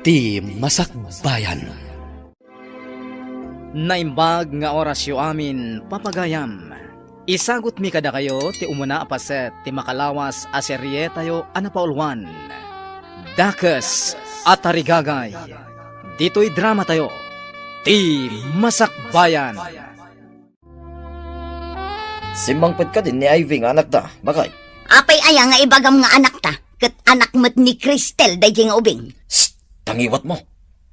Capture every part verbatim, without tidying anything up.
ti Masakbayan. Naimbag nga orasyo amin, papagayam. Isagutmi kadakayo ti umuna a paset ti makalawas a serietayo a napauluan, Dakes a Tarigagay. Ditoy dramatayo, ti Masakbayan. Simmangpet kadin ni Ivy nga anakda, baket? Apay aya nga ibagam nga anakta, ket anak met ni Cristel daydiay nga ubing? Shh! Tangiwatmo!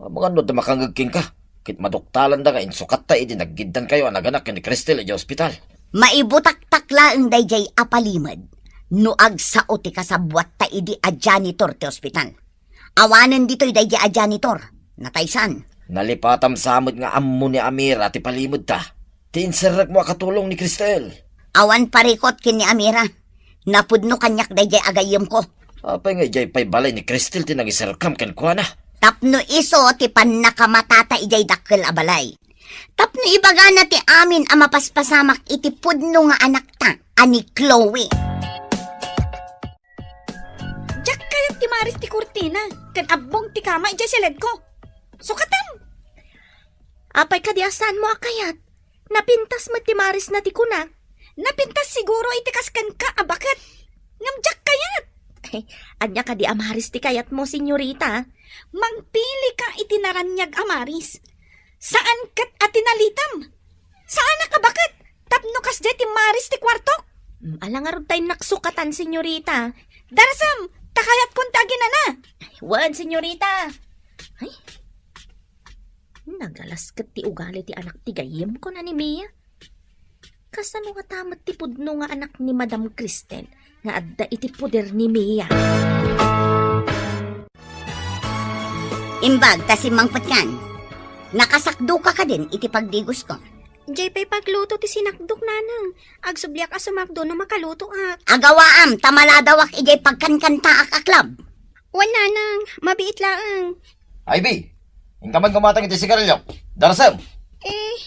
Amangan no adda makangngeg kenka, ket maduktalanda nga insukatta idi naggiddankayo a naganak ken ni Cristel idiay ospital. Maibutaktak laeng daydiay a palimed no agsao ti kasabuatta idi a janitor ti ospital. Awanen ditoy daydiay a janitor. Nataysan. Nalipatam sa met nga ammo ni Amira ti palimedta. Ti inserrekmo a katulong ni Cristel. Awan parikut ken ni Amira. Napudno kaniak daydiay a gayyemko. Apay nga idiay pay balay ni Cristel ti nangiserrekam kenkuana? Tapno isu ti pannakamatata idiay dakkel a balay. Tapno ibagana ti amin a mapaspasamak iti pudno nga anakta a ni Chloe. Diak kayat ti maris ti kurtina, ken abbong ti kama idiay siledko. Sukatam! Apay kadi a saanmo a kayat? Napintas met ti marisna ti kuna. Napintas siguro iti kas kenka a baket. Ngem diak kayat. Ania kadi a maris ti kayatmo, senyorita? Mangpilika iti naraniag a maris. Saan ket a tinalitem. Saanak a baket tapno kasdiay ti maris ti kuartok. Mm, ala ngarud ta innak sukatan, senyorita. Darasem, ta kayatkon ti aginana. Wen, senyorita. Ay, nagalas ket ti ugali ti anak ti gayyemko a ni Mia. Kasano ngata met ti pudno nga anak ni Madam Cristel nga adda iti poder ni Mia? Imbag ta simmangpetkan. Nakasakdoka kadin iti pagdigosko. Diay pay pagluto ti sinakdok, nanang. Agsubliak a sumakdo no makalutoak. Agawaam ta maladawak idiay pagkankantaak a club. Wen, nanang, mabiit laeng. Ivy, inka man gumatang iti sigarilyo. Darasem. Eh,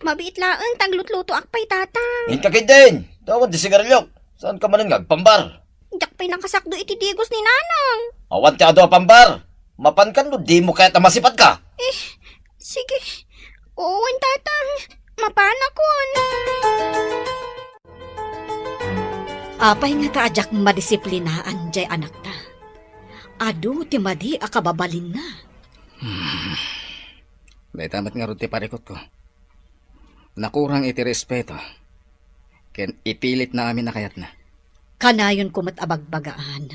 mabiit laeng ta aglutlutoak pay, tatang. Inka ketdin. Awan ti sigarilyo. Saanka manen nga agpambar? Diak pay nakasakdo iti digos ni nanang. Awan ti adu a pambar. Mapankan no dimo kayat a masipadka. Eh, sige. Wen, tatang. Mapanakon. Apay ngata a diak madisiplinaan diay anakta? Adu ti madi a kababalinna. Hmm. Dayta met ngarud ti parikutko. Nakurang iti respeto ken ipilitna amin a kayatna. Kanayonko met a bagbagaan.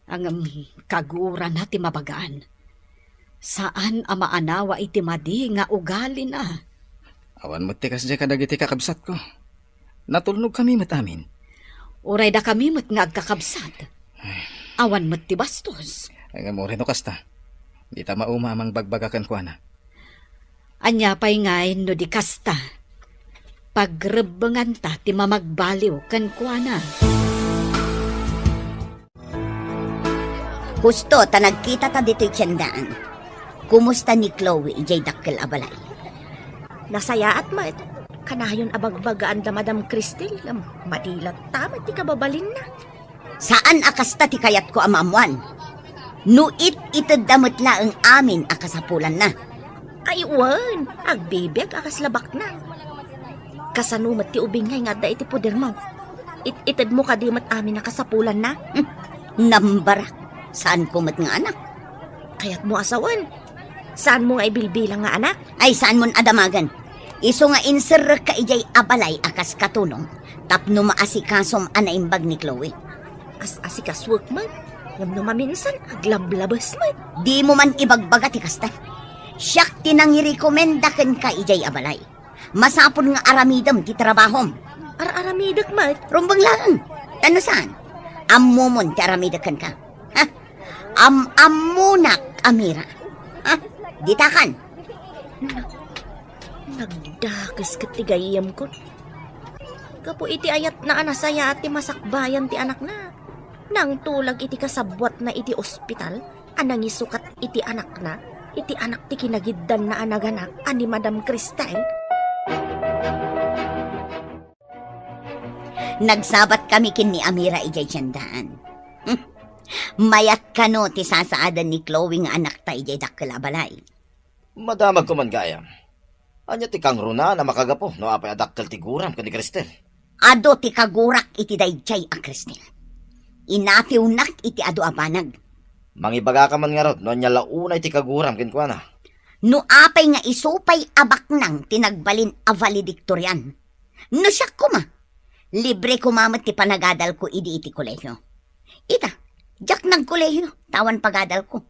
Ngem kagurana ti mabagaan. Saan a maanawa iti madi nga ugalina. Awan met ti kasdiay kadagiti kakabsatko. Natulnogkami met amin. Uray dakami met nga agkakabsat. Awan met ti bastos. Ngem uray no kasta, dita mauma a mangbagbaga kenkuana. Ania pay ngay no di kasta? Pagrebbenganta ti mamagbaliw kenkuana. Husto ta nagkitata ditoy tiendaan. Kumusta ni Chloe idiay dakkel a balay? Nasayaat met. Kanayon a bagbagaan da Madam Cristel, ngem madi latta met ti kababalinna. Saan a kasta ti kayatko a maammoan. No it-itedda met laeng amin a kasapulanna. Ay, wen, agbibiag a kasla baknang. Kasano met ti ubing nga adda iti podermo? It-itedmo kadi met amin a kasapulanna? Hmm, nambarak. Saanko met nga anak. Kayatmo a sawen? Saanmo nga ibilbilang nga anak? Ay, saanmon a damagen. Isu nga inserrekka idiay a balay a kas katulong tapno maasikasom a naimbag ni Chloe. As-asikasuek met, ngem no maminsan, aglablabes met. Dimo man ibagbaga ti kasta. Siak ti nangirekomenda kenka idiay a balay. Masapul nga aramidem ti trabahom. Ar-aramidek met? Rumbeng laeng. Ta no saan, ammomon ti aramidek kenka. Ha? Am-ammonak, Amira. Ha? Ditakan. Nagdakes ket ti gayyemkon. Gapu iti ayatna a nasayaat ti masakbayan ti anakna, nangtulag iti kasabuatna iti ospital a nangisukat iti anakna, iti anak ti kinagiddanna a naganak a ni Madam Cristel. Nagsabatkami ken ni Amira idiay tiendaan. Hmm. Mayat kano ti sasaaden ni Chloe nga anakta idiay dakkel a balay. Madamagko man gayam. Ania ti kangrunaan a makagapu no apay a dakkel ti guram ken ni Cristel? Adu ti kagurak iti daydiay a Cristel. Inatiwnak iti adu a banag. Mangibagaka man ngarud no ania la unay ti kaguram kenkuana. No apay nga isu pay a baknang ti nagbalin a valedictorian. No siak koma, libre koma met ti panagadalko idi iti kolehio. Ita, diak nagkolehio, ta awan pagadalko.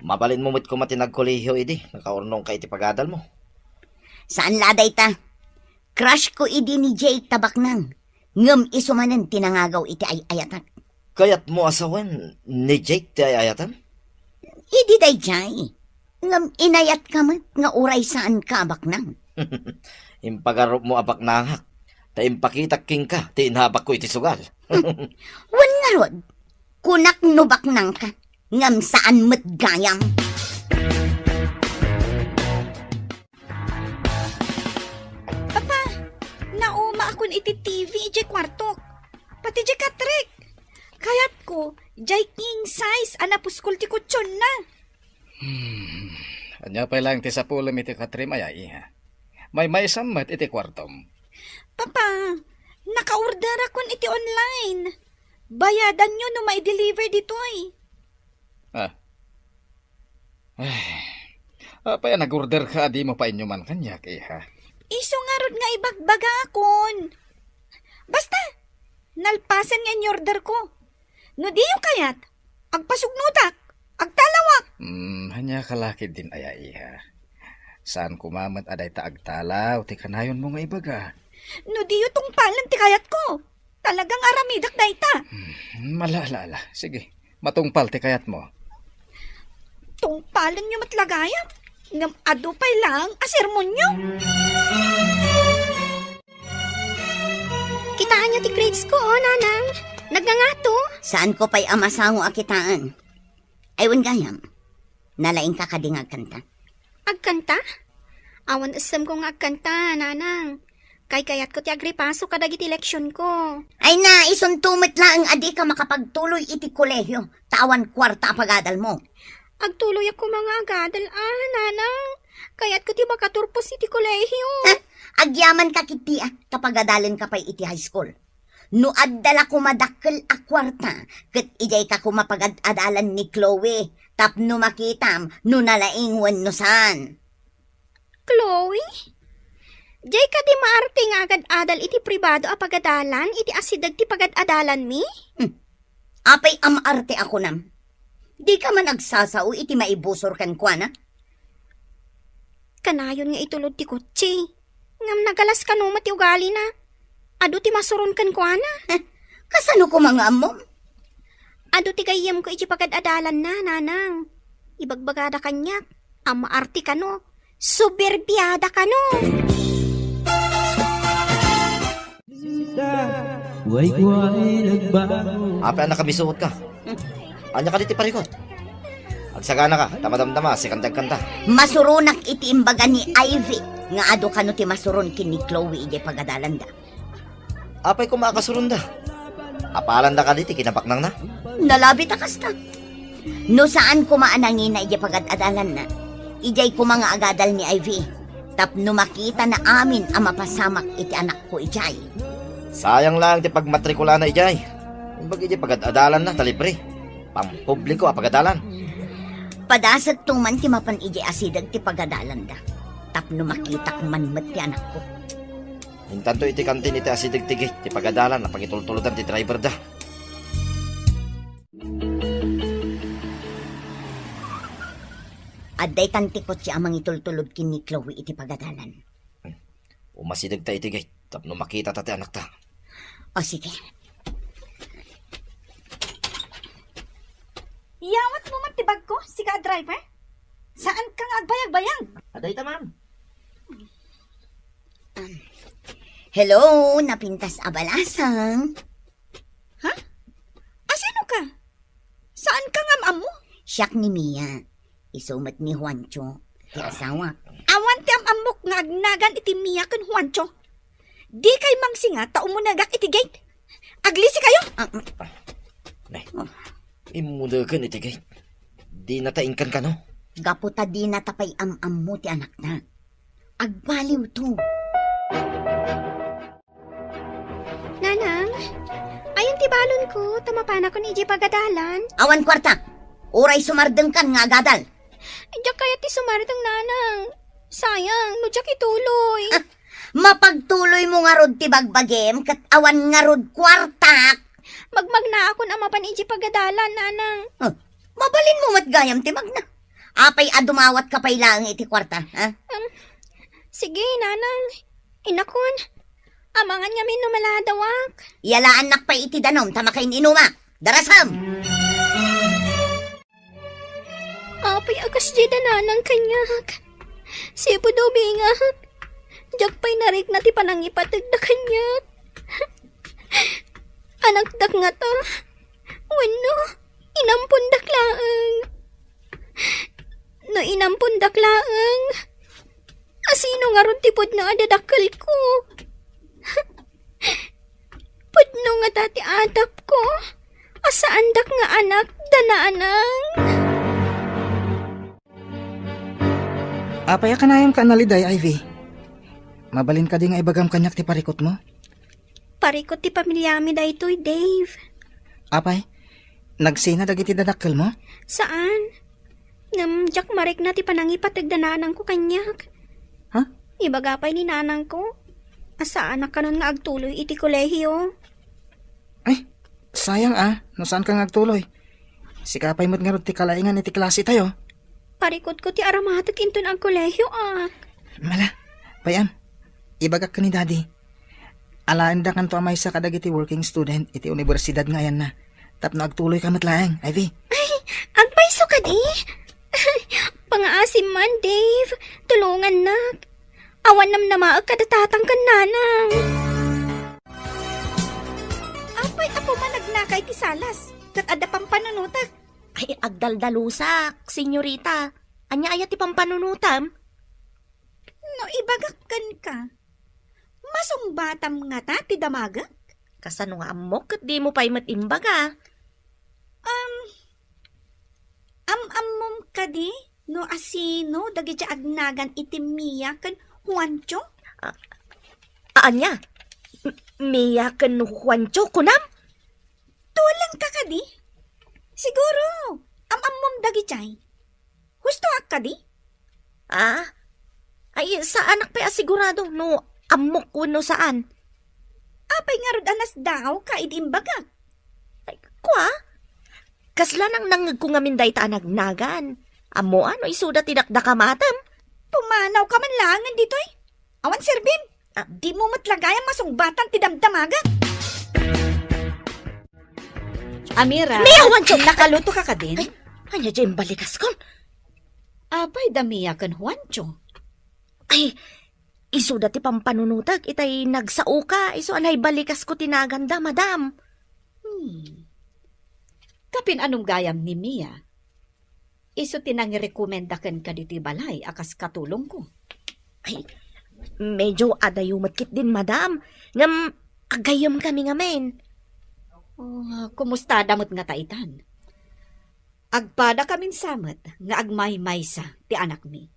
Mabalinmo met koma ti nagkolehio idi nakaurnongka iti pagadalmo. Saan la dayta. Crush ko idi ni Jake ta baknang, ngem isu manen ti nangagaw iti ay-ayatak. Kayatmo a sawen ni Jake ti ay-ayatam? Idi daydiay. Ngem inayatka met nga uray saanka a baknang. Impagarupmo a baknangak, ta impakitak kenka ti inabakko iti sugal. Wen ngarud, kunak no baknangka, ngem saan met gayam. Papa, naumaakon iti T V idiay kuartok. Pati diay katrek. Kayatko, diay king size a napuskol ti kutsionna. Hmm. Ania pay laeng ti sapulem iti katrem aya, iha? Maymaysam met iti kuartom. Papa, nakaorderakon iti online. Bayadanyo no maideliver ditoy. Ah. Ay. Apay a nag-orderka a dimo painuman kaniak, iha? Isu ngarud nga ibagbagakon. Basta, nalpasen nga in-orderko. No diyo kayat, agpasugnotak, agtalawak. Hmm, ania ka la ketdin aya, iha? Saan koma met a dayta agtalaw ti kanayonmo nga ibaga. No diyo tungpalen ti kayatko, talagang aramidak dayta. Hmm, ala, ala, ala. Sige, matungpal ti kayatmo. Tungpalenyo met la gayam, ngem adu pay laeng a sermonyo. Kitaenyo ti grades ko, oh, nanang. Nagngangato. Saanko pay a masango a kitaen. Ay, wen gayam. Nalaingka kadi nga agkanta? Agkanta? Awan essemko nga agkanta, nanang. Kaykayatko ti agripaso kadagiti leksionko. Ay na, isunto met laeng a dika makapagtuloy iti kolehio, ta awan kuarta a pagadalmo. Agtuloyak koma nga agadal, ah, nanang. Kayatko ti makaturpos iti kolehio. Ha? Agyamanka ketdi, ah, ta pagadalenka pay iti high school. No adda la koma dakkel a kuarta, ket idiayka koma pagad-adalan ni Chloe, tapno makitam no nalaing wenno saan. Chloe? Diay kadi maarte nga agad-adal iti pribado a pagadalan iti asideg ti pagad-adalanmi? Hmm. Apay a maarte a kunam? Dika man agsasao iti maibusor kenkuana? Kanayon nga itulod ti kotse. Ngem nagalas kano met ti ugalina. Adu ti masuron kenkuana. Eh, kasano koma nga ammom? Adu ti gayyemko iti pagad-adalanna, nanang. Ibagbagada kaniak a maarte kano. Soberbiada kano. Way, way, nagbago. Apay a nakamisuotka? Ania kadi ti parikut? Agsaganaka, ta madamdama, sikan ti agkanta. Masuronak iti imbaga ni Ivy nga adu kano ti masuron ken ni Chloe idiay pagadalanda. Apay koma a kasuronda? Apalanda kadi ti kinabaknangna? Nalabit a kasta. No saan koma a nangina idiay pagad-adalanna, idiay koma nga agadal ni Ivy. Tapno makitana amin a mapasamak iti anakko idiay. Sayang laeng ti pagmatrikulana idiay. Imbag idiay pagad-adalanna ta libre. Pampubliko a pagadalan. Padasekto man ti mapan idiay asideg ti pagadalanda. Tapno makitak man met ti anakko. Intanto iti kantin iti asideg ti gate ti pagadalan a pangitultulodan ti driverda. Adda itan ti kotse a mangitultulod ken ni Chloe iti pagadalan. Umasidegta iti gate tapno makitata ti anakta. O, sige. Iyawatmo man ti bagko, sika a driver? Saanka nga agbayagbayag? Adayta, ma'am. Um, hello, napintas a balasang. Ha? Asino ka? Saanka nga am-ammo? Siak ni Mia. Isu met ni Juancho, ti asawak. Awan ti am-ammok nga agnagan iti Mia ken Juancho. Dikay mangsinga ta umunegak iti gate. Aglisikayo! Ah, mm. Nay. Oh. Immuleken iti gate. Dinata inkankano? Gapu ta dinata pay am-ammo ti anakna. Agbaliwto. Nanang, ayan ti balonko, ta mapanakon idiay pagadalan. Awan kuarta. Uray sumardengkan nga agadal. Diak kayat ti sumardeng, Nanang. Sayang, no diak ituloy. Ah, mapagtuloymo ngarud ti bagbagim ket awan ngarud kuartak. Magmagnaakon a mapan idiay pagadalan, Nanang. Ah, mabalinmo met gayam ti magna. Apay a dumawatka pay laeng iti kuarta, ha? Um, sige, Nanang. Inakon. Amangan ngamin no maladawak. Yalaannak pay iti danum ta makain-inumak. Darasem! Apay a kasdiay da Nanang kaniak? Sipud ubingak. Diak pay narikna ti panangipategda kaniak. Anakdak ngata. Wenno, inampondak laeng. No inampondak laeng, asino ngarud ti pudno a dadakkelko? Pudno ngata ti atapko a saandak nga anak da Nanang. Apay a kanayonka a naliday, Ivy? Mabalin kadi nga ibagam kaniak ti parikutmo? Parikut ti pamiliami daytoy, Dave. Apay, nagsina dagiti dadakkelmo? Saan. Ngem diak marikna ti panangipateg da nanangko kaniak. Ha? Ibaga pay ni nanangko a saanak kanon nga agtuloy iti kolehio. Ay, sayang a, no saanka nga agtuloy. Sika pay met ngarud ti kalaingan iti klasetayo. Parikutko ti aramatek inton agkolehioak. Mala, pay-am, ibagak ken ni Daddy. Alaendakanto a maysa kadagiti working student iti universidad nga ayanna tapno agtuloyka met laeng, Ivy. Ay, agpayso kadi? Pangaasim man, Dave. Tulongannak. Awan namnamaek kada tatang ken nanang. Apay, apo man, nagnaka iti salas, ket adda pampanunotek. Ay, agdaldalusak, senyorita. Ania aya ti pampanunotam? No ibagak kenka, masungbatam ngata ti damagek? Kasano nga ammok ket dimo pay met imbaga? Um, am-ammom kadi no asino dagiti agnagan iti Mia ken Juancho? A-, ania? M-, Mia ken Juancho, kunam? Tulengka kadi? Siguro, am-ammom dagiti. Hustoak kadi? Ah? Ay, saanak pay a sigurado no ammok wenno saan. Apay ngarud a nasdaawka idi imbagak? Ay, kua? Kasla nangnangngegko ngamin dayta a nagnagan. Ammoa no isuda ti dakdakamatem? Pumanawka man laengen ditoy. Awan serbim. Ah. Dimo met la gayam masungbatan ti damdamagek. Amira, Mia, Juancho! Nakaluto ka kadin? Ay, ania diay imbalikaskon? Apay da Mia ken Juancho? Ay, isuda ti pampanunotek itay nagsaoka, isu a naibalikasko ti naganda, madam. Hmm. Kapin-anom gayam ni Mia? Isu ti nangirekomenda kenka ditoy balay a kas katulongko. Ay, medyo adayo met ketdin, madam. Ngem, agayyemkami ngamin. Oh, kumustada met ngata itan? Agpadakamin sa met nga agmaymaysa ti anakmi.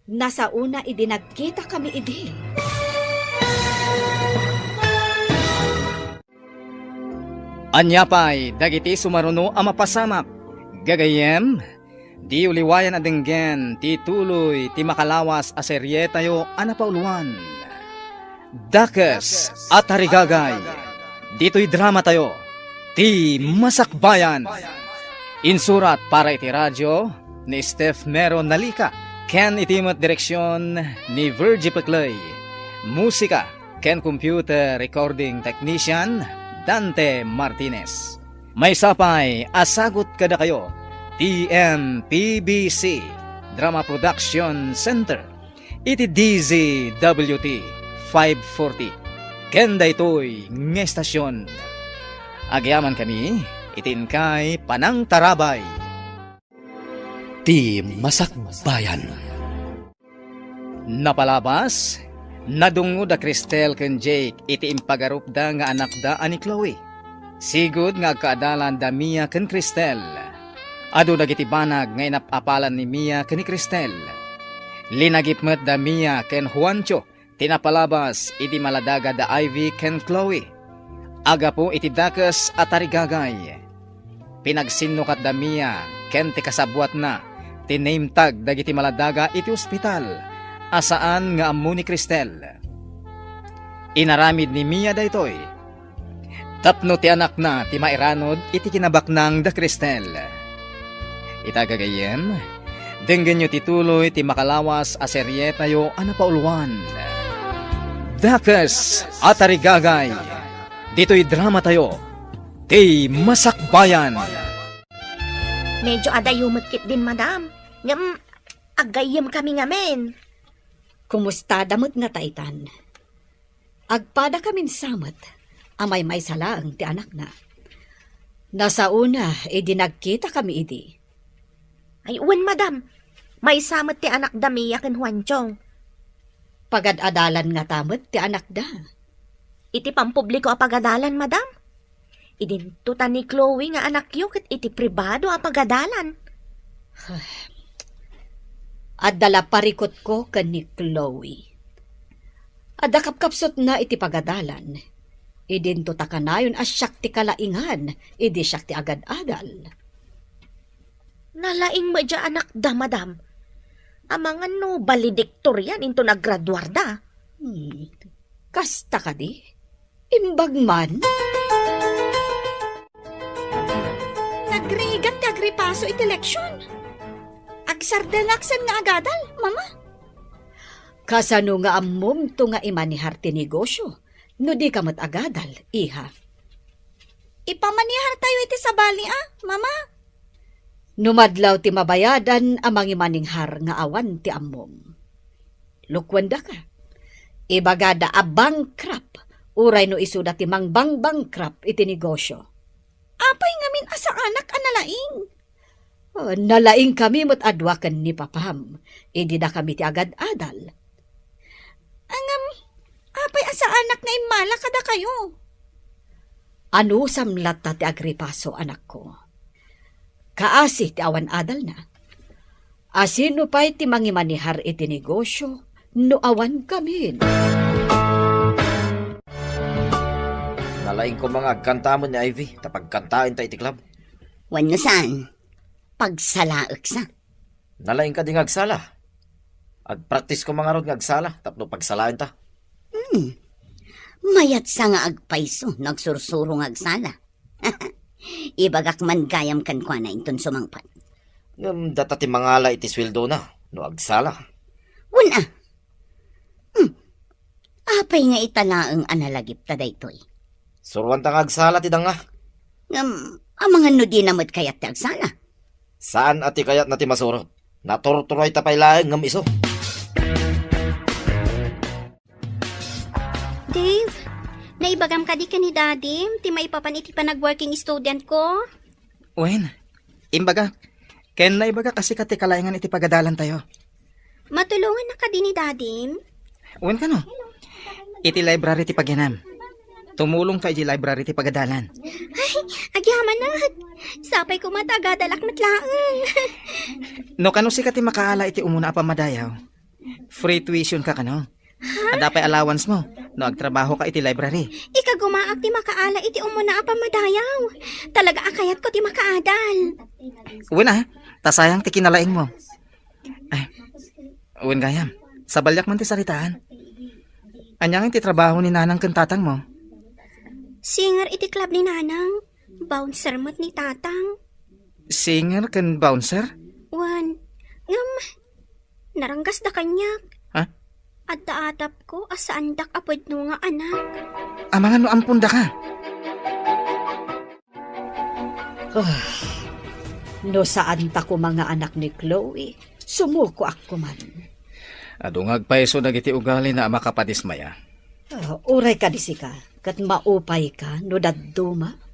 Nasaona idi nagkitakami idi. Ania pay dagiti sumaruno a mapasamak? Gagayyem, diyo liwayan a denggen ti tuloy ti makalawas a serietayo a napauluan, Dakes a Tarigagay, ditoy dramatayo, Ti Masakbayan. Insurat para iti radio ni Steph Mero Nalica ken iti met direksion ni Virgie Peclay. Musika ken computer recording technician, Dante Martinez. Maysa pay a sagut kadakayo ti M P B C Drama Production Center iti D Z W T five forty ken daytoy nga estasion. Agyamankami iti inkay panangtarabay. Ti Masakbayan. Napalabas, nadungngod da Cristel ken Jake iti impagarupda nga anakda a ni Chloe. Sigud nga agkaadalan da Mia ken Cristel. Adu dagiti banag nga inap-apalan ni Mia ken ni Cristel. Linagip met da Mia ken Juancho ti napalabas idi maladaga da Ivy ken Chloe. Agapu iti dakes a tarigagay, pinagsinnukat da Mia ken ti kasabuatna ti name tag dagiti maladaga iti ospital a saan nga ammo ni Cristel. Inaramid ni Mia daytoy tapno ti anakna ti mairanod iti kinabaknang da Cristel. Ita gagayyem, denggenyo ti tuloy ti makalawas a serietayo a napauluan, Dakes a Tarigagay. Ditoy dramatayo, ti Masakbayan. Medyo adayo met ketdin, madam. Ngem, aggayyem kami ngamin. Kumusta da met nga taytan? Agpada kamin sa met a maymaysa laeng ti anakna. Nasaona idi nagkita kami idi. Ay, wen, madam. Maysa met ti anak da Mia ken Juancho. Pagad-adalan ngata met ti anakda? Iti pampubliko a pagadalan, madam. Idinto ta ni Chloe nga anakyo ket iti pribado a pagadalan. Adda la parikutko ken ni Chloe. Adda kapkapsutna iti pagadalan. Idinto ta kanayon a siak ti kalaingan idi siak ti agad-adal. Nalaing met diay anakda, madam. Amangan no valedictorian inton aggraduarda. Hmm. Kasta kadi? Imbag man? Nagrigat ti agripaso iti leksion. Agsardengak sen nga agadal, Mama. Kasano nga ammomto nga imanehar ti negosio no dika met agadal, iha? Ipamanihartayo iti sabali a, Mama. No madlaw ti mabayadan a mangimanehar nga awan ti ammom. Lukuendaka. Ibagada a bankrupt, uray no isuda ti mangbangbankrupt iti negosio. Apay ngamin a saanak a nalaing? Ah, nalaing kami met a dua ken ni papam, idi dakami ti agad-adal. Ngem, apay a saanak nga immala kadakayo? Anusam latta ti agripaso, anakko. Kaasi ti awan adalna. Asino pay ti mangimanehar iti negosio no awan kamin? Nalaing koma nga agkanta met ni Ivy, ta pagkantaenta iti club. Wenno saan, pagsalaek sa. Nalaing kadi nga agsala? Agpraktis koma ngarud nga agsala tapno pagsalaenta. Hmm. Mayat sa nga agpayso no agsursuro nga agsala. Ibagak man gayam kenkuana inton sumangpet. Ngem data ti mangala iti sueldona no agsala. Wen a. Hmm. Apay nga ita laeng a nalagipta daytoy? Suroanta nga agsala ti danga. Ngem, amangan no dina met kayat ti agsala? Saan a ti kayatna ti masurot. Naturturoyta pay laeng ngem isu. Dave, naibagam kadi ken ni Dadim ti maipapan iti panag-working student ko? Wen, imbagak. Ken naibagak a sika ti kalaingan iti pagadalantayo. Matulongannak kadi ni Dadim? Wen kano. Iti library ti pagyanam. Tumulongka iti library ti pagadalan. Ay, agyamanak. Sapay koma ta agadalak met laeng. No kano sika ti makaala iti umuna a pammadayaw, free tuition ka kano. Ha? Adda pay allowance mo no agtrabaho ka iti library. Ikagumaak ti makaala iti umuna a pammadayaw. Talaga a kayatko ti makaadal. Wen a, ta sayang ti kinalaing mo. Ay, wen gayam, sabaliak man ti saritaan. Ania ngay ti trabaho ni nanang ken tatang mo? Singer iti club ni nanang. Bouncer met ni tatang. Singer ken bouncer? Wen, ngem, naranggasda kaniak. Ha? Adda atapko a saandak a pudno nga anak. Amangan no ampondaka. Ah, no saanta koma nga anak ni Chloe, sumukoak koman. Adu nga agpayso dagiti ugalina a makapadismaya. Ah, uray kadi sika, ket maupayka no dadduma.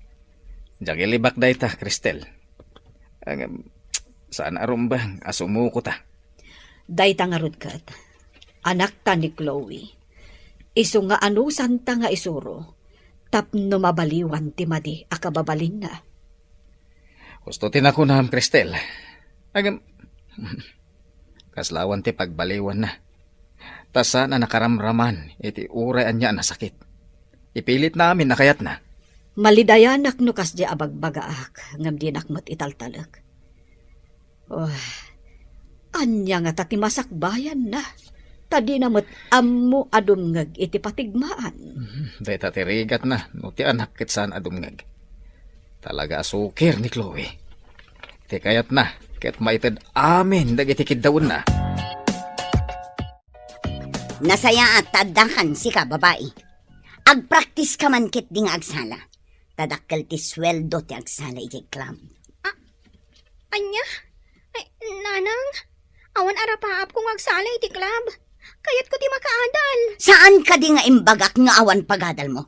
Diak ilibak dayta, Cristel. Ngem, saan a rumbeng a sumukota. Dayta ngarud ket, anakta ni Chloe. Isu nga anusanta nga isuro, Tapno mabaliwan ti madi a kababalinna. Husto ti nakunam, Cristel. Agam, kasla awan ti pagbaliwanna. Ta saan a nakaramraman iti uray ania a nasakit. Ipilitna amin a kayatna. Malidayanak no kasdi a bagbagaak, ngem dinak met italtalek. Oh, ania ngata ti masakbayanna? Ta dina met ammo a dumngeg iti patigmaan. Mhm, dayta ti rigatna, no ti anak ket saan a dumngeg. Talaga a sukir ni Chloe. Ti kayatna, ket maited amin dagiti kiddawenna. Nasayaat ta addakan sika, babai. Agpraktiska man ketdi nga agsala. Ta dakkel ti sueldo ti agsala idiay club. Ah, ania? Ay, nanang, awan arapaapko nga agsala iti club. Kayatko ti makaadal. Saan kadi nga imbagak nga awan pagadalmo?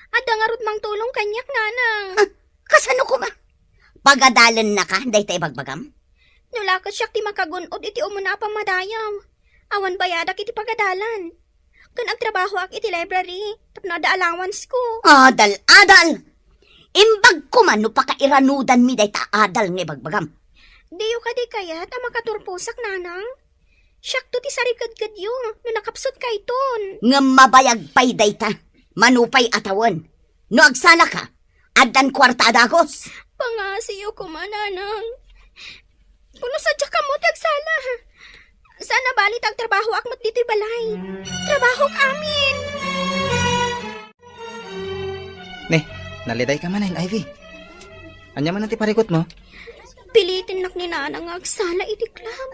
Adda ngarud mangtulong kaniak, nanang. Ah, kasano koma? Pagadalennaka dayta ibagbagam? No la ket siak ti makagun-od iti umuna a pammadayam, awan bayadak iti pagadalan. Ken agtrabahoak iti library tapno adda allowance ko. Adal, adal! Imbag koma no pakairanudanmi dayta adal nga ibagbagam. Diyo kadi kayat a makaturposak, nanang? Siakto ti sarikedkedyo no nakapsutkayton. Ngem mabayag pay dayta. Mano pay a tawen? No agsalaka, addan kuarta a dagos. Pangasiyo koma, nanang. Pulos a diak ammo ti agsala. Saan a bali ta agtrabahoak met ditoy balay. Trabahok amin. Ne, nalidayka manen, Ivy. Ania manen ti parikutmo? Pilitinnak ni nanang nga agsala iti club.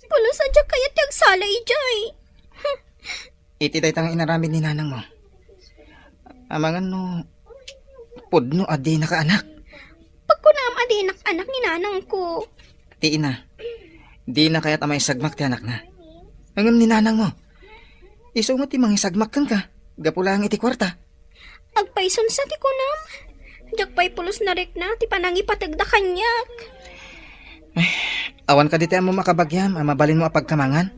Pulos a diak kayat ti agsala idiay. Iti dayta nga inaramid ni nanangmo, amangan no pudno a dinaka anak. Pagkunam a dinak anak ni nanangko. Ti ina, dina kayat a maisagmak ti anakna. Ngem ni nanangmo, isu met ti mangisagmak kenka, gapu laeng iti kuarta. Agpayson sa ti kunam. Diak pay pulos narikna ti panangipategda kaniak. Ay, awan kadi ti ammom a kabagiam a mabalinmo a pagkamangan?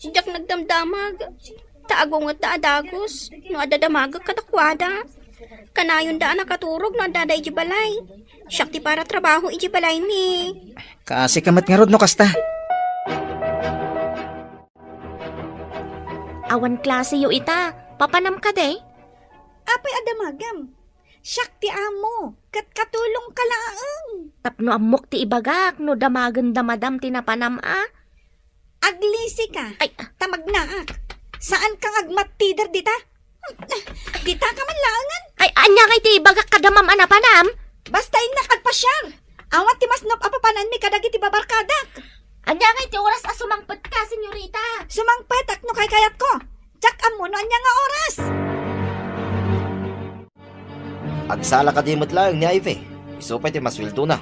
Diak nagdamdamag. Ta agungotda a dagus no adda damagek kadakuada. Kanayonda a nakaturog no addada idiay balay. Siak ti para trabaho idiay balaymi. Kaasika met ngarud no kasta. Awan klaseyo ita. Papanam kadi? Apay a damagam? Siak ti amo, ket katulongka laeng. Tapno ammok ti ibagak no damagenda madam ti napanam a. Aglisika. Ay. Ta magnaak. Saan kang agmattider dita? Dita ka man laengen. Ay, ania ngay ti ibagak kada ma'am a napanam? Basta innak agpasiar. Awan ti masnop a papananmi kadagiti babarkadak. Ania ngay ti oras a sumangpetka, senyorita? Sumangpetak no kaykayatko. Diak ammo no ania nga oras. Agsala kadi met laeng ni Ivy. Isu pay ti masueldona.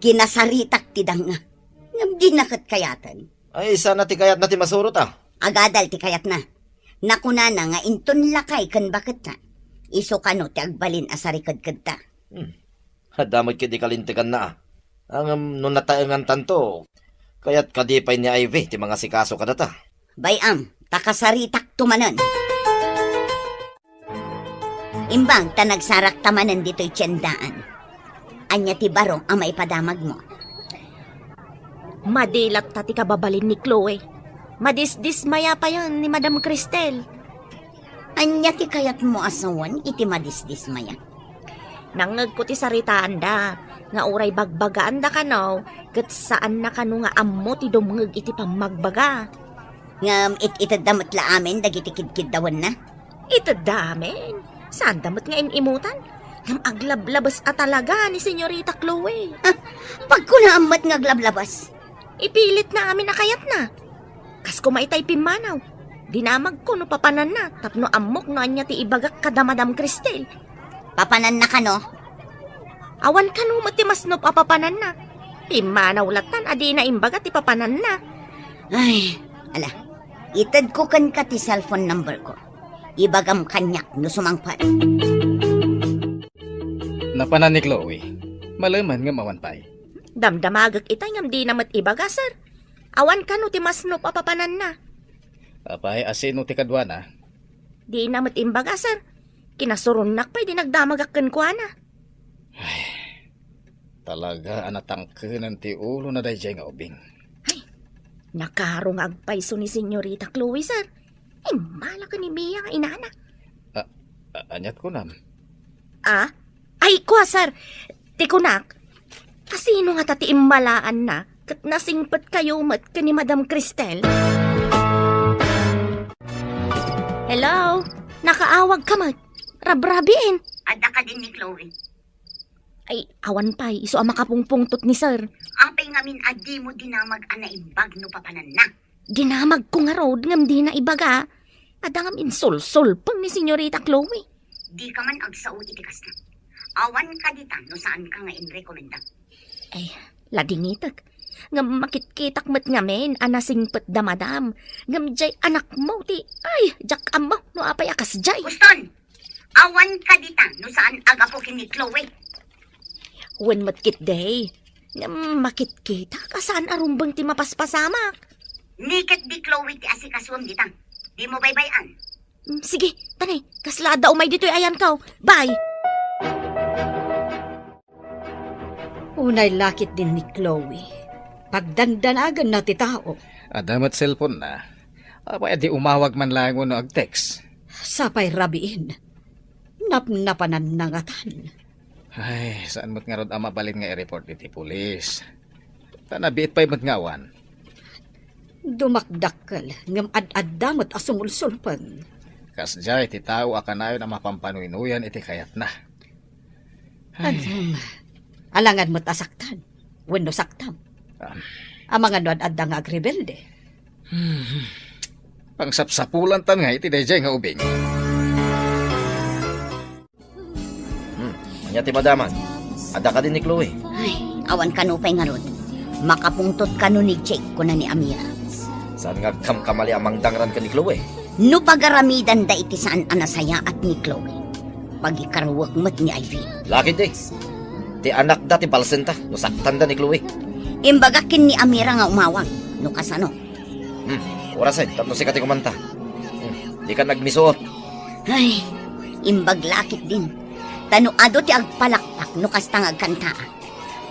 Kinasaritak ti danga. Ngem dina ket kayaten. Ay, sana ti kayatna ti masurot, a. Agadal ti kayatna. Nakunana nga inton lakay ken baketna, isu kano ti agbalin a sarikedkedta. Hmm. Adda met ket di kalinteganna, a. Ngem no nataengantanto, kayat kadi pay ni Ivy ti mangasikaso kadata? Bay-am, ta kasaritakto manen. Imbag ta nagsarakta manen ditoy tiendaan. Ania ti baro a maipadamagmo? Madi latta ti kababalin ni Chloe. Madisdismaya payen ni Madam Cristel. Ania ti kayatmo a sawen iti madisdismaya? Nangngegko ti saritaanda, nga uray bagbagaanda kano, ket saanna kano nga ammo ti dumngeg iti pammagbaga. Ngem it-itedda met la amin dagiti kidkiddawenna? Itedda amin. Saanda met nga im-imutan. Ngem aglablabes a talaga ni Senyorita Chloe. Ha? Pagkunaam met nga aglablabes? Ipilitna amin a kayatna. Kas koma itay pimmanaw. Dinamagko no papananna tapno ammok no ania ti ibagak kada Madam Cristel. Papananna kano? Awan kano met ti masnop a papananna. Pimmanaw lattan a dina imbaga ti papananna. Ay, ala, itedko kenka ti cellphone number ko. Ibagam kaniak no sumangpet. Napanan ni Chloe. Malemen ngem awan pay. Damdamagek itay ngem dina met ibaga, sir. Awan kano ti masnop a papananna. Apay, asino ti kaduana? Dina met imbaga, sir. Kinasuronnak pay idi nagdamagak kenkuana. Ay, talaga a natangkenan ti ulona daydiay nga ubing. Ay, nakaro nga agpayso ni Senyorita Chloe, sir. Imbala ken ni Mia nga inana. A-, a-, aniat kunam? Ah? Ay, kua, sir. Ti kunak, asino ngata ti immalaanna ket nasingpetkayo met ken ni Madam Cristel? Hello? Nakaawagka met. Rabrabiin. Adda kadin ni Chloe? Ay, awan pay, isu a makapungpungtot ni sir. Apay ngamin a dimo dinamag a naimbag no papananna? Dinamagko ngarud ngem dina ibaga. Adda ngem insulsulpeng ni Senyorita Chloe. Dika man agsao iti kasta. Awan kadita no saanka nga inrekomenda. Ay, ladingitek. Ngem makitkitak met ngamin a nasingpet da madam. Ngem jay anakmo ti, ay, diak ammo no apay a kasjay. Uston! Awan kadita no saan a gapu ken ni Chloe. Wen met ketdi. Ngem makitkitak a saan a rumbeng ti mapaspasamak. Ni ketdi Chloe ti asikasuem dita. Dimo baybay-an. Mm, sige, tani, kasla adda umay ditoy ayanko. Bye! Unay la ketdin ni Chloe. Pagdandanaganna ti tao. Adda met cellphone-na. Apay a di umawag man laeng wenno ag-text? Sapay rabiin. Napnapananna ngatan. Ay, saan met ngarud a mabalin nga i-report iti pulis? Ta nabiit pay met nga awan. Dumakdakkel, ngem ad-adda met a sumulsulpeng. Kasdiay ti tao a kanayon a mapampanuy-nuyan iti kayatna. Ay. Ngem, alangan met a saktan, wenno saktam. Ah. Amangan no ad-adda nga agrebelde. Hmm. Pangsapsapulantan nga iti daydiay nga ubing. Hmm, ania ti madamag? Adda kadi ni Chloe? Ay, awan kano pay ngarud. Makapungtot kano ni Jake, kuna ni Amira. Saan nga agkamkamali a mangdangran ken ni Chloe? No pagaramidanda iti saan a nasayaat ni Chloe, pagikaruek met ni Ivy. Lakit, eh. Ti anakda ti balsenta no saktanda ni Chloe. Imbagak ken ni Amira nga umawag, no kasano. Hmm, orasen, tapno sika ti kumanta. Hmm, dika nagmisuot. Ay, imbag lakit din. Ta no adu ti agpalakpak no kasta nga agkantaa,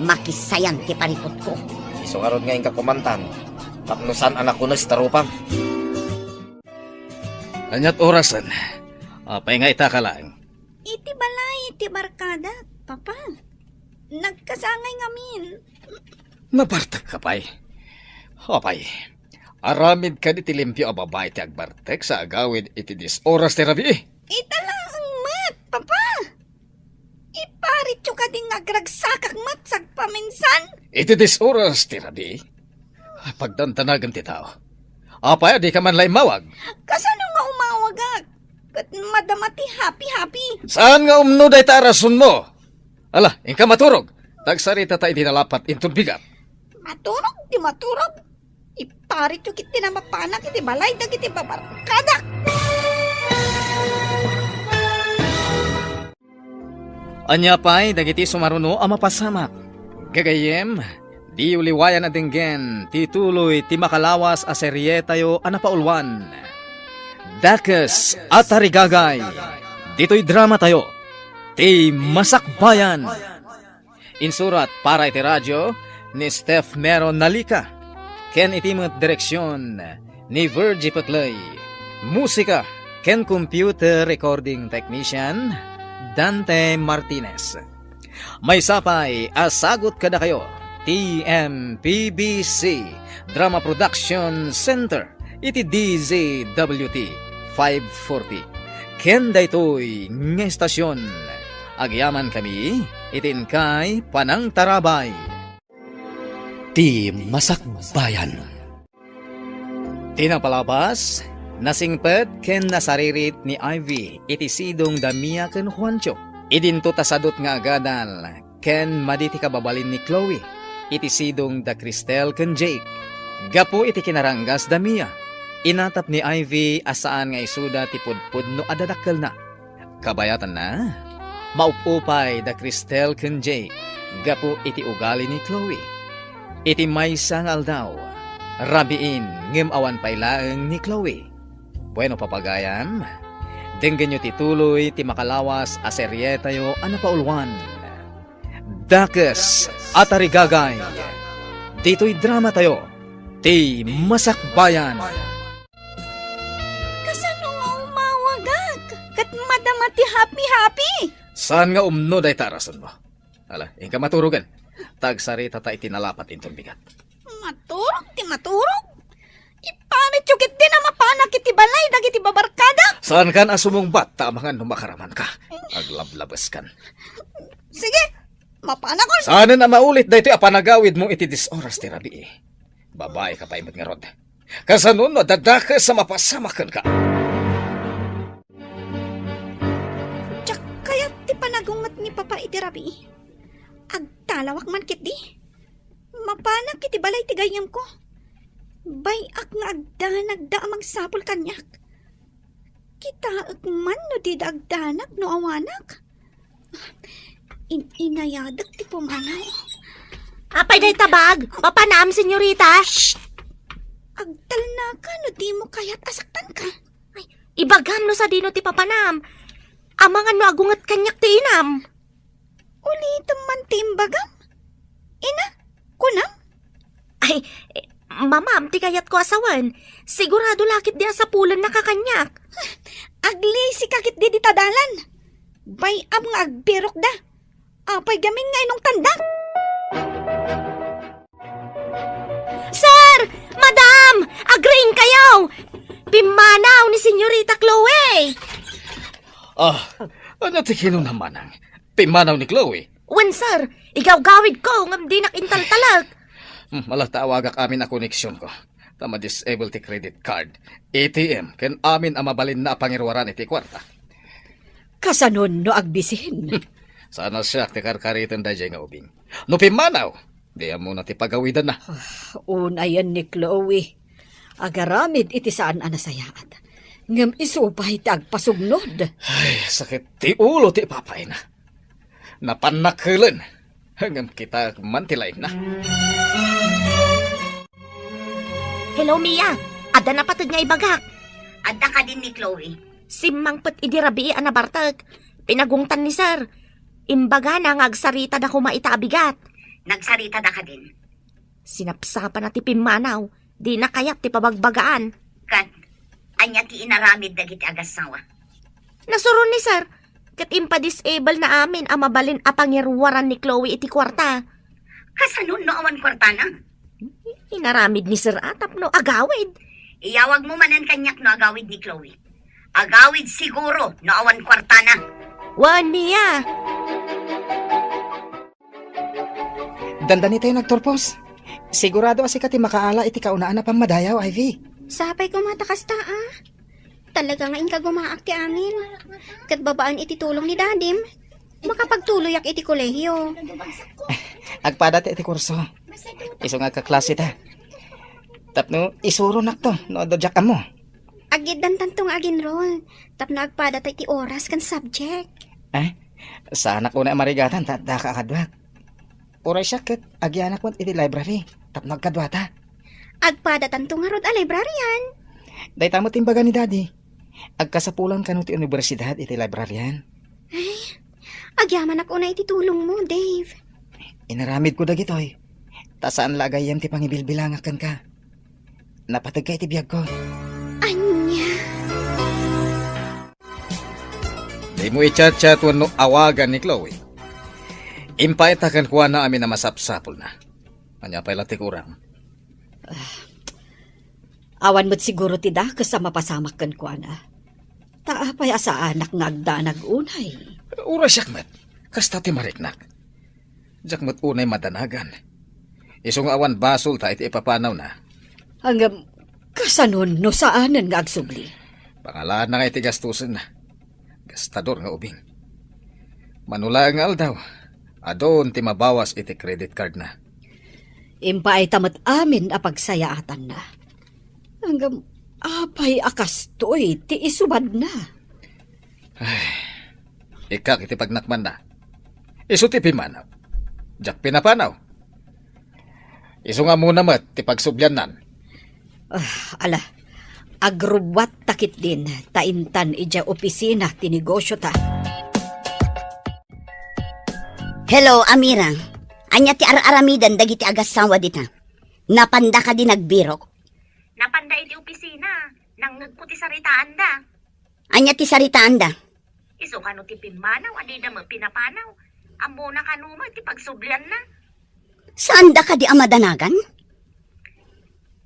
makisayan ti parikutko. Isu ngarud nga inka kumantan, tapno saan a nakunes ta rupam. Aniat orasen? Apay nga itaka laeng? Iti balay ti barkadak, Papa. Nagkasangay ngamin. Nabartekka pay? Apay, aramid kadi ti limpio a babai ti agbartek sa agawid iti dies oras ti rabii? Ita laeng met, Papa. Iparityo kadi nga agragsakak met sagpaminsan? Iti dies oras ti rabii? Pagdandanagan ti tao. Apay a dika man la immawag? Kasano nga umawagak? Ket madama ti happy-happy. Saan nga umno dayta a rasonmo? Ala, inka maturog. Ta agsaritata iti nalapat inton bigat. Maturog ti maturog. Iparityo ketdi a mapanak iti balay dagiti babarkadak. Ania pay dagiti sumaruno a mapasamak? Gagayyem, diyo liwayan a denggen ti tuloy ti makalawas a serietayo a napauluan, Dakes a Tarigagay, ditoy dramatayo, Ti Masakbayan. Insurat para iti radyo ni Steph Mero Nalica, ken iti met direksion ni Virgie Peclay. Musika ken computer recording technician, Dante Martinez. Maysa pay a sagut kadakayo ti M P B C Drama Production Center iti D Z W T five forty. Ken daytoy nga estasion, agyamankami iti inkay panangtarabay. Ti Masakbayan. Ti napalabas, nasingpet ken nasaririt ni Ivy iti sidong da Mia ken Juancho. Idinto ta sadut nga agadal ken madi ti kababalin ni Chloe iti sidong da Cristel ken Jake. Gapu iti kinaranggas da Mia, inatap ni Ivy a saan nga isuda ti pudpudno a dadakkelna. Kabayatanna, maup-upay da Cristel ken Jake gapu iti ugali ni Chloe. Iti maysa nga aldaw, rabiin ngem awan pay laeng ni Chloe. Bueno, papagayam, Denggenyo ti tuloy ti makalawas a serietayo a napauluan, Dakes a Tarigagay. Ditoy dramatayo, ti Masakbayan. Kasano nga umawagak? Ket madama ti happy-happy? Saan nga umno dayta a rasonmo? Ala, inka maturogen. Ta agsaritata iti nalapat inton bigat. Maturog ti maturog? Ipanityo ketdi a mapanak iti balay dagiti babarkada? Saankan a sumungbat ta amangan no makaramanka. Aglablabeskan. Sige, mapanakon. Saanen a maulit daytoy a panagawidmo iti dies oras ti rabii. Babaika pay met ngarud. Kasano no adda dakes a mapasamak kenka? Diak kayat ti panagunget ni Papa iti rabii. Agtalawak man ketdi. Mapanak iti balay ti gayyemko. Bay-ak nga agdanagda a mangsapul kaniak. Kitaek man no dida agdanag no awanak. In-inayadek ti pumanaw. Apay dayta bag? Papanam, senyorita? Shh! Agtalnaka no dimo kayat a saktanka. Ay, ibagam no sadino ti papanam. Amangan no agunget kaniak ti inam. Ulitem man ti imbagam. Ina, kunam? Ay, eh, mamam, ti kayatko a sawen. Sigurado la ketdi a sapulennaka kaniak. Aglisika ketdi dita dalan. Bay-am nga agbirokda. Apay gamin nga inungtandak? Sir! Madam! Agriingkayo! Pimmanaw ni Senyorita Chloe! Ah, ania ti kinunam, manang? Pimmanaw ni Chloe? Wen, sir. Igawgawidko ngem dinak intaltalek. Hmm, ala ta awagak amin a koneksionko. Ta ma-disable ti credit card, A T M, ken amin a mabalinna a pangiruaran iti kuarta. Kasanon no agbisin? Saan a siak ti karkariten daydiay nga ubing. No pimmanaw, di ammona ti pagawidanna. Ah, unayen ni Chloe. Agaramid iti saan a nasayaat. Ngem isu pay ti agpasugnod. Ay, sakit ti ulo ti ipapayna. Napannak helen. Ngem kita man ti laingna. Hello, Mia. Adda napateg nga ibagak. Adda kadin ni Chloe. Simmangpet idi rabii a nabartek. Pinagungtan ni Sir. Imbagana nga agsaritada koma ita a bigat. Nagsaritada kadin? Sinapsapana ti pimmanaw. Dina kayat ti pabagbagaan. Ket, ania ti inaramid dagiti agassawa? Nasuron ni Sir, ket impa-disable na amin a mabalin a pangiruaran ni Chloe iti kuarta. Kasano no awan kuartana? Inaramid ni Sir a tapno agawid. Iyawagmo manen kaniak no agawid ni Chloe. Agawid siguro no awan kuartana. Wen, Mia. Dandanitayo nagturpos. Sigurado a sika ti makaala iti kaunaan a pammadayaw, Ivy. Sapay koma ta kasta, a. Talaga nga inkagumaak ti amin. Ket babaen iti tulong ni Dadim, makapagtuloyak iti kolehiyo. Agpada ti iti kurso. Isu nga agkaklase ta. Tapno isuronakto no adda diak ammo. Agiddantanto nga ag-enroll tapno agpadata iti oras ken subject. Eh, saanak unay a marigatan ta addaka a kaduak. Uray siak ket agyanak met iti library tapno agkaduata. Agpadatanto ngarud a librarian. Dayta met imbaga ni Daddy. Agkasapulan kano ti universidad iti librarian. Ay, agyamanak unay iti tulongmo, Dave. Inaramidko dagitoy. Ta saan la a gayyem ti pangibilbilangak kenka. Napategka iti biagko. Ania? Dimo i-chat-chat wenno awagan ni Chloe. Impay ta kenkuana amin a masapsapulna. Ania pay la ti kurang? Awan met siguro ti dakes a mapasamak kenkuana. Ta apay a saanak nga agdanag unay? Uray siak met. Kasta ti mariknak. Diak met unay madanagan. Isu nga awan basolta iti ipapanawna. Ngem, kasanon no saanen nga agsubli? Pangalaanna nga iti gastusenna. Gastador nga ubing. Mano laeng nga aldaw, adun ti mabawas iti credit cardna. Impaayta met amin a pagsayaatanna. Ngem, apay a kastoy ti isubadna? Ay, ikkak iti pagnakmanna. Isu ti pimmanaw. Diak pinapanaw. Isu nga ammona met ti pagsubliannan. Ah, ala, Agrubbuatta ketdin ta intan idiay opisina ti negosiota. Hello, Amira. Ania ti ar-aramiden dagiti agassawa dita? Napanda kadi nagbirok? Napanda iti opisina. Nangngegko ti saritaanda. Ania ti saritaanda? Isu kano ti pimmanaw a dida met pinapanaw. Ammona kano met ti pagsublianna. Saanda kadi a madanagan?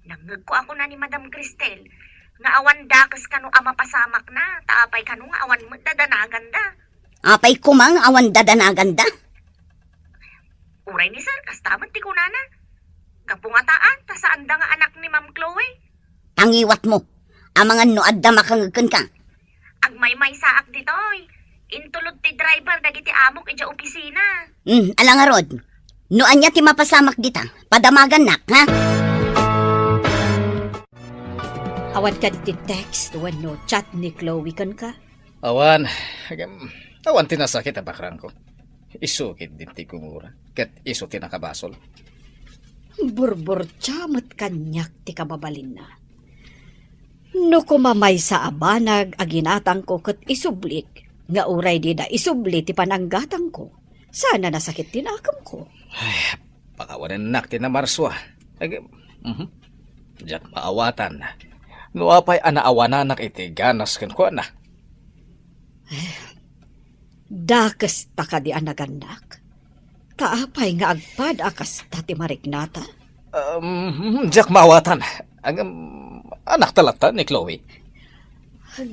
Nangngegko a kuna ni Madam Cristel nga awan dakes kano a mapasamakna, ta apay kano nga awan met dadanaganda. Apay koma nga awan dadanaganda? Uray ni sir, kasta met ti kunana. Gapu nga taan, ta saanda nga anak ni Ma'am Chloe. Pangiwatmo. Amangan no adda makangeg kenka. Agmaymaysaak ditoy. Intulod ti driver dagiti amok idiay opisina. Hmm, ala ngarud. No ania ti mapasamak dita, padamagannak, ha? Awan kadi ti text wenno chat ni Chloe kenka? Awan, agem, awan ti nasakit a bakrangko. Isu ketdin ti gungora, ket isu ti nakabasol. Burburtia met kaniak ti kababalinna. No koma maysa a banag a ginatangko ket isublik, nga uray dida isubli ti pananggatangko, saan a nasakit ti nakemko. Ay, pakawanennak ti namarsua. Agem, mhm. Diak maawatan. No apay a naawananak iti ganas kenkuana. Dakes ta kadi a nagannak? Ta apay nga agpada a kasta ti mariknata? Um, diak maawatan. Agem, anakta latta ni Chloe.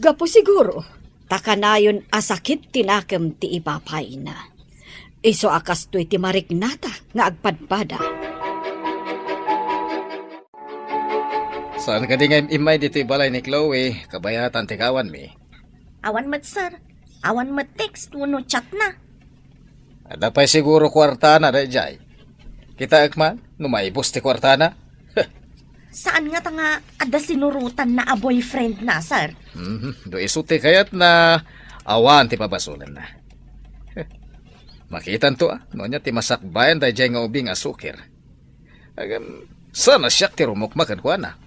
Gapu siguro, ta kanayon a sakit ti nakem ti ipapayna. Isu a kastoy ti mariknata nga agpadpada. Saan kadi nga im-immay ditoy balay ni Chloe, kabayatan ti kawanmi? Awan met, sir. Awan met text wenno chat na. Adda pay siguro kuartana daydiay. Kitaek man, no maibus ti kuartana. Saan ngata nga adda sinurotanna a boyfriend na, sir? Mhm. No isu ti kayatna, awan ti pabasolenna. Makitanto, a, no ania ti masakbayan daydiay nga ubing a sukir. Agem, saan a siak ti rumukma kenkuana?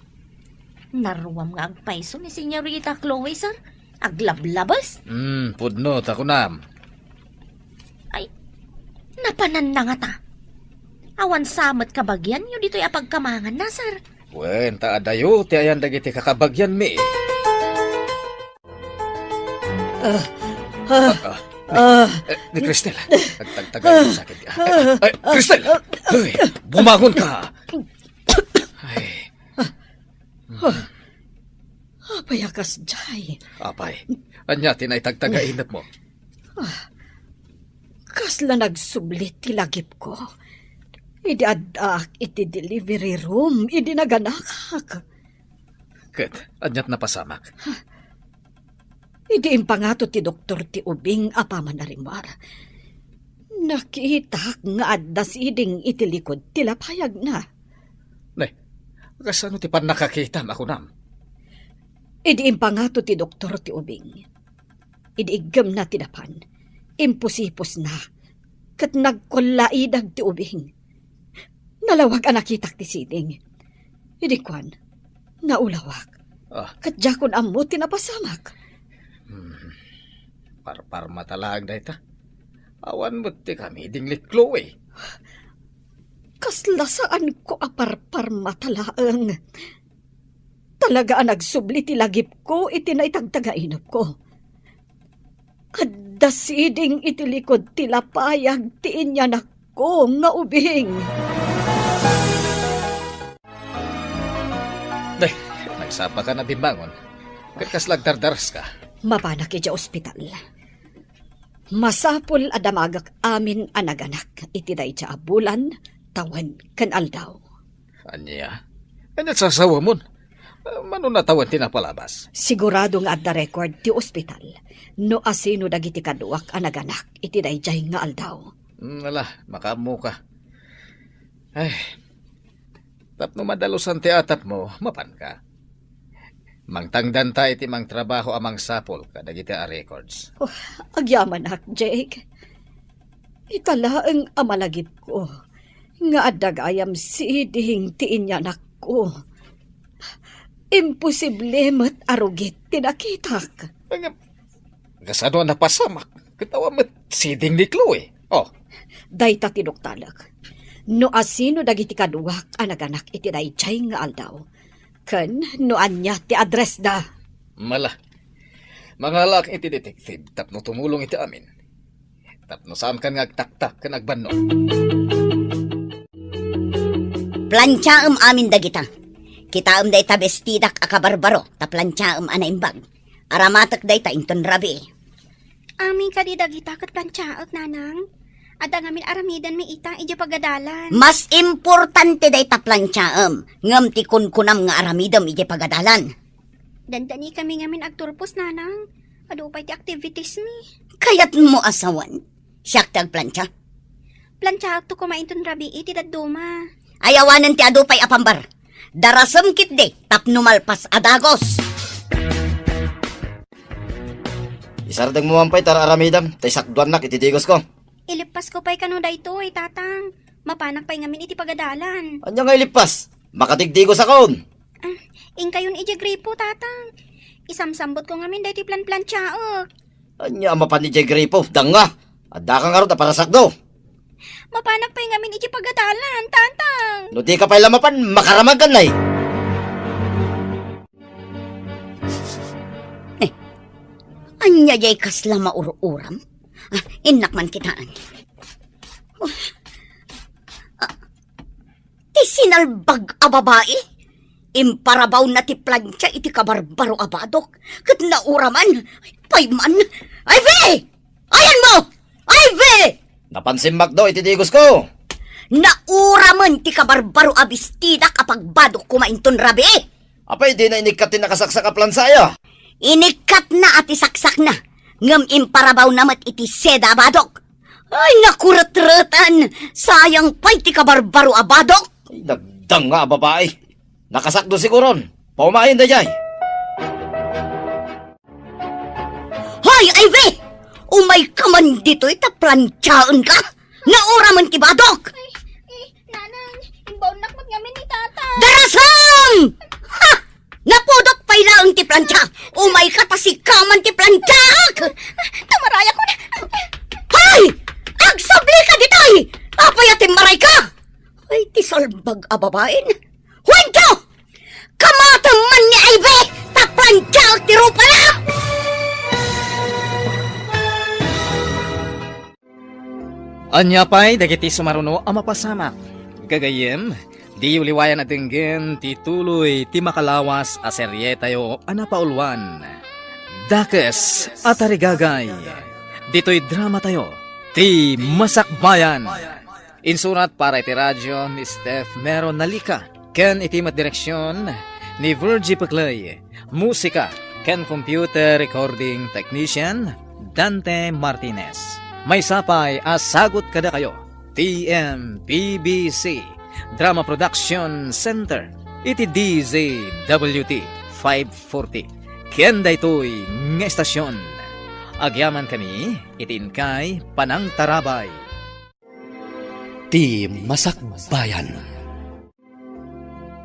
Naruam nga agpayso ni Señorita Chloe, sir. Aglablabes. Hmm, pudno ta kunam. Ay, napananna ngata. Awan sa met kabagianyo ditoy a pagkamanganna, sir. Wen, ta adayo ti ayan dagiti kakabagianmi. Ah, ah, ah, ah. Eh, ni Cristel. Tagtagtagay mo sakit. Ah, eh, Cristel! Ay, bumangon ka! Ay. Apay a kasdiay? Apay, ania ti naitagtagay inepmo? Ah, kasla nagsubli ti lagipko. Idi addaak iti delivery room, idi naganakak. Ket, aniat napasamak? Idi impangato ti doktor ti ubing a paman a rimmuar, nakitak nga adda siding iti likod ti lapayagna. Ne, kasano ti pannakakitam a kunam? Idi impangato ti doktor ti ubing, idi iggemna ti napan, impusipusna, ket nagkullaidag ti ubing. Nalawag a nakitak ti siding. Idi kuan, naulawak. Ah. Ket diakon ammo ti napasamak. Hmm. Parparmata laeng dayta. Awan met ti kamiding ni Chloe. Kasla saanko a parparmata laeng. Talaga a nagsubli ti lagipko iti naitagtagainepko. Adda siding iti likod ti lapayag ti inyanakko nga ubing. Day, nagsapaka a bimmangon. Ket kasla agdardaraska? Mapanak idiay ospital. Masapul a damagek amin a naganak iti dayta a bulan, tawen, ken aldaw. Ania? Ania sasawamon? Ah, mano natawen ti napalabas? Sigurado nga adda record ti ospital no asino dagiti kaduak a naganak iti daydiay nga aldaw. Hmm, ala, makaammoka. Ay, tapno madalusan ti atapmo, mapanka. Mangtangdanta iti mangtrabaho a mangsapul kadagiti a records. Oh, agyamanak, Jake. Ita laeng a malagipko nga adda gayam siding ti inyanakko. Imposible met a rugit ti nakitak. Ngem, kasano a napasamak? Ket awan met siding ni Chloe. Oh. Dayta ti nuktalek. No asino dagiti kaduak a naganak iti daydiay nga aldaw, ken no ania ti addressda. Mala, mangalaak iti detective tapno tumulong iti amin. Tapno saankan nga agtaktak ken agbannog. Plantiaem amin dagita. Kitaem dayta bestidak a kabarbaro ta plantiaem a naimbag. Aramatek dayta inton rabii. Amin kadi dagita ket plantiaek, nanang? Adda ngamin aramidenmi ita idiay pagadalan. Mas importante dayta plantiaem, ngem ti kunkunam nga aramidem idiay pagadalan. Dandanikami ngamin agturpos, nanang. Adu pay ti activitiesmi. Kayatmo a sawen? Siak ti agplantia. Plantiaekto koma inton rabii ti dadduma. Ay awanen ti adu pay a pambar. Darasem ketdi tapno malpas a dagos. Isardengmo man pay ta ar-aramidem, ta isakduannak iti digosko. Ileppasko pay kano daytoy, tatang. Mapanak pay ngamin iti pagadalan. Ania nga ileppas? Makadigdigosakon. Ah, inkayon idiay gripo, tatang. Isamsambutko ngamin daytoy planplantiaek. Ania a mapan idiay gripo? Danga! Addaka ngarud a parasakdo. Mapanak pay ngamin idiay pagadalan, tatang. No dika pay la mapan, makaramagkan, nay. Eh, ania diay kasla maur-uram? Ah, innak man kitaen. Oh. Ah, ti sinalbag a babai, imparabawna ti plantia iti kabarbaro a badok, ket nauraman. Pay man. Ivy! Ayanmo! Ivy! Napan simmakdo iti digosko. Nauramen ti kabarbaro a bestidak a pagbadok koma inton rabii. Apay, dina inikkat ti nakasaksak a plansa aya? Inikkatna a ti saksakna, ngem imparabawna met iti seda a badok. Ay, nakuretreten! Sayang pay ti kabarbaro a badok! Ay, nagdanga a babai. Nakasakdo siguron. Paumayen daydiay. Hoy, Ivy! Umayka man ditoy ta plantiaenka! Nauramen ti badok! Ay, eh, nanang, imbaonnak met ngamin ni Tata. Darasem! Ha! Napudot pay laeng ti plantia! Umayka ta sika man ti plantiaek! Tumarayak man. Hoy! Agsublika ditoy! Apay a timmarayka? Ay, ti salbag a babaen! Wencho! Kamatem man ni Ivy ta plantiaek ti rupana! Ania pay dagiti sumaruno a mapasamak? Gagayyem, diyo liwayan a denggen ti tuloy ti makalawas a serietayo a napauluan, Dakes a Tarigagay. Ditoy dramatayo, Ti Masakbayan. Insurat para iti radio ni Steph Mero Nalica, ken iti met direksion ni Virgie Peclay. Musika ken computer recording technician, Dante Martinez. Maysa pay a sagut kadakayo, T M P B C Drama Production Center, iti D Z W T five forty. Ken daytoy nga estasion, agyamankami iti inkay panangtarabay. Ti Masakbayan.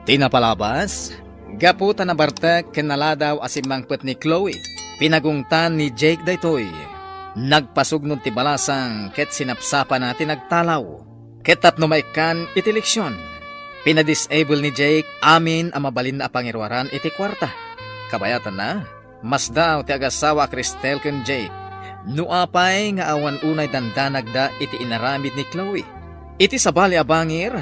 Ti napalabas, gapu ta nabartek ken naladaw a simmangpet ni Chloe, pinagungtan ni Jake daytoy. Nagpasugnod ti balasang ket sinapsapana ti nagtalaw. Ket tapno maikkan iti leksion, pinadisable ni Jake amin a mabalinna a pangiruaran iti kuarta. Kabayatanna, masdaaw ti agasawa a Cristel ken Jake. No apay nga awan unay dandanagda iti inaramid ni Chloe. Iti sabali a bangir,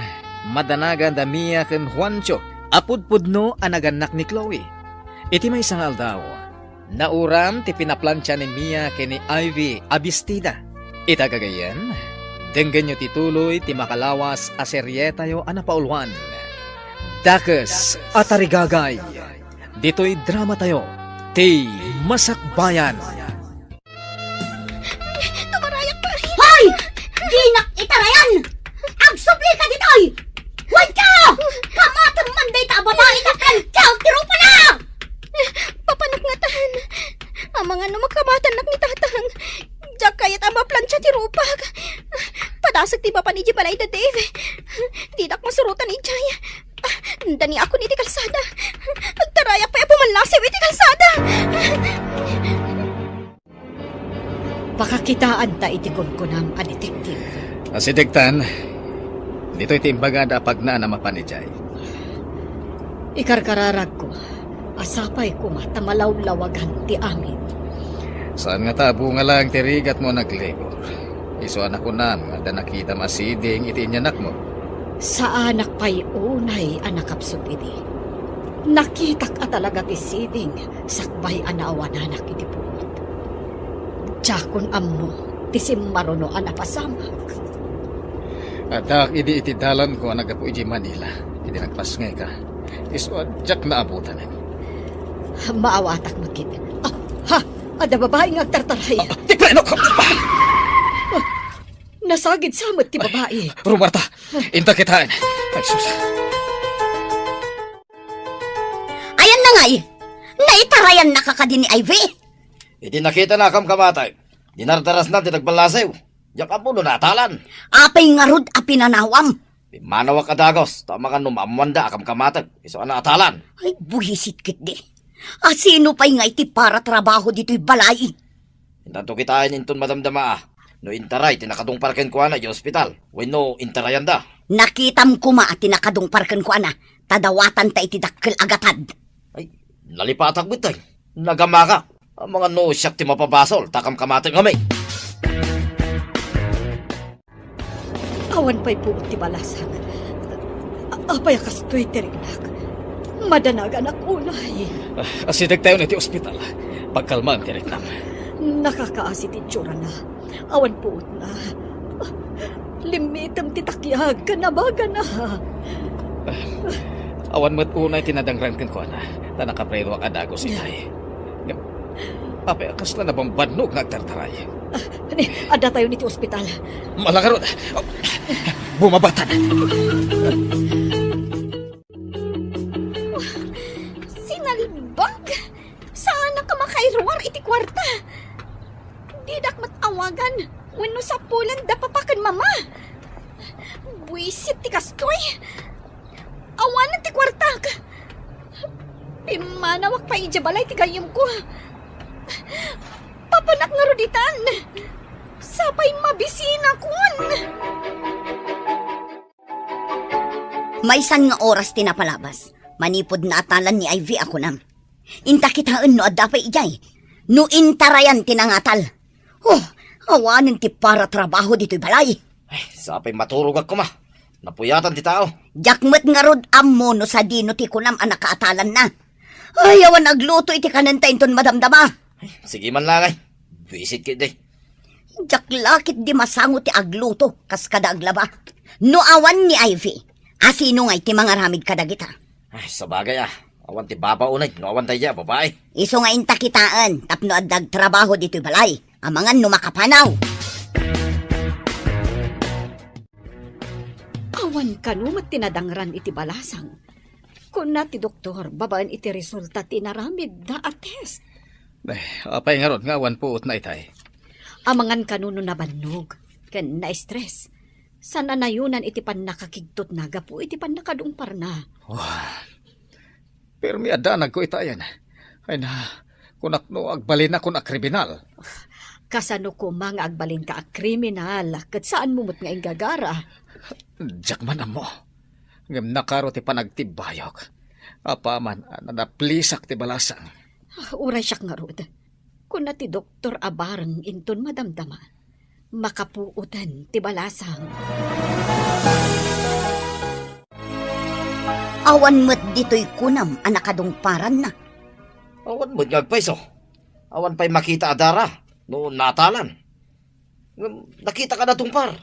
madanaganda Mia ken Juancho a pudpudno a nagannak ni Chloe. Iti maysa nga aldaw, nauram ti pinaplantia ni Mia ken ni Ivy a bestida. Ita gagayyem, denggenyo ti tuloy ti makalawas a serietayo a napauluan, Dakes a Tarigagay. Ditoy dramatayo, Ti Masakbayan. Tumarayak pay! Hoy! Dinak itarayan! Agsubli ka ditoy! Juancho! Kamatem man dayta a babai ta plantiaek ti rupana! Papanak ngatan. Amangan no makamatannak ni Tatang. Diak kayat a maplantia ti rupak. Padasek ti mapan idiay balay da Dave. Dinak masurotan idiay. Ah, Daniakon iti kalsada. Agtarayak pay a pumallasew iti kalsada. Pakakitaanta iti kunkunam a detective. Asidegtan, ditoy ti imbagada a pagnaan a mapan idiay. Ikarkararagko a sapay koma ta malawlawagan ti amin. Saan nga ta bunga laeng ti rigatmo a naglibur. Isu a nakunam nga adda nakitam a siding iti inyanakmo. Saanak pay unay a nakapsut idi. Nakitak a talaga ti siding sakbay a naawananak iti puot. Diakon ammo ti simmaruno a napasamak. Addaak idi iti dalanko a naggapu idiay Manila idi nagpasngayka. Isu a diak naabutanen. Maawatak met ketdi. Ah, ha! Adda babai nga agtartaray. Ah, ti prenok! Ah! Nasagid sa met ti babai. Rumarta, inta kitaen. Ay, sus. Ayan na ngay, naitarayannaka kadi ni Ivy? Iti nakitana a kamkamatek, dinardarasna ti nagballasew. Diak ammo no naatalan. Apay ngarud a pinanawam? Pimmanawak a dagus, ta amangan no maammoanda a kamkamatek, isu a naatalan. Ay, buisit ketdi. A sino pay nga iti paratrabaho ditoy balay? Intanto kitaen inton madamdama a no intaray ti nakadungpar kenkuana idiay ospital wenno intarayanda. Nakitam koma a ti nakadungpar kenkuana, ta dawatanta iti dakkel a gatad. Ay, nalipatak met ay. Nagamaka. Amangan no siak ti mapabasol, ta kamkamatek ngamin. Awan pay puot ti balasang. A-, apay a kastoy ti riknak? Madanaganak unay. Ah, asidegtayon iti ospital. Pagkalmaem ti riknam. Nakakaasi ti itsurana. Awan puotna. Limmitem ti takiag ken abagana. Ah, awan met unay ti nadangran kenkuana, ta nakaprenuak a dagus itay. Ngem, apay a kasla nabambannog nga agtartaray? Ah, ni, addatayon iti ospital. Malangarod. Bumabatan. Sinalbag! Saanak a makairuar iti kuarta. Didak met awagan wenno sapulen da papa ken mama. Buisit ti kastoy. Awanen ti kuartak. Pimmanawak pay idiay balay ti gayyemko. Papanak ngarud itan. Sapay mabisinakon. Maysan nga oras ti napalabas, manipud naatalan ni Ivy a kunam. Inta kitaen no adda pay idiay. No intarayan ti nangatal. Oh, awanen ti paratrabaho ditoy balay. Ay, sapay maturogak koma. Napuyatan ti tao. Diak met ngarud ammo no sadino ti kunam a nakaatalanna. Ay, awan agluto iti kanenta inton madamdama. Ay, sige man lang ay. Buisit ketdi. Diak la ketdi masango ti agluto kas kada aglaba. No awan ni Ivy, asino ngay ti mangaramid kadagita? Ay, sabagay a. Awan ti babaonen no awan daydiay a babai. Isu nga inta kitaen tapno adda agtrabaho ditoy balay. Amangan no makapanaw. Awan kano met ti nadangran iti balasang. Kuna ti doktor, babaen iti resulta ti inaramidda a test. Eh, apay ngarud nga awan puotna itay? Amangan kano no nabannog ken na-stress. Saan a nayonan iti pannakakigtotna gapu iti pannakadungparna. Wah, permi a danagko itayen. Ay na, kunak no agbalinakon a kriminal. Kasano koma nga agbalinka a kriminal ket saanmo met nga inggagara? Diak man ammo. Ngem nakaro ti panagtibbayok. Apaman a nanaplisak ti balasang. Ah, uray siak ngarud. Kuna ti doktor a bareng inton madamdama, makapuoten ti balasang. Awan met ditoy kunam a nakadungparanna. Awan met nga agpayso. Awan pay makita a dara no natalan. Ngem nakita ka natungpar.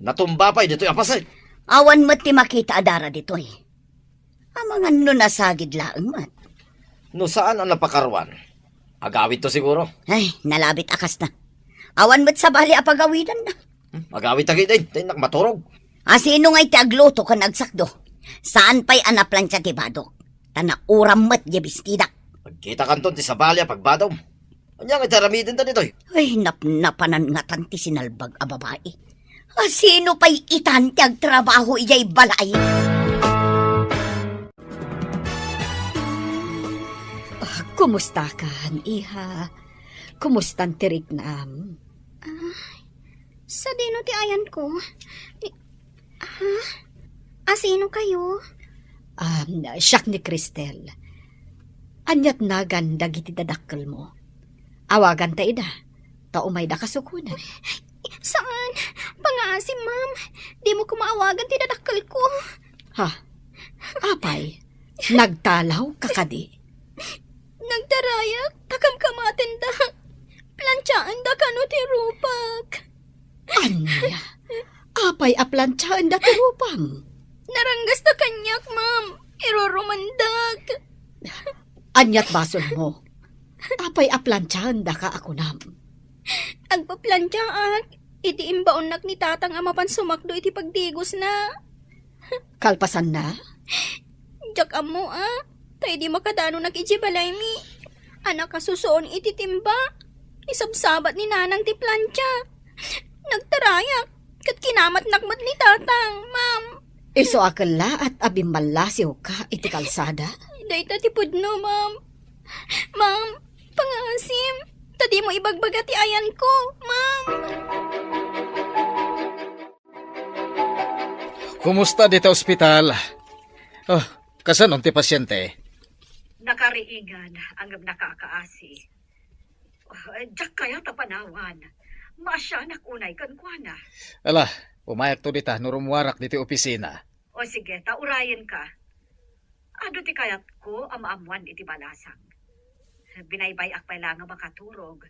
Natumba pay ditoy a paset. Awan met ti makita a dara ditoy. Amangan no nasagid laeng met. No saan a napakaruan, agawidto siguro. Ay, nalabit a kasta. Awan met sabali a pagawidanna. Hmm, agawid ta ketdi, ta innak maturog. Asino ngay ti agluto ken agsakdo? Saan pay a naplansia ti badok? Ta nauram met diay bestidak. Agkita kanton ti sabali a pagbadom. Ania nga iti aramidenta ditoy? Ay, napnapanan ngatan ti sinalbag a babai. Asino pay itan ti agtrabaho idiay balay? Kumustakan, iha? Kumustan ti riknam? Ah, sadino ti ayanko? Ni, ha? Asino kayo? Um, siak ni Cristel. Aniat nagan dagiti dadakkelmo? Awaganta ida, ta umayda kasukunen. Saan? Pangaasim, ma'am. Dimo ko maawagan ti dadakkelko. Ha? Apay, nagtalaw ka kadi? Nagtarayak, ta kamkamatenda. Plantiaenda kano ti rupak. Ania? Apay a plantiaenda ti rupam? Naranggasta kaniak, ma'am. Irurumandak. Aniat basolmo? Apay a plantiaendaka a kunam? Agpaplantiaak iti imbaonnak ni tatang a mapan sumakdo iti pagdigosna. Kalpasanna? Diak ammo, a. Ta idi makadanonak idiay balaymi, a nakasusuon iti timba, isabsabat ni nanang ti plantia. Nagtarayak, ket kinamatnak met ni tatang, ma'am. Isu a kellaat a bimmallasiwka iti kalsada? Dayta ti pudno, ma'am. Ma'am, pangaasim, ta dimo ibagbaga ti ayanko, ma'am. Kumusta dita ospital? Oh, kasano ti pasiente? Nakariingan, ngem nakakaasi. Oh, diak kayat a panawan. Maasianak unay kenkuana. Ala, umayakto dita no rummuarak ditoy opisina. O sige, ta urayenka. Adu ti kayatko a maammoan iti balasang. Binaybay-ak pay la nga makaturog,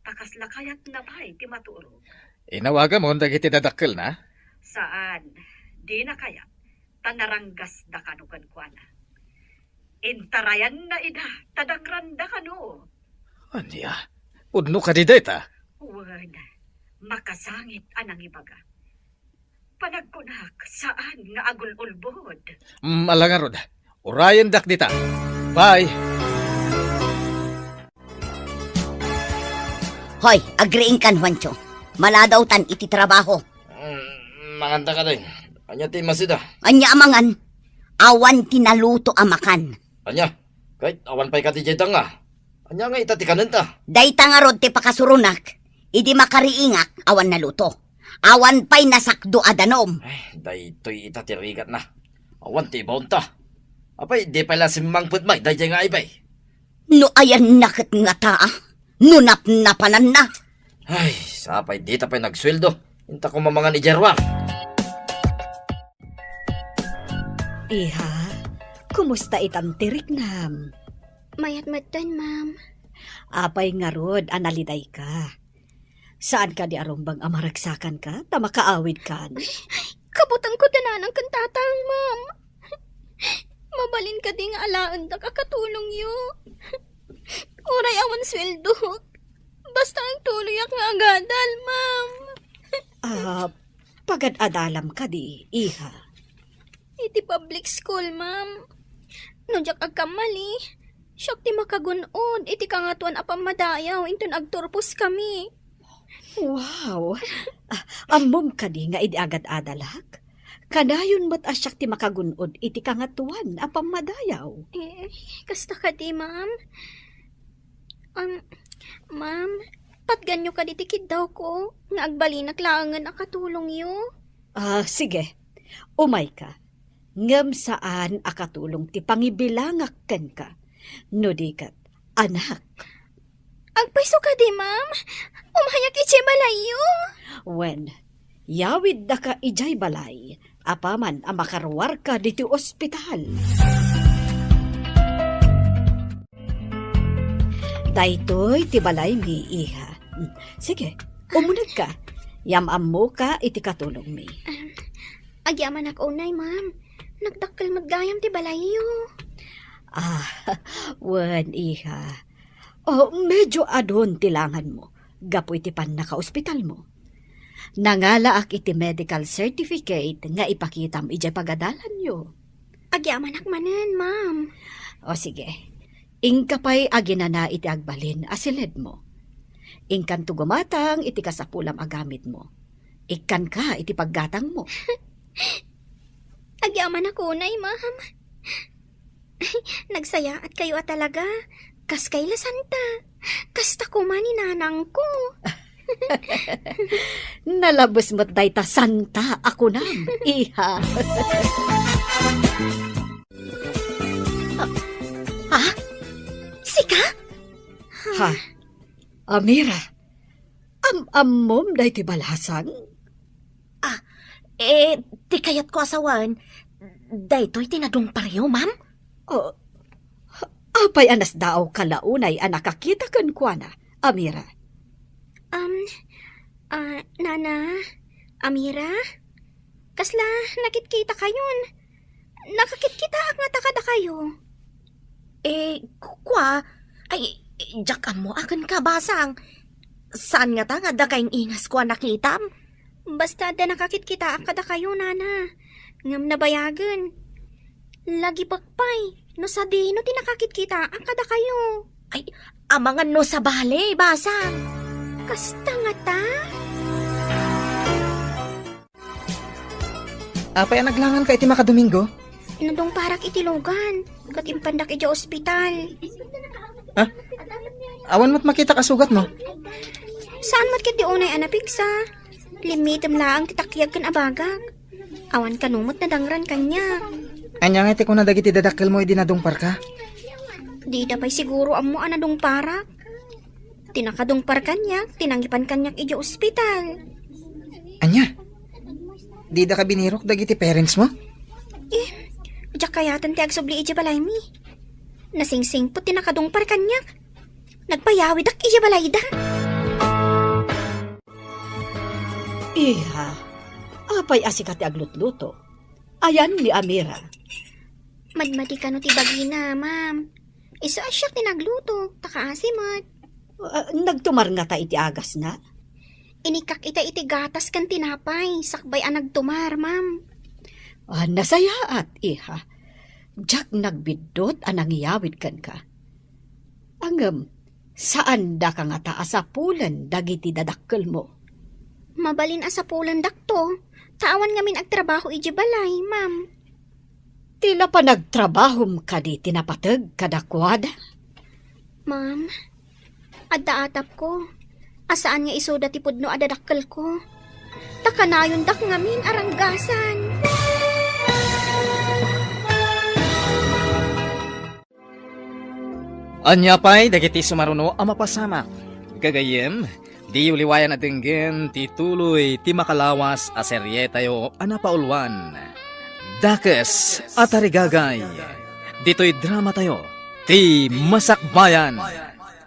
ta kasla kayatna pay ti maturog. Inawagamon dagiti dadakkelna? Saan, dina kayat, ta naranggasda kano kenkuana. Intarayanna ida, ta dangranda kano. Ania? Pudno kadi dayta? Wen, makasangit a nangibaga. Panagkunak, saan nga agul-ulbod. Mm, ala ngarud. Urayendak dita. Bye. Hoy, agriingkan, Juancho. Maladawtan iti trabaho. Mm, manganta kadi. Ania ti masida? Ania a mangan? Awan ti naluto a makan. Ania? Ket awan pay kadi dayta nga. Ania nga ita ti kanenta? Dayta ngarud ti pakasuronak. Idi makariingak, awan naluto. Awan pay nasakdo a danum. Ay, daytoy ita ti rigatna. Awan ti ibaonta. Apay, di pay la simmangpet may daydiay nga aybay. No ayanna ket ngata, a? No napnapananna? Ay, sapay dita pay nagsueldo. Inta ko mamangan idiay ruar. Iha, kumusta itan ti riknam? Mayat metten, ma'am. Apay ngarud a nalidayka? Saan kadi a rumbeng a maragsakanka ta makaawidkan? Ay, kabutengko ti nanang ken tatang, ma'am. Mabalin kadi nga alaendak a katulongyo? Uray awan sueldok. Basta agtuloyak nga agadal, ma'am. Ah, pagad-adalam kadi, iha? Iti public school, ma'am. No diak agkammali, siak ti makagun-od iti Kangatoan a Pammadayaw inton agturpos kami. Wow! Ah, ammom kadi nga idi agad-adalak, kanayon met a siak ti makagun-od iti Kangatoan a Pammadayaw? Eh, kasta kadi, ma'am. Um, ma'am, patganyo kadi ti kiddawko nga agbalinak laengen a katulongyo? Ah, sige. Umayka. Ngem saan a katulong ti pangibilangak kenka. No di ket, anak. Agpayso kadi, ma'am. Umayak idiay balayyo. Wen, yawiddaka idiay balay, apaman a makaruarka ditoy ospital. Daytoy ti balaymi, iha. Mm, sige, umunegka. Yam-ammoka iti katulongmi. Agyamanak unay, ma'am. Nagdakkel met gayam ti balayyo. Ah, wen, iha. Oh, medyo adun ti langanmo gapu iti pannakaospitalmo. Nangalaak iti medical certificate nga ipakitam idiay pagadalanyo. Agyamanak manen, ma'am. O sige, inka pay aginana iti agbalin a siledmo. Inkanto gumatang iti kasapulam a gamitmo. Ikkanka iti paggatangmo. Agyamanak unay, ma'am. Nagsayaat kayo a talaga. Kas kailasanta. Kasta koma ni nanangko. Nalabes met dayta santa a kunam, iha. Ah, ha? Sika? Ha? Amira, am-ammom daytoy balasang? Ah, eh, ti kayatko a sawen, daytoy ti nadungparyo, ma'am? Oh, apay a nasdaaw ka la unay a nakakita kenkuana, Amira? Um, ah, Nana, Amira? Kasla nakitkitakayon? Nakakitkitaak ngata kadakayo. Eh, ku-, kua, ay, diak ammo a kenka, basang. Saan ngata nga adda kaing-ingasko a nakitam? Basta adda nakakitkitaak kadakayo, Nana. Ngem nabayagen. Lagipek pay, no sadino ti nakakitkitaak kadakayo. Ay, amangan no sabali, basang. Kasta ngata? Apay a naglanganka iti makadomingo? Nadungparak iti lugan, ket impandak idiay ospital. Ha? Awan met makitak a sugatmo? Saan met ketdi unay a napigsa? Limmitem laeng ti takyag ken abagak. Awan kano met nadangran kaniak. Ania ngay ti kuna dagiti dadakkelmo idi nadungparka? Dida pay siguro ammo a nadungparak. Ti nakadungpar kaniak, ti nangipan kaniak idiay ospital. Ania? Didaka binirok dagiti parentsmo? Eh, diak kayaten ti agsubli idiay balaymi. Nasingsingpet ti nakadungpar kaniak. Nagpayawidak idiay balayda. Iha, apay a sika ti aglutluto? Ayan ni Amira. Madmadi kano ti bagina, ma'am. Isu a siak ti nagluto, ta kaasi met. Ah, nagtumar ngata iti agasna? Inikkak ita iti gatas ken tinapay, sakbay a nagtumar, ma'am. Ah, nasayaat, iha. Diak nagbiddut a nangiyawid kenka. Ngem, saandaka ngata a sapulen dagiti dadakkelmo. Mabalin a sapulendakto, ta awan ngamin agtrabaho idiay balay, ma'am. Ti la panagtrabahom kadi ti napateg kadakuada? Ma'am, adda atapko a saan nga isuda ti pudno a dadakkelko. Ta kanayondak ngamin a ranggasan. Ania pay dagiti sumaruno a mapasamak? Gagayyem, diyo liwayan a denggen ti tuloy ti makalawas a serietayo a napauluan, Dakes a Tarigagay. Ditoy dramatayo, Ti Masakbayan.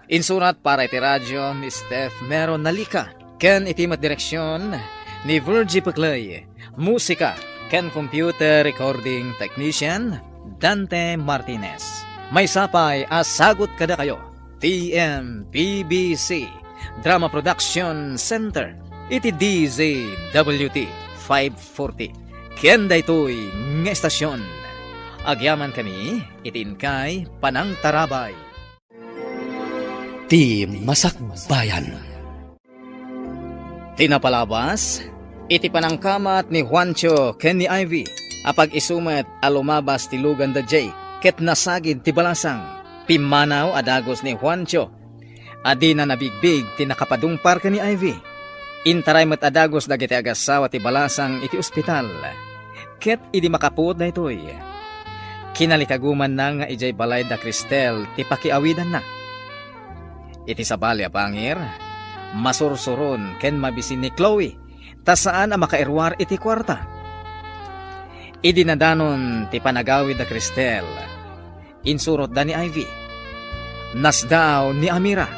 Insurat para iti radio ni Steph Mero Nalica, ken iti met direksion ni Virgie Peclay. Musika ken computer recording technician, Dante Martinez. Maysa pay a sagut kadakayo, T M P B C Drama Production Center, iti D Z W T five forty. Ken daytoy nga estasion, agyamankami iti inkay panangtarabay. Ti Masakbayan. Ti napalabas, iti panangkamat ni Juancho ken ni Ivy a pag-isu met a lumabas ti lugan da Jake ket nasagid ti balasang. Pimmanaw a dagus ni Juancho a dina nabigbig ti nakapadungpar ken ni Ivy. Intaray met a dagus dagiti agassawa ti balasang iti ospital. Ket idi makapuot daytoy, kinalikagumanna nga idiay balay da Cristel ti pakiawidanna. Iti sabali a pangir, masursuron ken mabisin ni Chloe ta saan a makairuar iti kuarta. Idi nadanon ti panagawid da Cristel, insurotda ni Ivy. Nasdaaw ni Amira.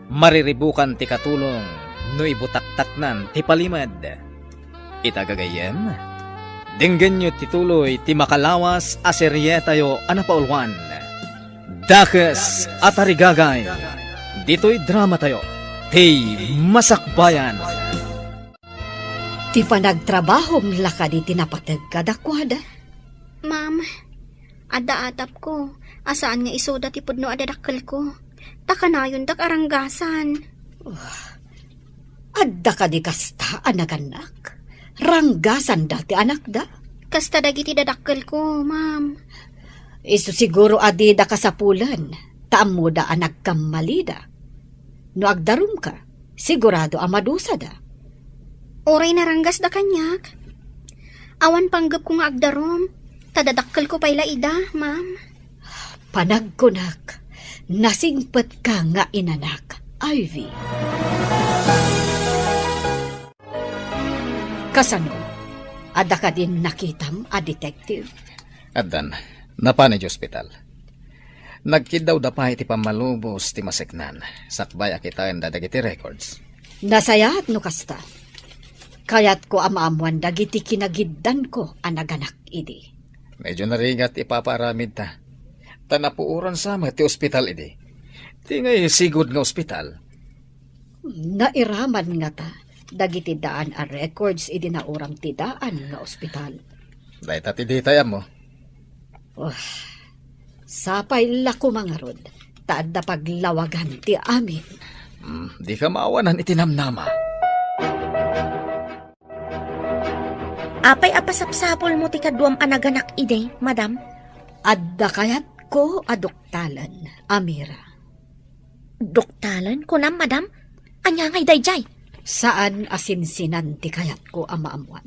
Mariribukan ti katulong no ibutaktaknan ti palimed. Ita gagayyem, denggenyo ti tuloy ti makalawas a serietayo a napauluan, Dakes a Tarigagay. Ditoy dramatayo, Ti Masakbayan. Ti panagtrabahom la kadi ti napateg kadakuada? Ma'am, adda atapko a saan nga isuda ti pudno a dadakkelko, ta kanayondak a ranggasan. Adda kadi kasta a nagannak? Ranggasanda ti anakda? Kasta dagiti dadakkelko, ma'am. Isu siguro a dida kasapulen. ta ammoda a nagkammalida. No agdarumka, sigurado a madusada. Uray naranggasda kaniak. Awan panggepko nga agdarum, ta dadakkelko pay la ida, ma'am. Panagkunak, nasingpetka nga inanak, Ivy. Kasano? Adda kadin nakitam a detective? Addan, napan idiay ospital. Nagkiddawda pay iti pammalubos ti maseknan, sakbay a kitaenda dagiti records. Nasayaat no kasta. Kayatko a maammoan dagiti kinagiddanko a naganak idi. Medyo narigat ti ipapaaramidta. Ta napuoran sa met ti ospital idi. Ti ngay sigud nga ospital. Nairaman ngata dagiti daan a records idi nauram ti daan nga ospital. Dayta ti ditay ammo. Wah, sapay la koma ngarud, ta adda paglawagan ti amin. Hmm, dika maawanan iti namnama. Apay a pasapsapulmo ti kaduam a naganak idi, madam? Adda kayatko a duktalen, Amira. Duktalen, kunam, madam? Ania ngay daydiay? Saan a sinsinan ti kayatko a maammoan.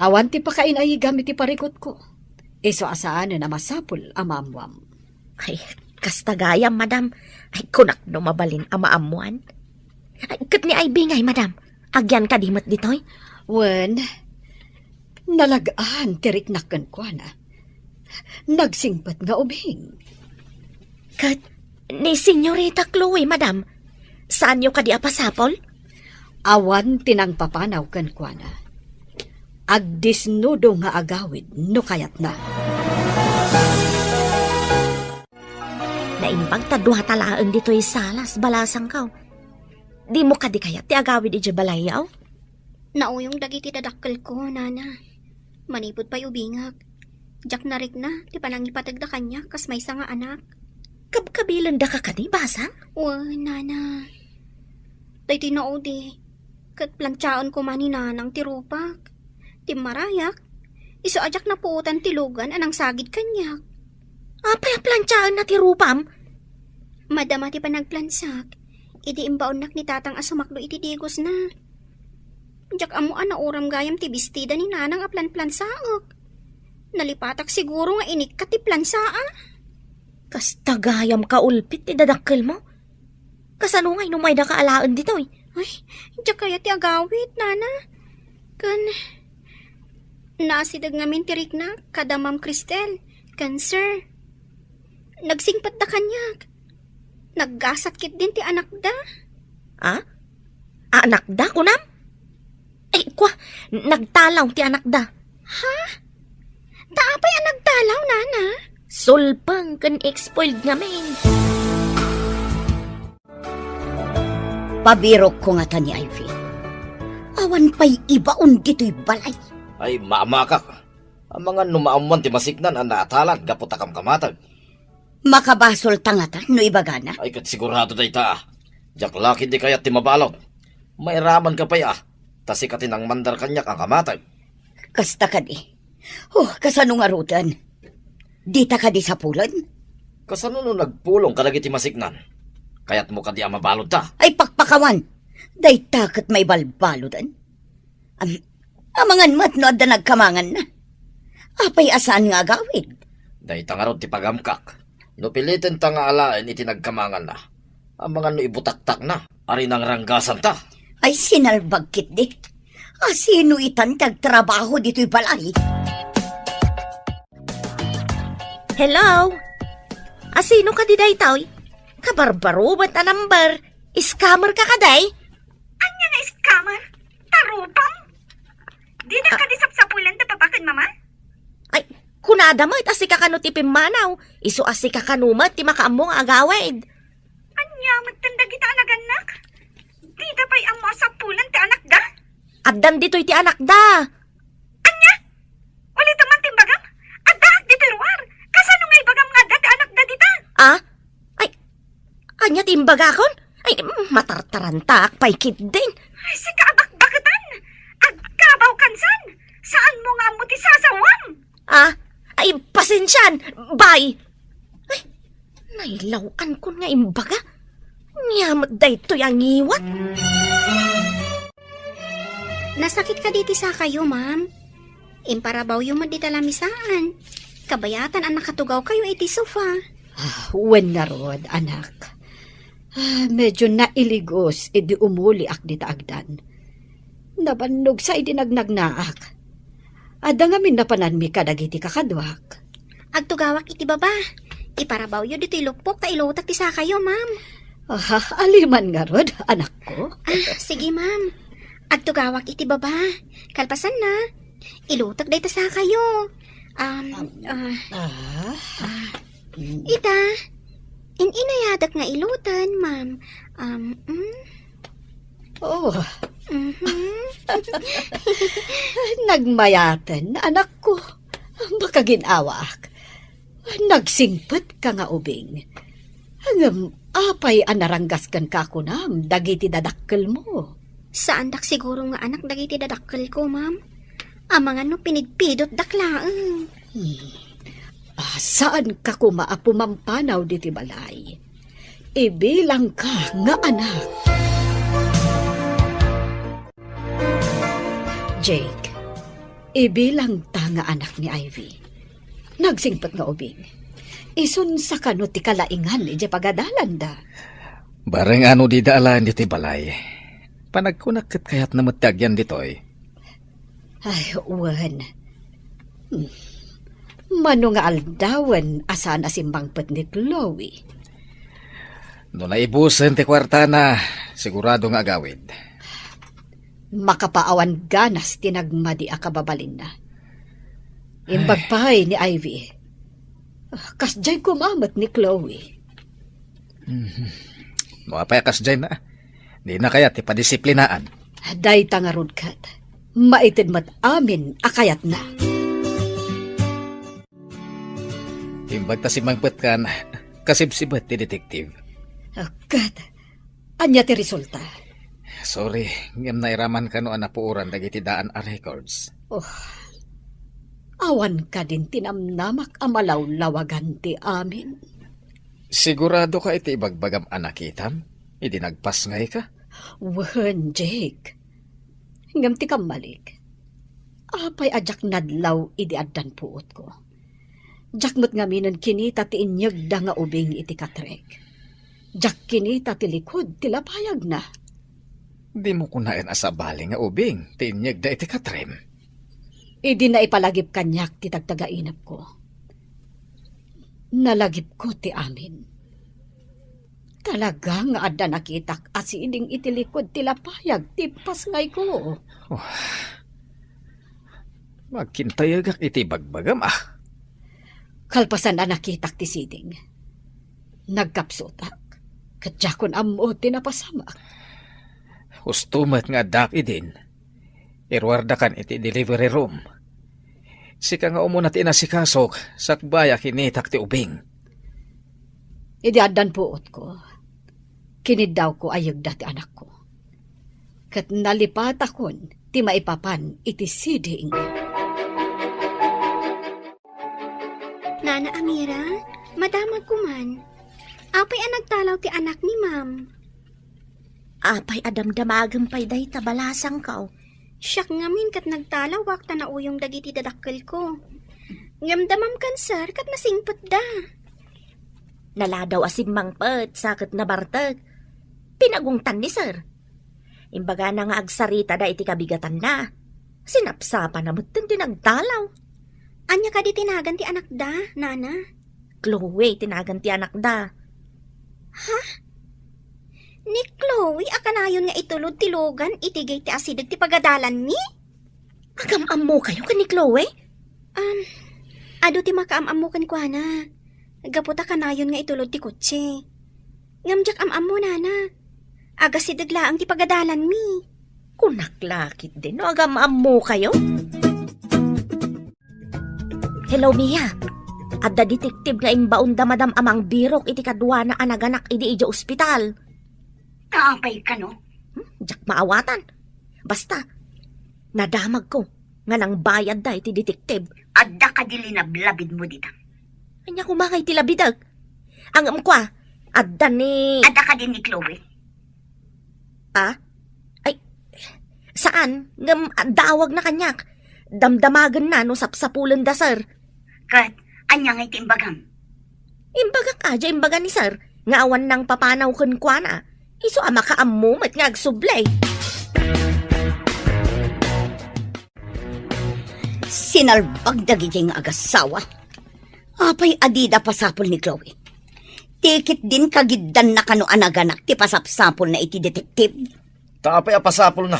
Awan ti pakainaigam iti parikutko. Isu a saanen a masapul a maammoam. Ay, kasta gayam, madam. Ay, kunak no mabalin a maammoan. Ay, ket ni Ivy ngay, madam? Agyan kadi met ditoy? Wen, nalag-an ti riknak kenkuana. Nagsingpet nga ubing. Ket ni Senyorita Chloe, madam, saanyo kadi a pasapul? Awan ti nangpapanaw kenkuana. Agdisnudo nga agawid no kayatna. Naimbag ta duata laeng ditoy salas, balasangko. Dimo kadi kayat ti agawid idiay balayyo? Nauyong dagiti dadakkelko, nana. Manipud pay ubingak. Diak narikna ti panangipategda kaniak kas maysa nga anak. Kabkabilendaka kadi, basang? Wen, nana. Daytoy naudi, ket plantiaen koma ni nanang ti rupak. Timmarayak, isu a diak napuotan ti lugan a nangsagid kaniak. Apay a plantiaenna ti rupam? Madama ti panagplansak, idi imbaonnak ni tatang a sumakdo iti digosna. Diak ammo a nauram gayam ti bestida ni nanang a planplansaek. Nalipatak siguro nga inikkat ti plansaa. Kasta gayam kaulpit ti dadakkelmo. Kasano ngay no maydaka alaen ditoy? Ay, diak kayat ti agawid, nana. Ken, naasideg ngamin ti riknak kada Ma'am Cristel ken Sir. Nagsingpetda kaniak. Naggasat ketdin ti anakda. Ah? Anakda, kunam? Ay, kwa, nagtalaw ti anakda. Ha? Ta apay a nagtalaw, nana? Sulpeng ken spoiled ngamin. Pabirokko ngata ni Ivy. Awan pay ibaon ditoy balay. Ay, maamakak. Amangan no maammoan ti masiknan a naatalan gapu ta kamkamateg. Makabasolta ngata no ibagana? Ay, ket sigurado dayta. Diak la ketdi kayat ti mabalud. Mairamanka pay a, ta sika ti nangmandar kaniak a kamateg. Kasta kadi. Oh, kasano ngaruden? Dita kadi sapulen? Kasano no nagpulong kadagiti masiknan? Kayatmo kadi a mabaludta? Ay, pakpakawan! Dayta ket maibalbaluden. Am-, amangan met no adda nagkamanganna. Apay a saan nga agawid? Dayta ngarud ti pagamkak. No pilitenta nga alaen iti nagkamanganna, amangan no ibutaktakna, ari nangranggasanta. Ay, sinalbag ketdi. Asino itan ti agtrabaho ditoy balay? Hello? Asino kadi daytoy? Kabarbarubet a number. Scammer ka kadi? Ania nga scammer? Tarupam? Dida Ah. kadi sapsapulan ta papa ken mama? Ay, kunada met a sika kano ti pimmanaw. Isu a sika kano met ti makaammo nga agawid. Ania metten dagita a nagannak? Dida pay ammo a sapulan ti anakda? Addan ditoy ti anakda. Ania? Ulitem man ti imbagam? Addaak ditoy ruar. Kasano nga ibagam nga adda ti anakda dita? Ah? Ay, ania ti imbagakon? Ay, matartarantaak pay ketdin. Ay, sika a bakbaketan! Agkabaw kansan! Saanmo nga ammo ti sasawam? Ah? Ay, pasensian! Bye! Ay, Nailaw-ankon nga imbaga. Ania met daytoy a ngiwat? Nasakit kadi ti sakayo, ma'am? Imparabawyo met dita lamisaan. Kabayatan a nakatugawkayo iti sofa. Ah, wen ngarud, anak. Ah, medyo nailigos idi umuliak dita agdan. Nabannog sa idi nagnagnaak. Adda ngamin napananmi kadagiti kakaduak. Agtugawak iti baba. Iparabawyo ditoy lukpok ta ilutak ti sakayo, ma'am. Ah, aliman ngarud, anakko. Ah, sige, ma'am. Agtugawak iti baba. Kalpasanna, ilutak dayta sakayo. Um, ah, Ah, ah, mm. Ita, in-inayadak nga ilutan, ma'am. Um, mm. Oh. Mhm. Nagmayaten, anakko. Makagin-awaak. Nagsingpet ka nga ubing. Ngem apay a naranggas kenka kunam dagiti dadakkelmo? Saandak siguro nga anak dagiti dadakkelko, ma'am. Amangan no pinidpidotdak laeng. Hmm. Ah, saanka koma a pumampanaw diti balay. Ibilangka nga anak. Jake, ibilangta nga anak ni Ivy. Nagsingpet nga ubing. Isunsa kano ti kalaingan idiay pagadalanda? Bareng ano dida alaen ditoy balay. Panagkunak ket kayatna met ti agyan ditoy. Ay, wen. Hmm. Mano nga aldawen a saan a simmangpet ni Chloe? No naibusen ti kuartana, sigurado nga agawid. Makapaawan ganas ti nagmadi a kababalinna. Imbag Ay. pay ni Ivy. Ah, kasdiay koma met ni Chloe. Mhm. No apay a kasdiay na, dina kayat ti padisiplinaan. Dayta ngarud ket, maited met amin a kayatna. Imbag ta simmangpetkan, kasibsibet ti detective. Ah, ket, ania ti resulta? Sorry, ngem nairaman kano a napuoran dagiti daan a records. Oh, awan kadin ti namnamak a malawlawagan ti amin. Sigurado ka iti ibagbagam a nakitam idi nagpasngayka? Wen, Jake. Ngem ti kammalik, apay a diak nadlaw idi addan puotko? Diak met ngaminen kinita ti inyegda nga ubing iti katrek. Diak kinita ti likud ti lapayagna. Dimo kunaen a sabali nga ubing ti inyegda iti katrem? Idi naipalagip kaniak ti tagtagainepko, nalagipko ti amin. Talaga nga adda nakitak a siding iti likud ti lapayag ti pasngayko. Oh. Agkintayegak iti bagbagam, ah. Kalpasan a nakitak ti siding, nagkapsutak, ket diakon ammo ti napasamak. Husto met nga addaak idin. Iruardakan iti delivery room. Sika nga umuna ti inasikasok, sakbay a kinitak ti ubing. Idi addan puotko, kiniddawko a yegda ti anakko. Ket nalipatakon ti maipapan iti siding. Nana Amira, madamagko man. Apay a nagtalaw ti anak ni Ma'am? Apay a damdamagem pay dayta balasangko? Siak ngamin ket nagtalawak ta nauyong dagiti dadakkelko. Ngem da Ma'am Cancer ket nasingpetda. Naladaw a simmangpet sa ket nabartek. Pinagungtan ni Sir. Imbagana nga agsaritada iti kabigatanna. Sinapsapana metten ti nagtalaw. Ania kadi ti nagan ti anakda, Nana? Chloe ti nagan ti anakda. Ha? Ni Chloe a kanayon nga itulod ti lugan iti gay ti asideg ti pagadalanmi? Agam-ammokayo ken ni Chloe? Um, adu ti makaam-ammo kenkuana. Gapu ta kanayon nga itulod ti kotse. Ngem diak am-ammo, Nana. Agasideg laeng ti pagadalanmi. Kunak la ketdi no agam-ammokayo. Hello, Mia. Adda detective nga imbaon da Madam a mangbirok iti kaduana a naganak idi idiay ospital. Apay kano? Hmm, diak maawatan. Basta, nadamagko nga nangbayadda iti detective. Adda kadi linablabidmo dita? Ania koma nga iti labidek? Ngem kua, adda ni... Adda kadi ni Chloe? Ah? Ay, saan. Ngem adda awagna kaniak. Damdamagenna no sapsapulenda, sir. Ket, ania ngay ti imbagam? Imbagak a, diay imbaga ni sir, nga awan nangpapanaw kenkuana. Isu a makaammo met nga agsubli. Sinalbag dagiti nga agasawa. Apay a dida pasapul ni Chloe? Ti ketdin kagiddanna kano a naganak ti pasapsapulna iti detective. Ta apay a pasapulna?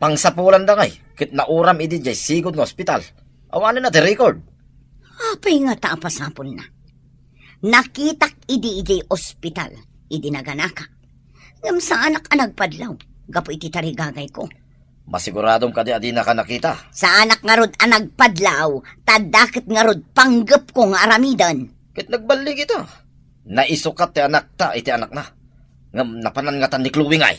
Pangsapulanda ngay, ket nauram idi diay sigud nga ospital. Awanen a ti record. Apay ngata a pasapulna? Nakitak idi idiay ospital, idi naganaka. Ngem saanak a nagpadlaw gapu iti tarigagayko. Masiguradom kadi a dinaka nakita? Saanak ngarud a nagpadlaw, ta adda ket ngarud panggepko nga aramiden. Ket nagballig ita. Naisukat ti anakta iti anakna. Ngem napanan ngatan ni Chloe ngay.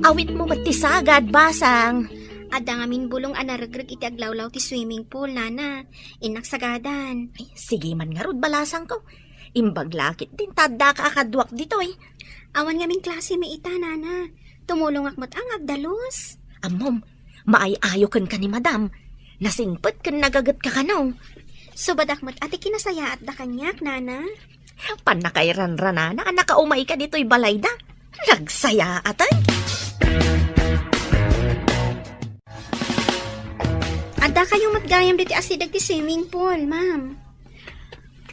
Awitmo met ti sagad, basang. Adda ngamin bulong a naregreg iti aglawlaw ti swimming pool, nana. Innak sagadan. Ay, sige man ngarud, balasangko. Imbag la ketdin ta addaka a kaduak ditoy. Awan ngamin klase met ita, nana. Tumulongak met a nga agdalus. Ammom, maay-ayo kenka ni madam. Nasingpet ken nagagetka kano. Subadak met a ti kinasayaatda kaniak, nana. Pannakairanranana a nakaumayka ditoy balayda. Nagsayaat, ay. Addakayo met gayam ditoy asideg ti swimming pool, ma'am.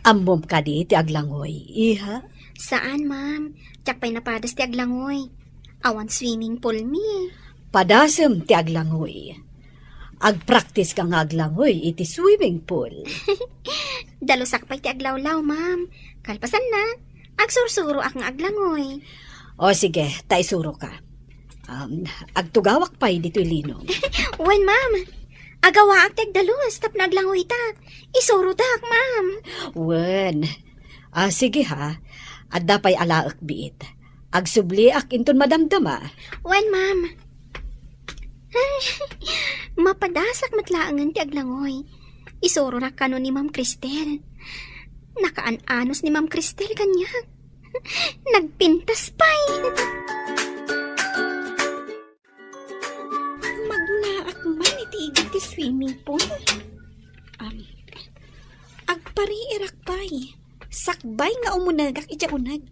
Ammom kadi ti aglangoy, iha? Saan, ma'am. Diak pay napadas ti aglangoy. Awan swimming pool mi. Padasem ti aglangoy. Agpraktiska nga aglangoy iti swimming pool. Dalusak pay ti aglawlaw, ma'am. Kalpasanna, agsursuroak nga aglangoy. O sige, ta isuroka. Um, agtugawak pay ditoy linom. Wen, ma'am. Agawaak ti agdalus tapno aglangoytak. Isurotak, ma'am. Wen. Ah, sige ha. Adda pay alaek biit. Agsubliak inton madamdama. Wen, ma'am. Ay, mapadasak met laengen ti aglangoy. Isuronak kano ni Ma'am Cristel. Nakaan-anos ni Ma'am Cristel kaniak. Nagpintas pay. Magnaak man iti igid ti swimming pool. Am, agpariirak pay. Sakbay nga umunegak idiay uneg.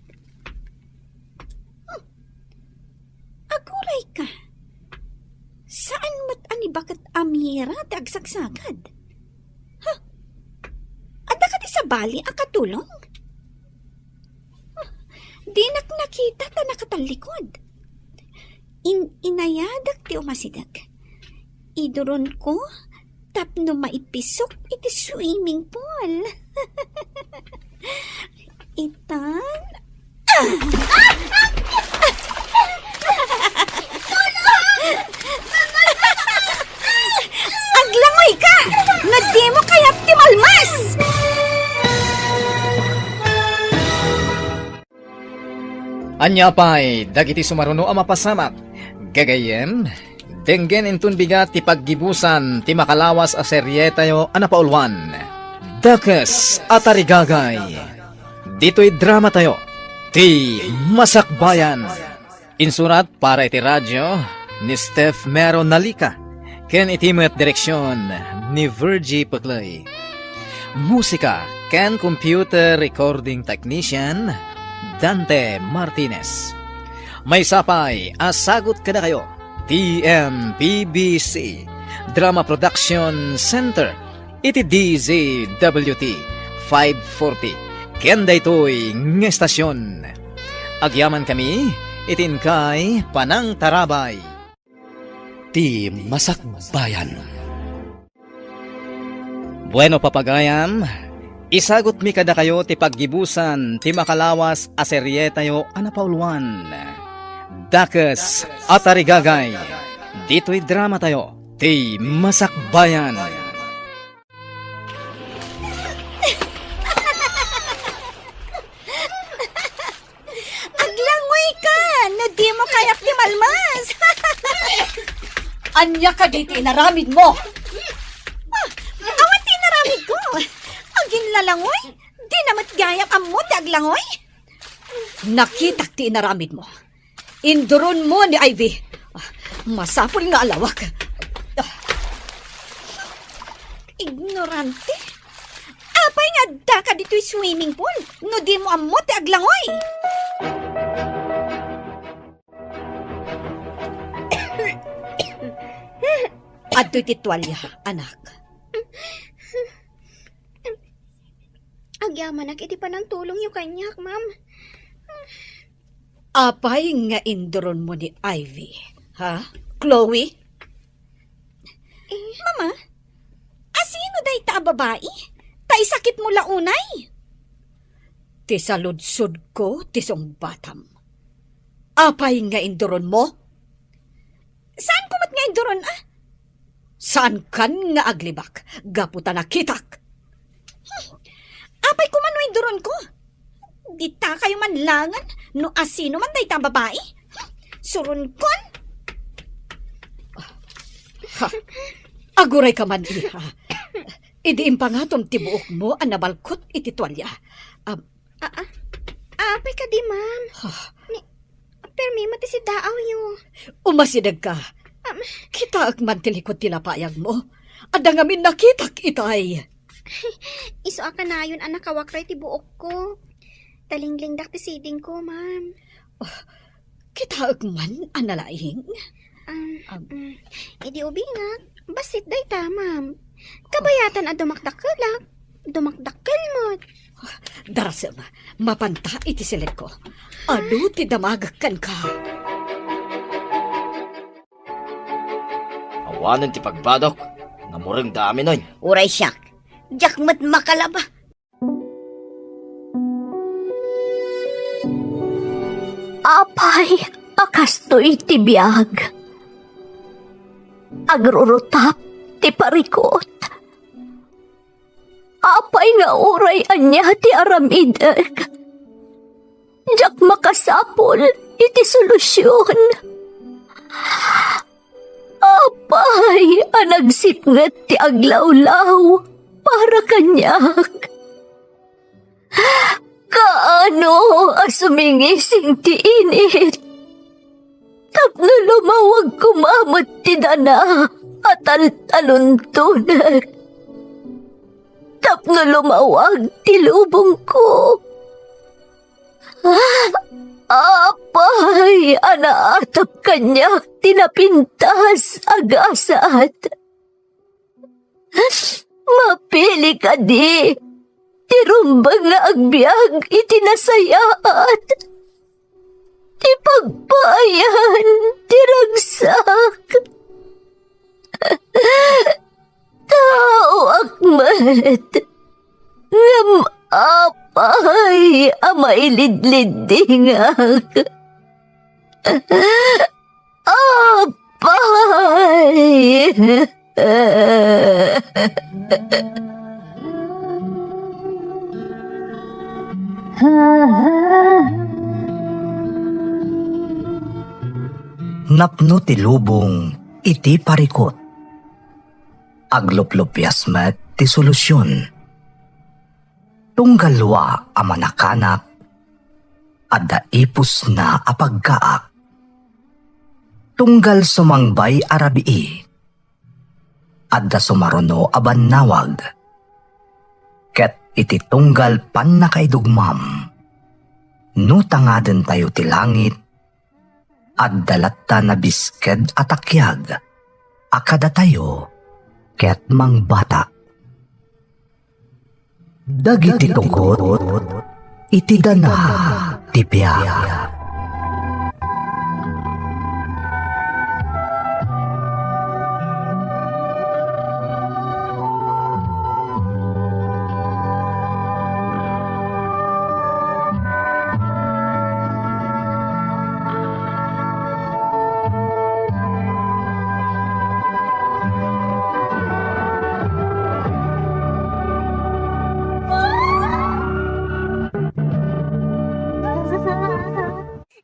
Hmm. Aguray ka. Saan met a ni baket a mira ti agsagsagad? Huh? Adda kadi sabali a katulong? Huh? Dinak nakita ta nakatallikod. In-inayadak ti umasideg. Iduronko tapno maipisok iti swimming pool. Itan. Aglangoy ka! No dimo kayat ti malmas! Ania pay dagiti sumaruno a mapasamak? Gagayyem, denggen inton bigat ti paggibusan ti makalawas a serietayo a napauluan, Dakes a Tarigagay. Ditoy dramatayo, ti Masakbayan. Insurat para iti radio ni Steph Mero Nalica, ken iti met direksion ni Virgie Peclay. Musika ken computer recording technician, Dante Martinez. Maysa pay a sagut kadakayo ti M B B C Drama Production Center iti D Z W T five forty ken daytoy nga estasion. Agyamankami iti inkay panangtarabay. Ti Masakbayan. Bueno, papagayam, isagutmi kadakayo ti paggibusan ti makalawas a serietayo a napauluan, Dakes a Tarigagay, ditoy dramatayo, ti Masakbayan. Aglangoy ka no dimo kayat ti malmas. Ania kadi ti inaramidmo? Ah, awan ti inaramidko. Aginla Langoy? Dina met gayam ammo ti aglangoy? Nakitak ti inaramidmo. Induronmo ni Ivy. Ah, masapul nga alawak. Ah. Ignorante. Apay nga addaka ditoy swimming pool no dimo ammo ti aglangoy? Adtoy ti tualya, anak. Agyamanak iti panangtulongyo kaniak, ma'am. Apay nga induronmo ni Ivy, ha? Chloe? Eh, Mama, asino dayta a babai? Ta isakitmo la unay. Ti saludsodko ti sungbatam. Apay nga induronmo? Saanko met nga induron, ah? Saankan nga aglibak gapu ta nakitak? Hmm. Apay koma no induronko? Ditakayo man langen no asino man dayta a babai? Hmm. Suronkon? Ha, agurayka man, iha. Idi impangatom ti buokmo a nabalkot iti tualya. Am- A, a, apay kadi, ma'am? Ha? Ni, permi met ti siddaawyo. Umasidegka. Am- Kitaek man ti likod ti lapayagmo. Adda ngamin nakitak itay. Isu a kanayon a nakawakray ti buokko. Talinglingdak ti sidingko, ma'am. Kitaek man a nalaing. Um, Ag- mm, idi ubingak, bassit dayta, ma'am. Kabayatan a dumakdakkelak, dumakdakkel met. Darasem, mapanta iti siledko. Adu ti damagek kenka. Awanen ti pagbadok, namureng da amin, oy. Uray siak, diak met makalaba. Apay a kastoy ti biag? Agrurutap ti parikut. Apay nga uray ania ti aramidek? Diak makasapul iti solusion. Apay a nagsipnget ti aglawlaw para kaniak? Kaano a sumingising ti init? Tapno lumawag koma met ti dana a taltaluntonek. Tapno lumawag ti lubongko. Apay a naatap kaniak ti napintas a gasat. Mapili kadi ti rumbeng nga agbiag iti nasayaat, ti pagpaayan ti ragsak. Taoak met, ngem apay a mailidliddingak? Apay! Napno ti lubong iti parikut. Agluplupias met ti solusion. Tunggal dua a manakanak, adda ipusna a pagkaak. Tunggal sumangbay a rabii, adda sumaruno a bannawag. Ket iti tunggal pannakaidugmam, no tangadentayo ti langit, adda latta nabisked a takiag a kadatayo ket mangbatak. Dagiti tugot iti dana ti biag.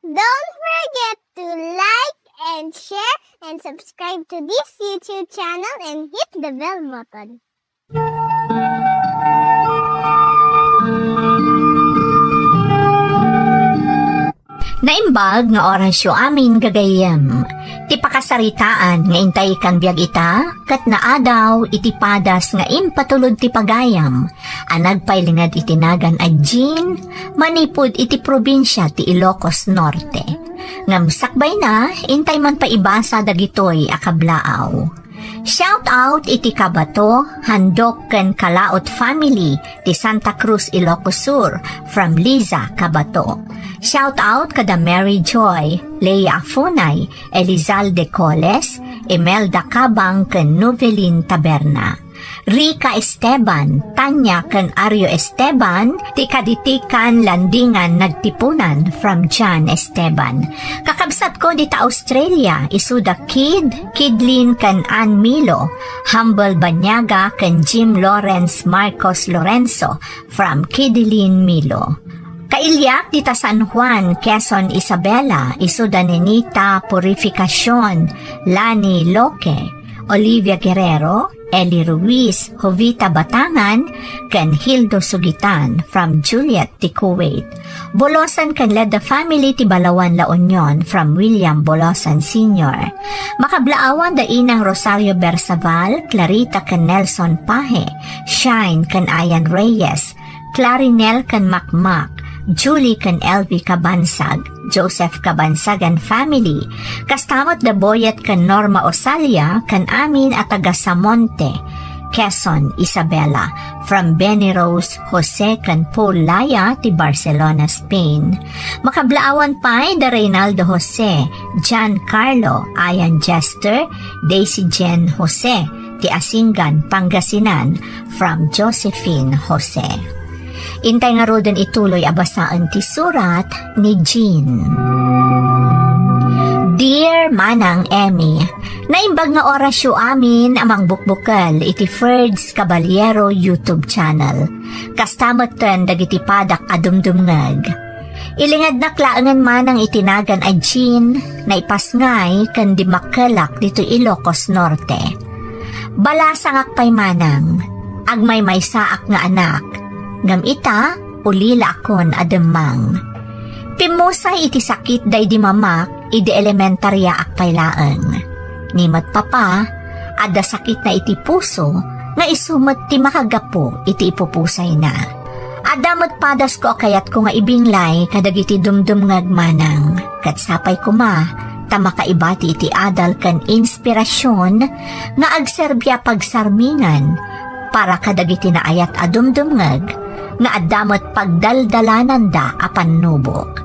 Don't forget to like and share and subscribe to this YouTube channel and hit the bell button. Naimbag nga orasyo amin, gagayyem. Ti pakasaritaan nga intay kan biag ita, ket naadaw iti padas nga impatulod ti pagayam a nagpailinged iti nagan a Jean manipud iti probinsia ti Ilocos Norte. Ngem sakbayna, intay man paibasa dagitoy a kablaaw. Shout out iti Kabato, Handok ken Kalaot family ti Santa Cruz, Ilocos Sur, from Liza Kabato. Shout out kada Mary Joy, Lea Afunay, Elizalde Coles, Imelda Cabang ken Novelin Taberna. Rica Esteban, Tanya ken Ario Esteban, ti kaditikan landingan nagtipunan from John Esteban. Kakabsatko dita Australia, isuda Kid, Kidlin ken Ann Milo, Humble Banyaga ken Jim Lawrence Marcos Lorenzo from Kidilin Milo. Kailiak dita San Juan, Quezon, Isabela, isuda Nenita Purificacion, Lani Loque, Olivia Guerrero, Eli Ruiz, Jovita Batangan, ken Hildo Sugitan from Juliet ti Kuwait. Bolosan ken Leda family ti Balawan, La Union from William Bolosan Senior. Makablaawan da Inang Rosario Bersaval, Clarita ken Nelson Pahe, Shine ken Ayan Reyes, Clarinel ken Makmak, Julie ken Elvi Kabansag, Joseph Kabansag and family, kasta met da Boyet ken Norma Osalia ken amin a taga Samonte, Quezon, Isabela, from Benny Rose Jose ken Paul Laya ti Barcelona, Spain. Makablaawan pay da Reynaldo Jose, John Carlo, Ayan Jester, Daisy Jane Jose, ti Asingan, Pangasinan, from Josephine Jose. Intay ngaruden ituloy a basaen ti surat ni Jean. Dear Manang Emmy, naimbag nga orasyo amin a mangbukbukel iti Ferds Caballero YouTube channel. Kasta metten dagiti padak a dumdumngeg. Ilingednak laengen manang iti nagan a Jean, naipasngay ken dimmakkelak ditoy Ilocos Norte. Balasangak pay manang, agmaymaysaak nga anak, ngem ita, ulilaakon a demmang. Pimmusay iti sakit daydi mamak idi elementariaak pay laeng. Ni met papa, adda sakitna iti puso nga isu met ti makagapu iti ipupusayna. Adda met padasko a kayatko nga ibinglay kadagiti dumdumngeg manang, ket sapay koma ta makaibati iti adal ken inspirasion nga agserbi a pagsarmingan para kadagiti naayat a dumdumngeg nga adda met pagdaldalananda a pannubok.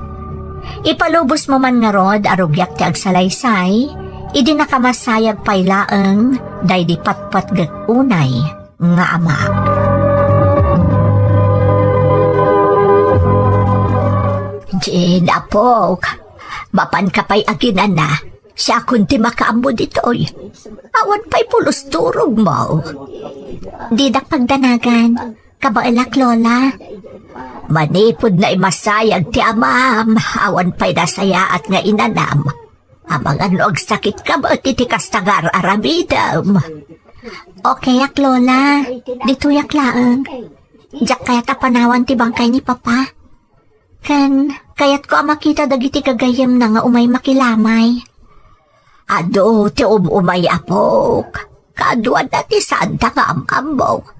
Ipalubosmo man ngarud a rugiak ti agsalaysay idi nakamasayag pay laeng daydi patpatgek unay nga ama. Jean, apok, mapanka pay aginana, siakon ti makaammo ditoy. Awan pay pulos turogmo. Didak pagdanagan, kabaelak, Lola. Manipud naimasayag ti amam, awan pay nasayaat nga inanam. Amangan no agsakitka met iti kasta nga ar-aramidem. Okayak, Lola. Ditoyak laeng. Diak kayat a panawan ti bangkay ni Papa. Ken, kayatko a makita dagiti gagayyemna nga umay makilamay. Adu ti um-umay, apok. Kaaduanna ti saanda nga am-ammo.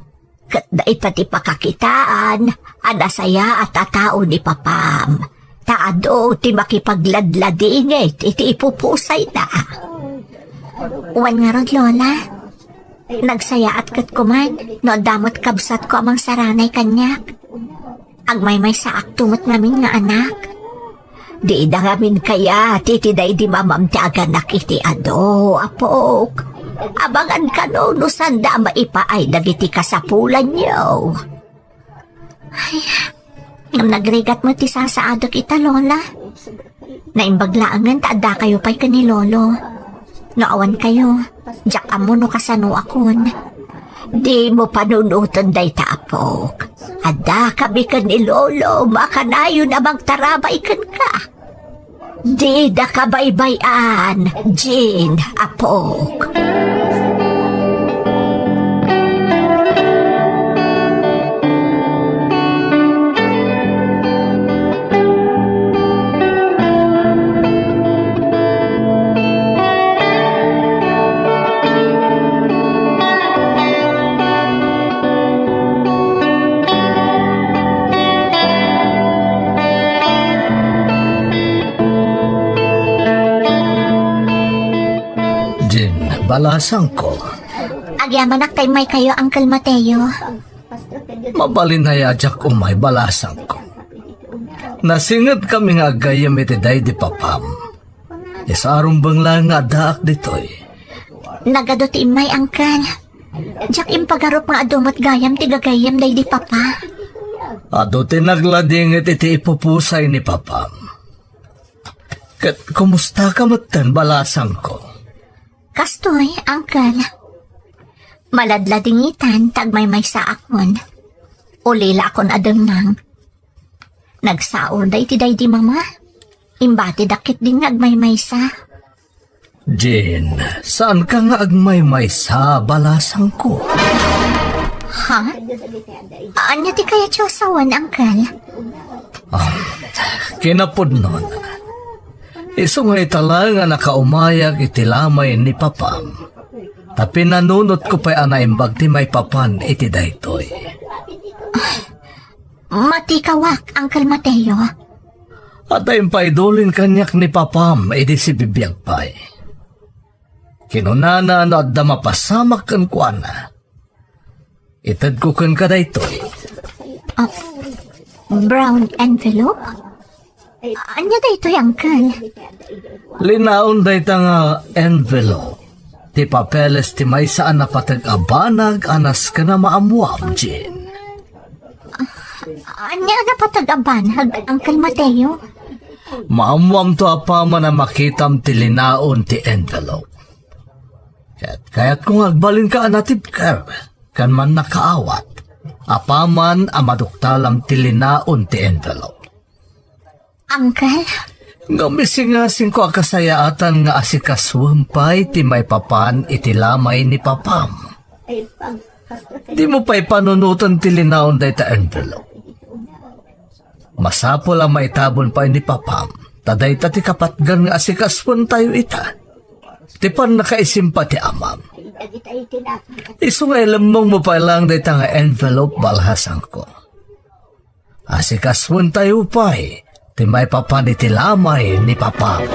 Ket dayta ti pakakitaan a nasayaat a tao ni papam. Ta adu ti makipagladladingit iti ipupusayna. Wen ngarud, Lola. Nagsayaat ket kuman no adda met kabsatko a mangsaranay kaniak. Agmaymaysaakto met ngamin nga anak. Dida ngamin kayat iti daydi mamam ti aganak iti adu, apok. Amangan kano no saanda a maipaay dagiti kasapulanyo. Ay, ngem nagrigat met ti sasaadek ita, Lola. Naimbag laengen ta addakayo pay ken ni Lolo. No awan kayo, diak ammo no kasanoakon. Dimo panunoten dayta, apok. Addakami ken ni Lolo, makanayon a mangtarabay kenka. Dida kabaybay-an, Jean, apok. balasangko. Agyamanak ta immaykayo, Uncle Mateo. Mabalin a diak umay, balasangko. Nasingedkami nga aggayyem iti daydi papam. Isa a rumbeng laeng nga addaak ditoy. Nagadu ti immay, Uncle. Diak impagarup nga adu met gayam ti gagayyem daydi papa. Adu ti nagladingit iti ipupusay ni papam. Ket kumustaka metten, balasangko? Kastoy, Uncle. Maladladingitan ta agmaymaysaakon. Ulilaakon a dengngeng. Nagsaurda iti daydi mama. Imbatidak ketdin nga agmaymaysa. Jean, saanka nga agmaymaysa, balasangko? Ha? Ania ti kayatyo a sawen, Uncle? Ah, kinapudnona. Isu nga ita laeng a nakaumayak iti lamay ni papam. Ta pinanunotko pay a naimbag ti maipapan iti daytoy. Matikawak, Uncle Mateo. Adda impaidulin kaniak ni papam idi sibibiag pay. Kinunana no adda mapasamak kenkuana, itedko kenka daytoy. Ah, brown envelope? Ania daytoy, Uncle? Linaon dayta nga envelope ti papeles ti maysa a napateg a banag a nasken a maammoam, Jean. Ania a napateg a banag, Uncle Mateo? Maammoamto apaman a makitam ti linaon ti envelope. Ket kayatko nga agbalinka a natibker ken mannakaawat apaman a maduktalam ti linaon ti envelope. Uncle? Ngem isingasingko a kasayaatan nga asikasuem pay ti maipapan iti lamay ni papam. Dimo pay panunoten ti linaon dayta envelope. Masapul a maitabon pay ni papam, ta dayta ti kapatgan nga asikasuentayo ita. Ti pannakaisimpa ti amam. Isu nga ilemmengmo pay laeng dayta nga envelope, balasangko. Asikasuentayo pay ti maipapan iti lamay ni papam.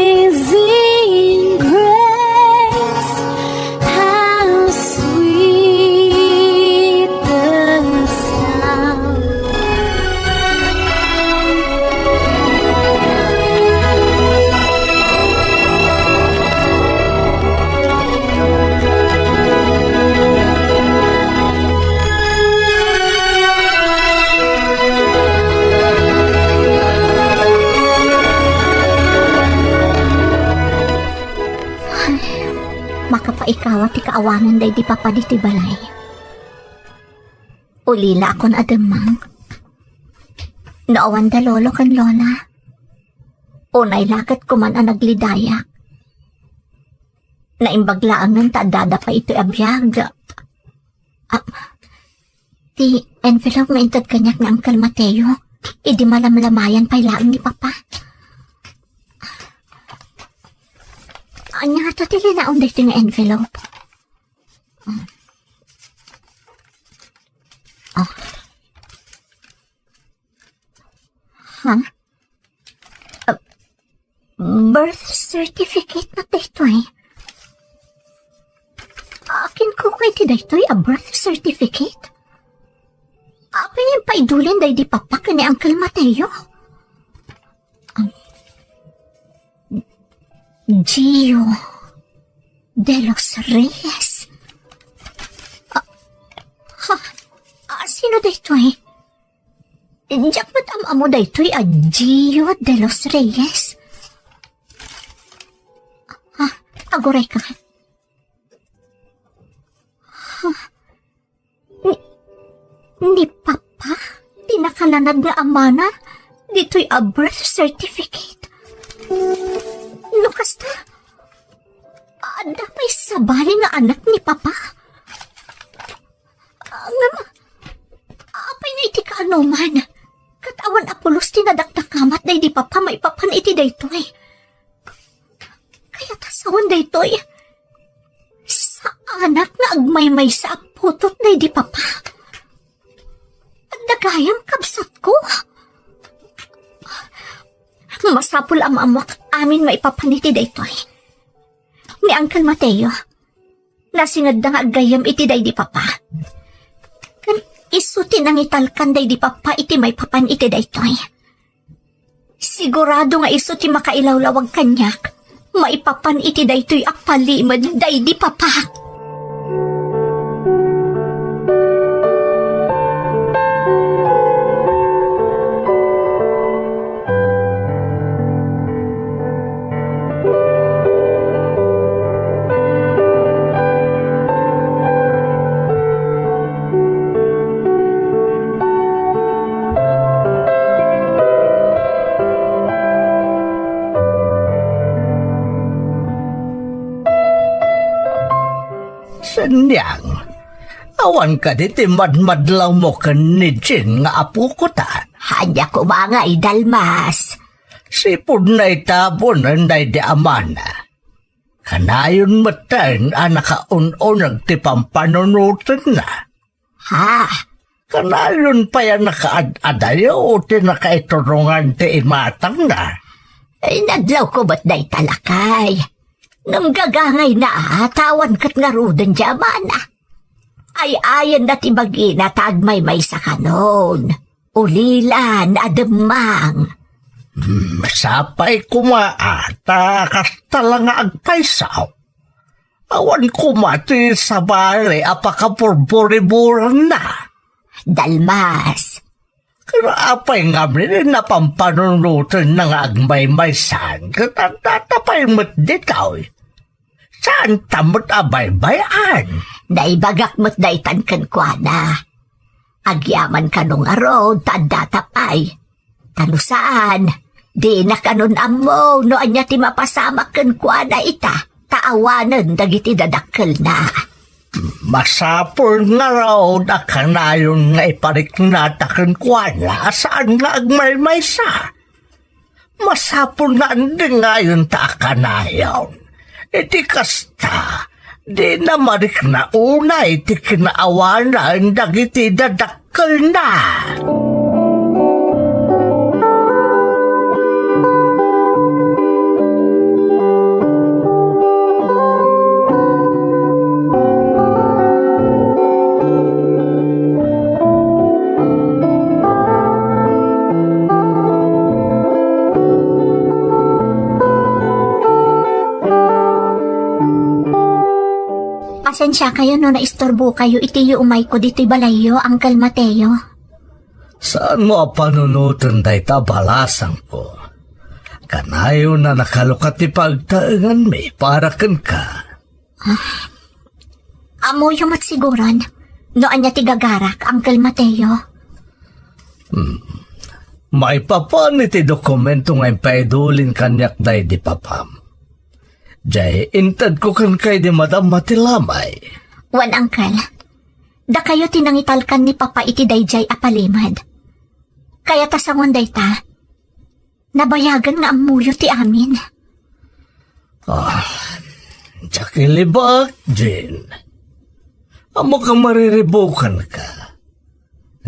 Amazing grace, how sweet the sound. Ay, makapaikawa ti kaawanan daydi papa ditoy balay. Ulilaakon a dengngeng. No awan da lolo ken lola, unay la ket kuman a naglidayak. Naimbag laengen ta addada pay itoy a biag. Ah, ti envelope nga inted kaniak ni Uncle Mateo, idi malamlamayan pay laeng ni Papa. Ania ngato ti linaon daytoy nga envelope? Ah. Ha? Ah, birth certificate na daytoy. Akin ko kay ti daytoy a birth certificate? Apay nga impaidulin daydi Papa ken ni Uncle Mateo? Um, Gio de los Reyes? Ah, ha? Ah, sino daytoy? Diak met am-ammo daytoy a Gio de los Reyes. Ah, aguray ka. Ah, ni, ni Papa ti nakalanad nga amana ditoy a birth certificate. No kasta, Adda pay sabali nga anak ni Papa? Ngem, apay nga iti kaanoman, ket awan a pulos ti nadakdakamat daydi Papa maipapan iti daytoy. Kayat a sawen daytoy, saanak nga agmaymaysa a putot daydi Papa. Adda gayam, kabsatko. Masapul a maammoak amin maipapan iti daytoy. Ni Uncle Mateo, nasingedda nga aggayam iti daydi Papa. Ken isu ti nangitalkan daydi Papa iti maipapan iti daytoy. Sigurado nga isu ti makailawlawag kaniak maipapan iti daytoy a palimed daydi Papak. Seniang, awan kadi ti madmadlawmo ken ni Jean nga apoko ta? Ania koma ngay, Dalmas? Sipud naitabon daydi amana. Kanayon metten a nakaun-uneg ti pampanunotenna. Ha? Kanayon pay a nakaad-adayo ti nakaiturongan ti imatangna. Ay, nadlawko met dayta, lakay. Ngem gagangayna a ta awan ket ngaruden ti amana. Ay-ayenna ti bagina ta agmaymaysa kanon. Ulilan a demmang. Hmm, sapay koma a ta kasta la nga agpayso. Awan koma ti sabali a pakaburburiburanna. Dalmas. Ken apay ngamin a pampanunotenna nga agmaymaysan ket addata pay met ditoy? Saanta met a baybay-an? Naibagak met daytan kenkuana. Agyaman kano ngarud ta addata pay. Ta no saan, dina kanon ammo no ania ti mapasamak kenkuana ita, ta awanen dagiti dadakkelna. Masapul ngarud a kanayon nga ipariknata kenkuana a saan nga agmaymaysa. Masapul nga andingayon ta a kanayon. Iti kasta, dina marikna unay ti kinaawanan dagiti dadakkelna. Pasensiakayo no naisturbokayo iti yuumayko ditoy balayyo, Uncle Mateo. Saanmo a panunoten dayta, balasangko. Kanayon a nakalukat ti pagtaenganmi para kenka. Ammoyo met siguron no ania ti gagarak, Uncle Mateo. Hmm. Maipapan iti dokumento nga impaidulin kaniak daydi papam. Jay, intedko kenka idi madamma ti lamay. Wen, Uncle. Dakayo ti nangitalkan ni Papa iti dayjay a palimed. Kayat a sangon dayta, nabayagen nga ammoyo ti amin. Ah, diak ilibak, Jean. Ammok a mariribukanka.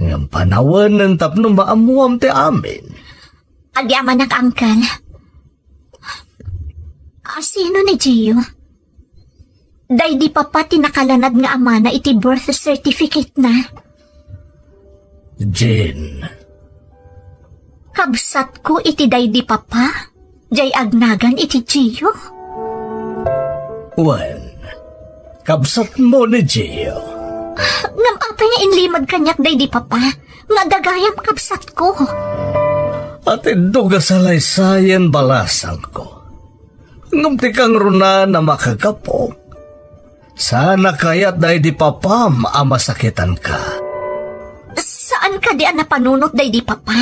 Ngem panawenen tapno maammuam ti amin. Agyamanak, Uncle. A, sino ni Gio? Daydi Papa ti nakalanad nga amana iti birth certificate-na. Jean. Kabsatko iti daydi Papa, jay agnagan iti Gio. Wen, kabsatmo ni Gio. Ngem apay nga inlimad kaniak daydi Papa, nga adda gayam kabsatko? Atindog a salaysayan, balasangko. Ngem ti kangrunaan a makagapok, saan a kayat daydi papam a masakitanka. Saan kadi a napanunot daydi papa?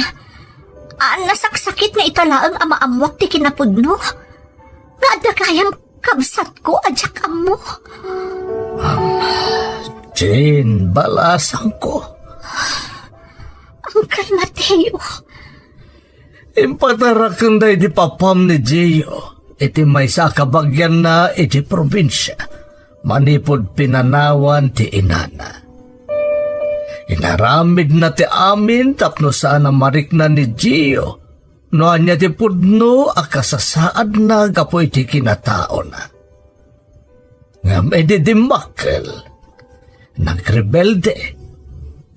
A, nasaksakit nga ita laeng a maammuak ti kinapudno? Nga adda gayam Kabsatko a diak ammo. Jean, balasangko. Uncle Mateo. Impataraken daydi papam ni Gio iti maysa a kabagianna iti probinsia manipud pinanawan ti inana. Inaramidna ti amin tapno saan a marikna ni Gio no ania ti pudno a kasasaadna gapu iti kinataona. Ngem idi dimmakkel, nagrebelde.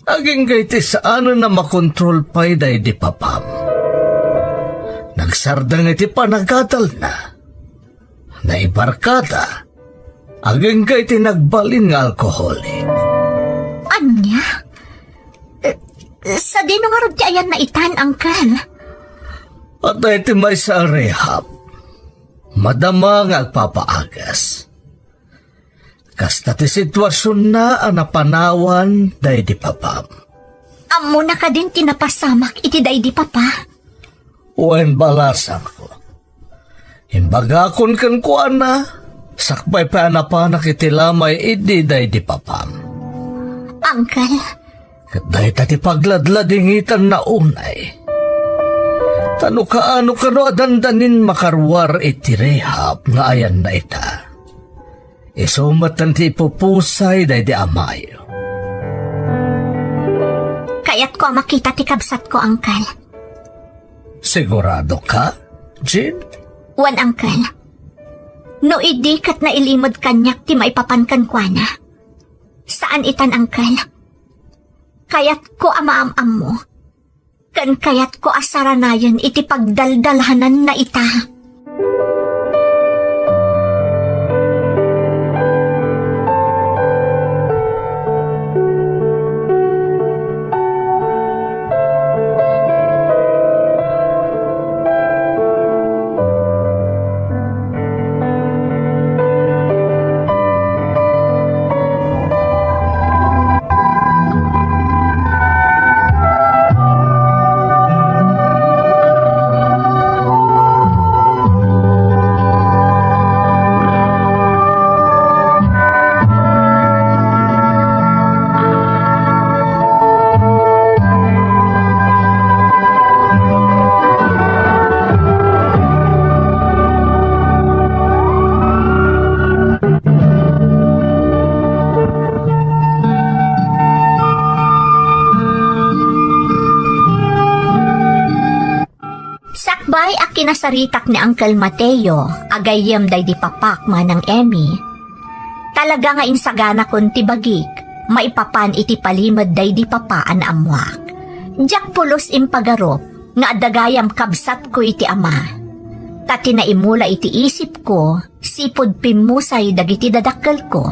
Agingga iti saanen a makontrol pay daydi papam. Nagsardeng iti panagadalna. Naibarkada. Agingga iti nagbalin nga alkoholik. Ania? Eh, sadino ngarud ti ayanna itan, Uncle? Adda iti maysa a rehab. Madama nga agpapaagas. Kasta ti situasionna a napanawan daydi papam. Ammona kadin ti napasamak iti daydi papa? Wen, balasangko. Imbagakon kenkuana, sakbay pay a napanak iti lamay idi daydi papam. Uncle, Ket dayta ti pagladladingitanna unay. Ta no kaano kano a dandanin makaruar iti rehab nga ayanna ita. Isu met ti ipupusay daydi amayo. Kayatko a makita ti kabsatko, Uncle. Sigurado ka, Jean? Wen, Uncle. No idi ket nailimod kaniak ti maipapan kenkuana. Saan itan, Uncle. Kayatko a maam-ammo, ken kayatko a saranayen iti pagdaldalhananna ita. Sakbay a kinasaritak ni Uncle Mateo a gayyem daydi papak manang Emmy, talaga nga insaganakon ti bagik maipapan iti palimed daydi papa a naammoak. Diak pulos impagarup nga adda gayam kabsatko iti ama. Ta ti naimula iti isipko, sipud pimmusay dagiti dadakkelko.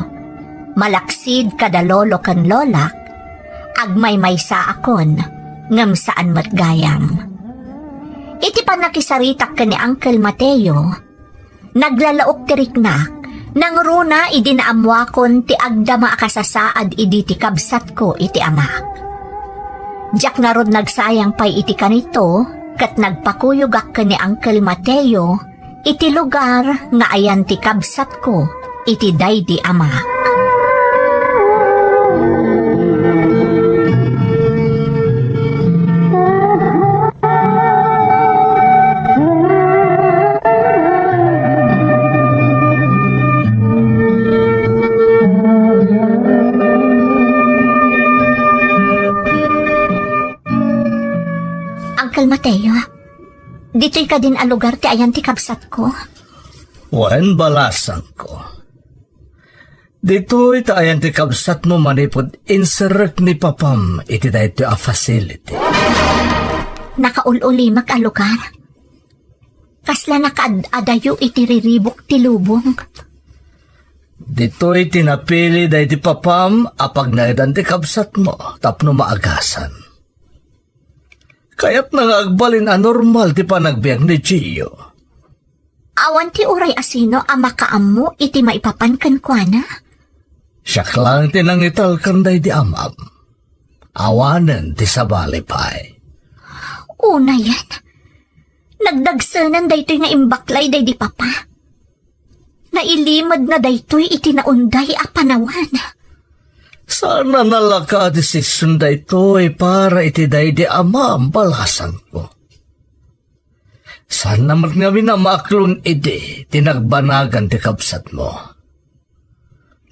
Malaksid kada lolo ken lolak, agmaymaysaakon, ngem saan met gayam. Iti pannakisaritak ken ni Uncle Mateo, naglalaok ti riknak, nangruna idi naammoakon ti agdama a kasasaad idi ti kabsatko iti amak. Diak ngarud nagsayang pay iti kanito, ket nagpakuyogak ken ni Uncle Mateo iti lugar nga ayan ti kabsatko iti daydi amak. Uncle Mateo, ditoy kadin a lugar ti ayan ti kabsatko? Wen, balasangko. Ditoy ti ayan ti kabsatmo manipud inserrek ni papam iti daytoy a facility. Nakaul-ulimek a lugar. Kasla nakaad-adayo iti riribuk ti lubong. Ditoy ti napili daydi papam a pagnaedan ti kabsatmo tapno maagasan. Kayatna nga agbalin a normal ti panagbiag ni Gio. Awan ti uray a sino a makaammo iti maipapan kenkuana. Siak laeng ti nangitalkan daydi amam. Awanen ti sabali pay. Unayen, nagdagsenen daytoy nga imbaklay daydi papa. Nailimedna daytoy iti naunday a panawen. Saan a nalaka a desisyon daytoy para iti daydi a maam balasangko. Saan na met ngamin a maaklon idi ti nagbanagan ti kabsatmo.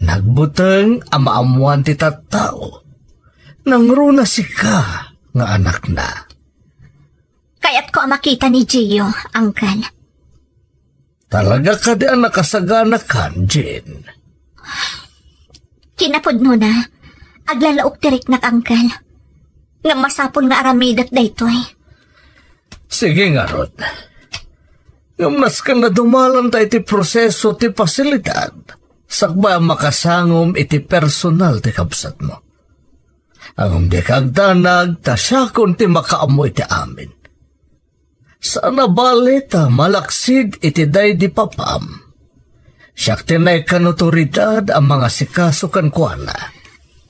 Nagbuteng a maammoan ti tattao. Nangruna sika nga anakna. Kayatko a makita ni Gio, Uncle. Talaga kadi a nakasaganakan, Jean? Kinapudnona, aglalaok ti riknak, Uncle. Ngem masapul nga aramidek daytoy. Sige ngarud. Ngem nasken a dumalanta iti proseso ti pasilidad, sakbay a makasangom iti personal ti kabsatmo. Ngem dika agdanag, ta siakon ti makaammo iti amin. Saan a bale ta malaksid iti daydi papam. Siak ti naikkan otoridad a mangasikaso kenkuana.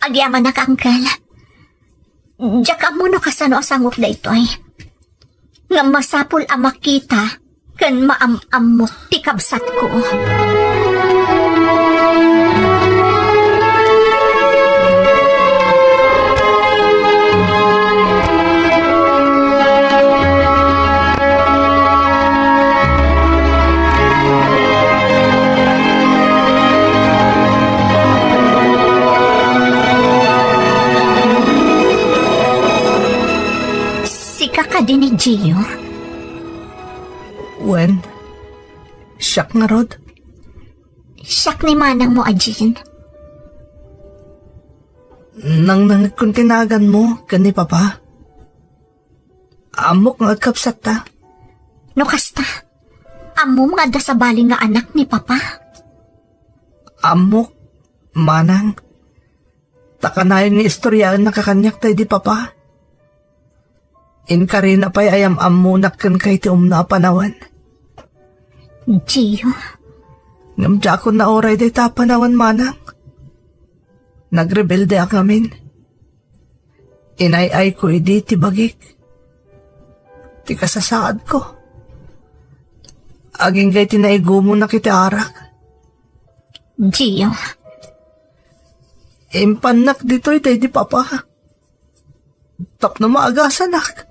Agyamanak, Uncle. Diak ammo no kasano a sangok daytoy. Ngem masapul a makita ken maam-ammo ti kabsatko. Sika kadi ni Gio? Wen, siak ngarud. Siak ni manangmo a Jean. Nangnangegkon ti naganmo ken ni Papa. Ammok nga agkabsatta. No kasta, ammom nga adda sabali nga anak ni Papa? Ammok, manang. Ta kanayon nga istoryaennaka kaniak daydi Papa. Inkarina pay a yam-ammonak kenka iti umno a panawen. Gio. Ngem diakon nauray dayta a panawen, manang. Nagrebeldeak ngamin. Inay-ayko idi ti bagik. Ti kasasaadko. Agingga iti naigumonak iti arak. Gio. Impannak ditoy daydi Papa. Tapno maagasanak.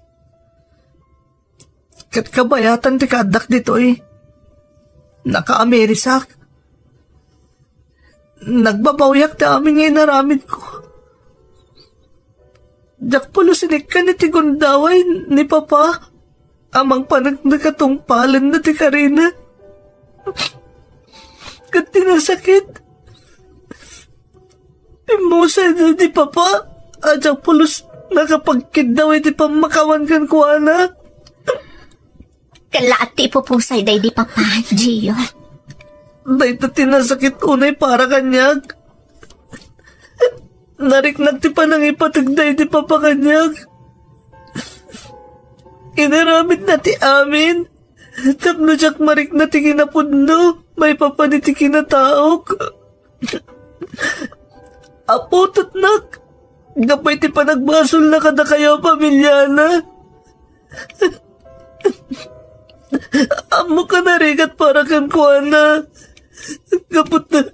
Ket kabayatan ti kaaddak ditoy, nakaamirisak. Nagbabawiak ti amin nga inaramidko. Diak pulos inikkan iti gundaway ni Papa a mangpaneknek a tungpalenna ti karina. Ket ti nasakit, pimmusay daydi Papa a diak pulos nakapagkiddaw iti pammakawan kenkuana. Ket laat ti ipupusay daydi Papa, Gio. Dayta ti nasakit unay para kaniak. Nariknak ti panangipateg daydi Papa kaniak. Inaramidna ti amin tapno diak marikna ti kinapudno maipapan iti kinataok. Apo, tatnak, gapu iti panagbasolna kadakayo a pamiliana. Ammok a narigat para kenkuana. Gapu ta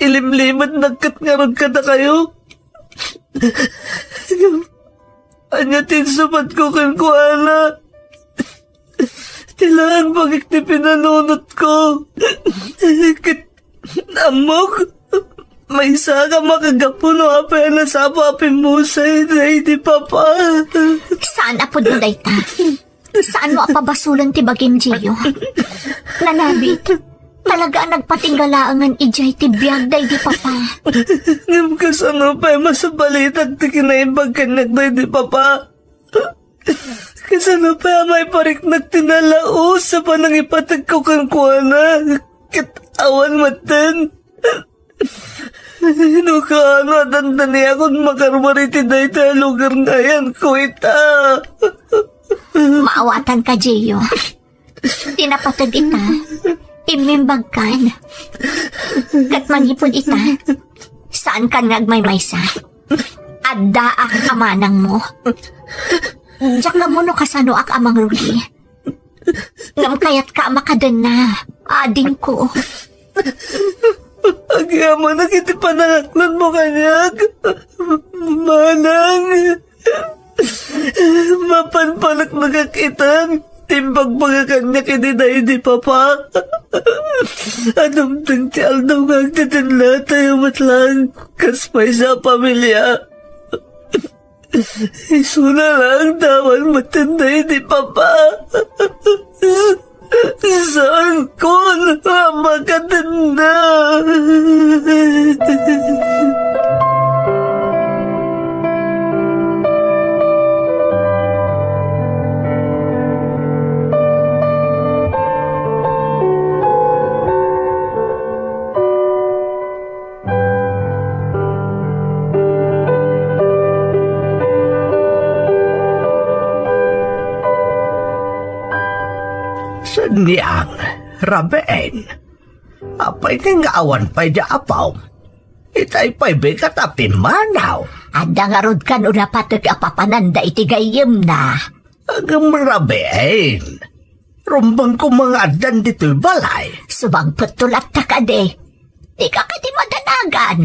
ilimlimednak ket ngarud kadakayo. Ania ti insupatko kenkuana? Ti laeng bagik ti pinanunotko. Ket ammok, maysa a makagapu no apay a nasapa a pimmusay daydi Papa. Saan a pudno dayta. Saanmo a pabasolen ti bagim, Gio. Nanabit. Talaga a nagpatingga laengen idiay ti biag daydi Papa. Ngem kasano pay masabalitak ti kinaimbag kaniak daydi Papa? Kasano pay a maipariknak ti nalaus a panangipategko kenkuana? Ket awan metten. No kaano a dandaniakon makarwar iti dayta a lugar nga ayanko ita. Maawatanka, Gio. Ti napateg ita, immimbagkan. Ket manipud ita, saankan nga agmaymaysa. Addaak a manangmo. Diak ammo no kasanoak a mangrugi. Ngem kayatka a makadenna, adingko. Agyamanak iti panangaklonmo kaniak, Manang. Mapan paneknekak itan ti imbagbaga kaniak idi daydi, Papa. Adumteng ti aldaw nga agdedennatayo met laeng kas maysa a pamilia. Isuna laeng dawan metten daydi, Papa. Saanko a makadenna. Seniang, Raben, apay ken nga awan pay di apom? Itay pay bigat a pimmanaw. Adda ngarud kano napateg a papananda iti gayyemna. Agem, Raben, rumbeng koma nga addan ditoy balay. Sumangpetto latta kadi. Dika kadi madanagan.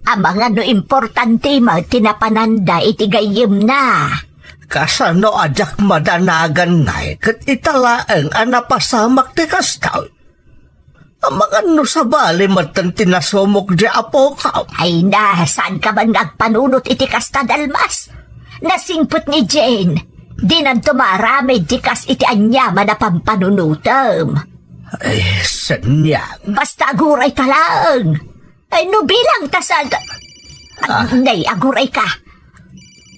Amangan no importante met ti napananda iti gayyemna. Kasano a diak madanagan ngay ket ita laeng a napasamak ti kastoy? Amangan no sabali metten ti nasumok di apokam. Ay na, saanka man nga agpanunot iti kasta, Dalmas? Nasingpet ni Jane. Dinanto maaramid ti kas iti aniaman a pampanunotem. Ay, seniang. Basta agurayka laeng. Ay, no bilang ta sad-, Ah. Nay, agurayka.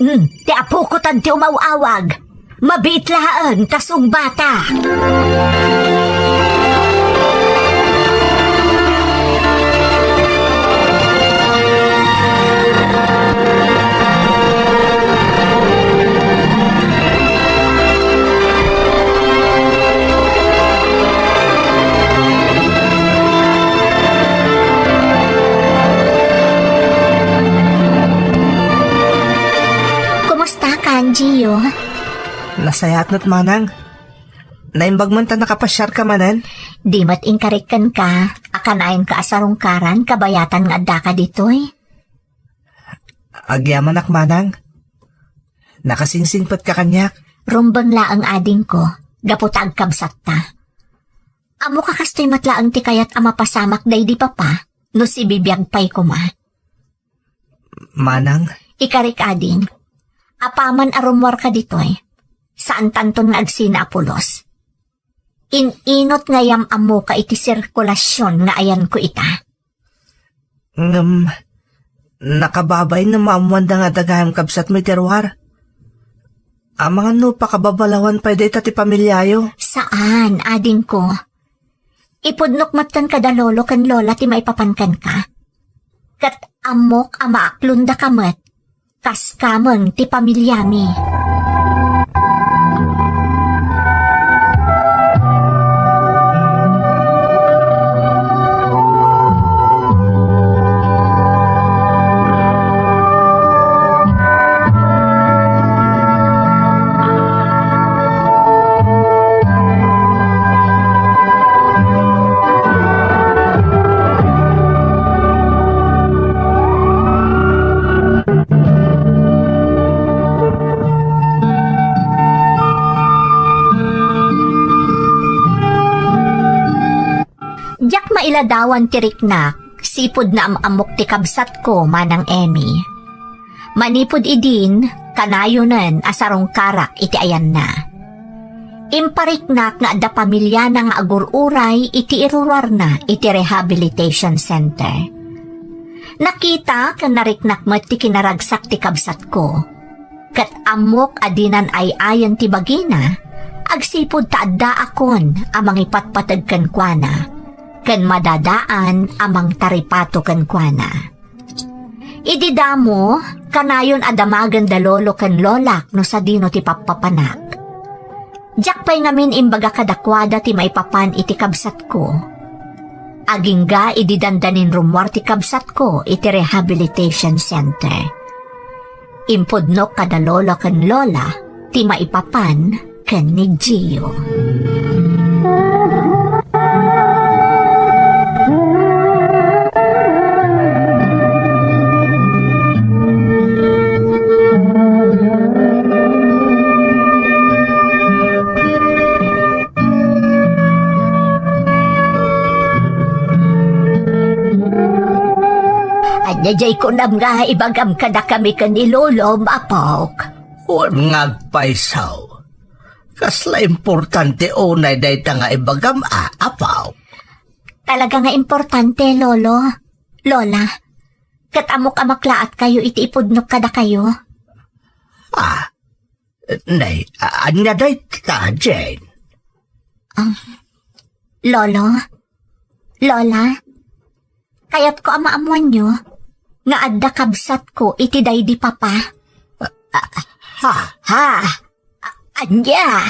Hmm, ti apokotan ti umaw-awag. Mabiit laeng ta sungbata. Kumusta ka, Gio? Nasayaat met, Manang. Naimbag man ta nakapasiarka manen? Di met inkarik kenka a kanayon ka a sarungkaran kabayatan nga addaka ditoy? Agyamanak, Manang. Nakasingsingpetka kaniak. Rumbeng laeng, adingko, gapu ta agkabsatta. Ammoka kastoy met laeng ti kayat a mapasamak daydi papa no sibibiag pay koma. Manang? Ikarik, ading, apaman a rummuarka ditoy, saantanton nga agsina a pulos. In-inot nga yam-ammoka iti sirkulasion nga ayanko ita. Ngem, nakababain no maammoanda nga adda gayam kabsatmo iti ruar. Amangan no pakababalawan pay dayta ti pamiliayo. Saan, adingko. Ipudnok metten kada lolo ken lola ti maipapan kenka. Ket ammok a maaklondaka met. Kaskamen ti pamiliami. Diak mailadawan ti riknak, sipud naam-ammok ti kabsatko, Manang Emmy. Manipud idin, kanayonen a sarungkarak iti ayanna. Impariknak nga adda pamiliana nga agur-uray iti iruruarna iti rehabilitation center. Nakita ken nariknak met ti kinaragsak ti kabsatko. Ket ammok a dinan ay-ayen ti bagina, agsipud ta addaakon a mangipatpateg kenkuana, ken madadaan a mangtaripato kenkuana. Idi damo, kanayon a damagen da lolo ken lolak no sadino ti pappapanak. Diak pay ngamin imbaga kadakuada ti maipapan iti kabsatko. Agingga idi dandanin rummuar ti kabsatko iti rehabilitation center. Impudnok kada lolo ken lola ti maipapan ken ni Gio. Diay kunam nga ibagam kadakami ken ni Lolom, apok. Wen nga agpayso. Kasla importante unay dayta nga ibagam a, apok. Talaga nga importante, Lolo. Lola, ket ammok a maklaatkayo iti ipudnok kadakayo. Ah, nay, a-, ania dayta, Jane? Um, Lolo? Lola? Kayatko a maammoanyo nga adda kabsatko iti daydi papa. Ah, ha? Ha? A-, ania?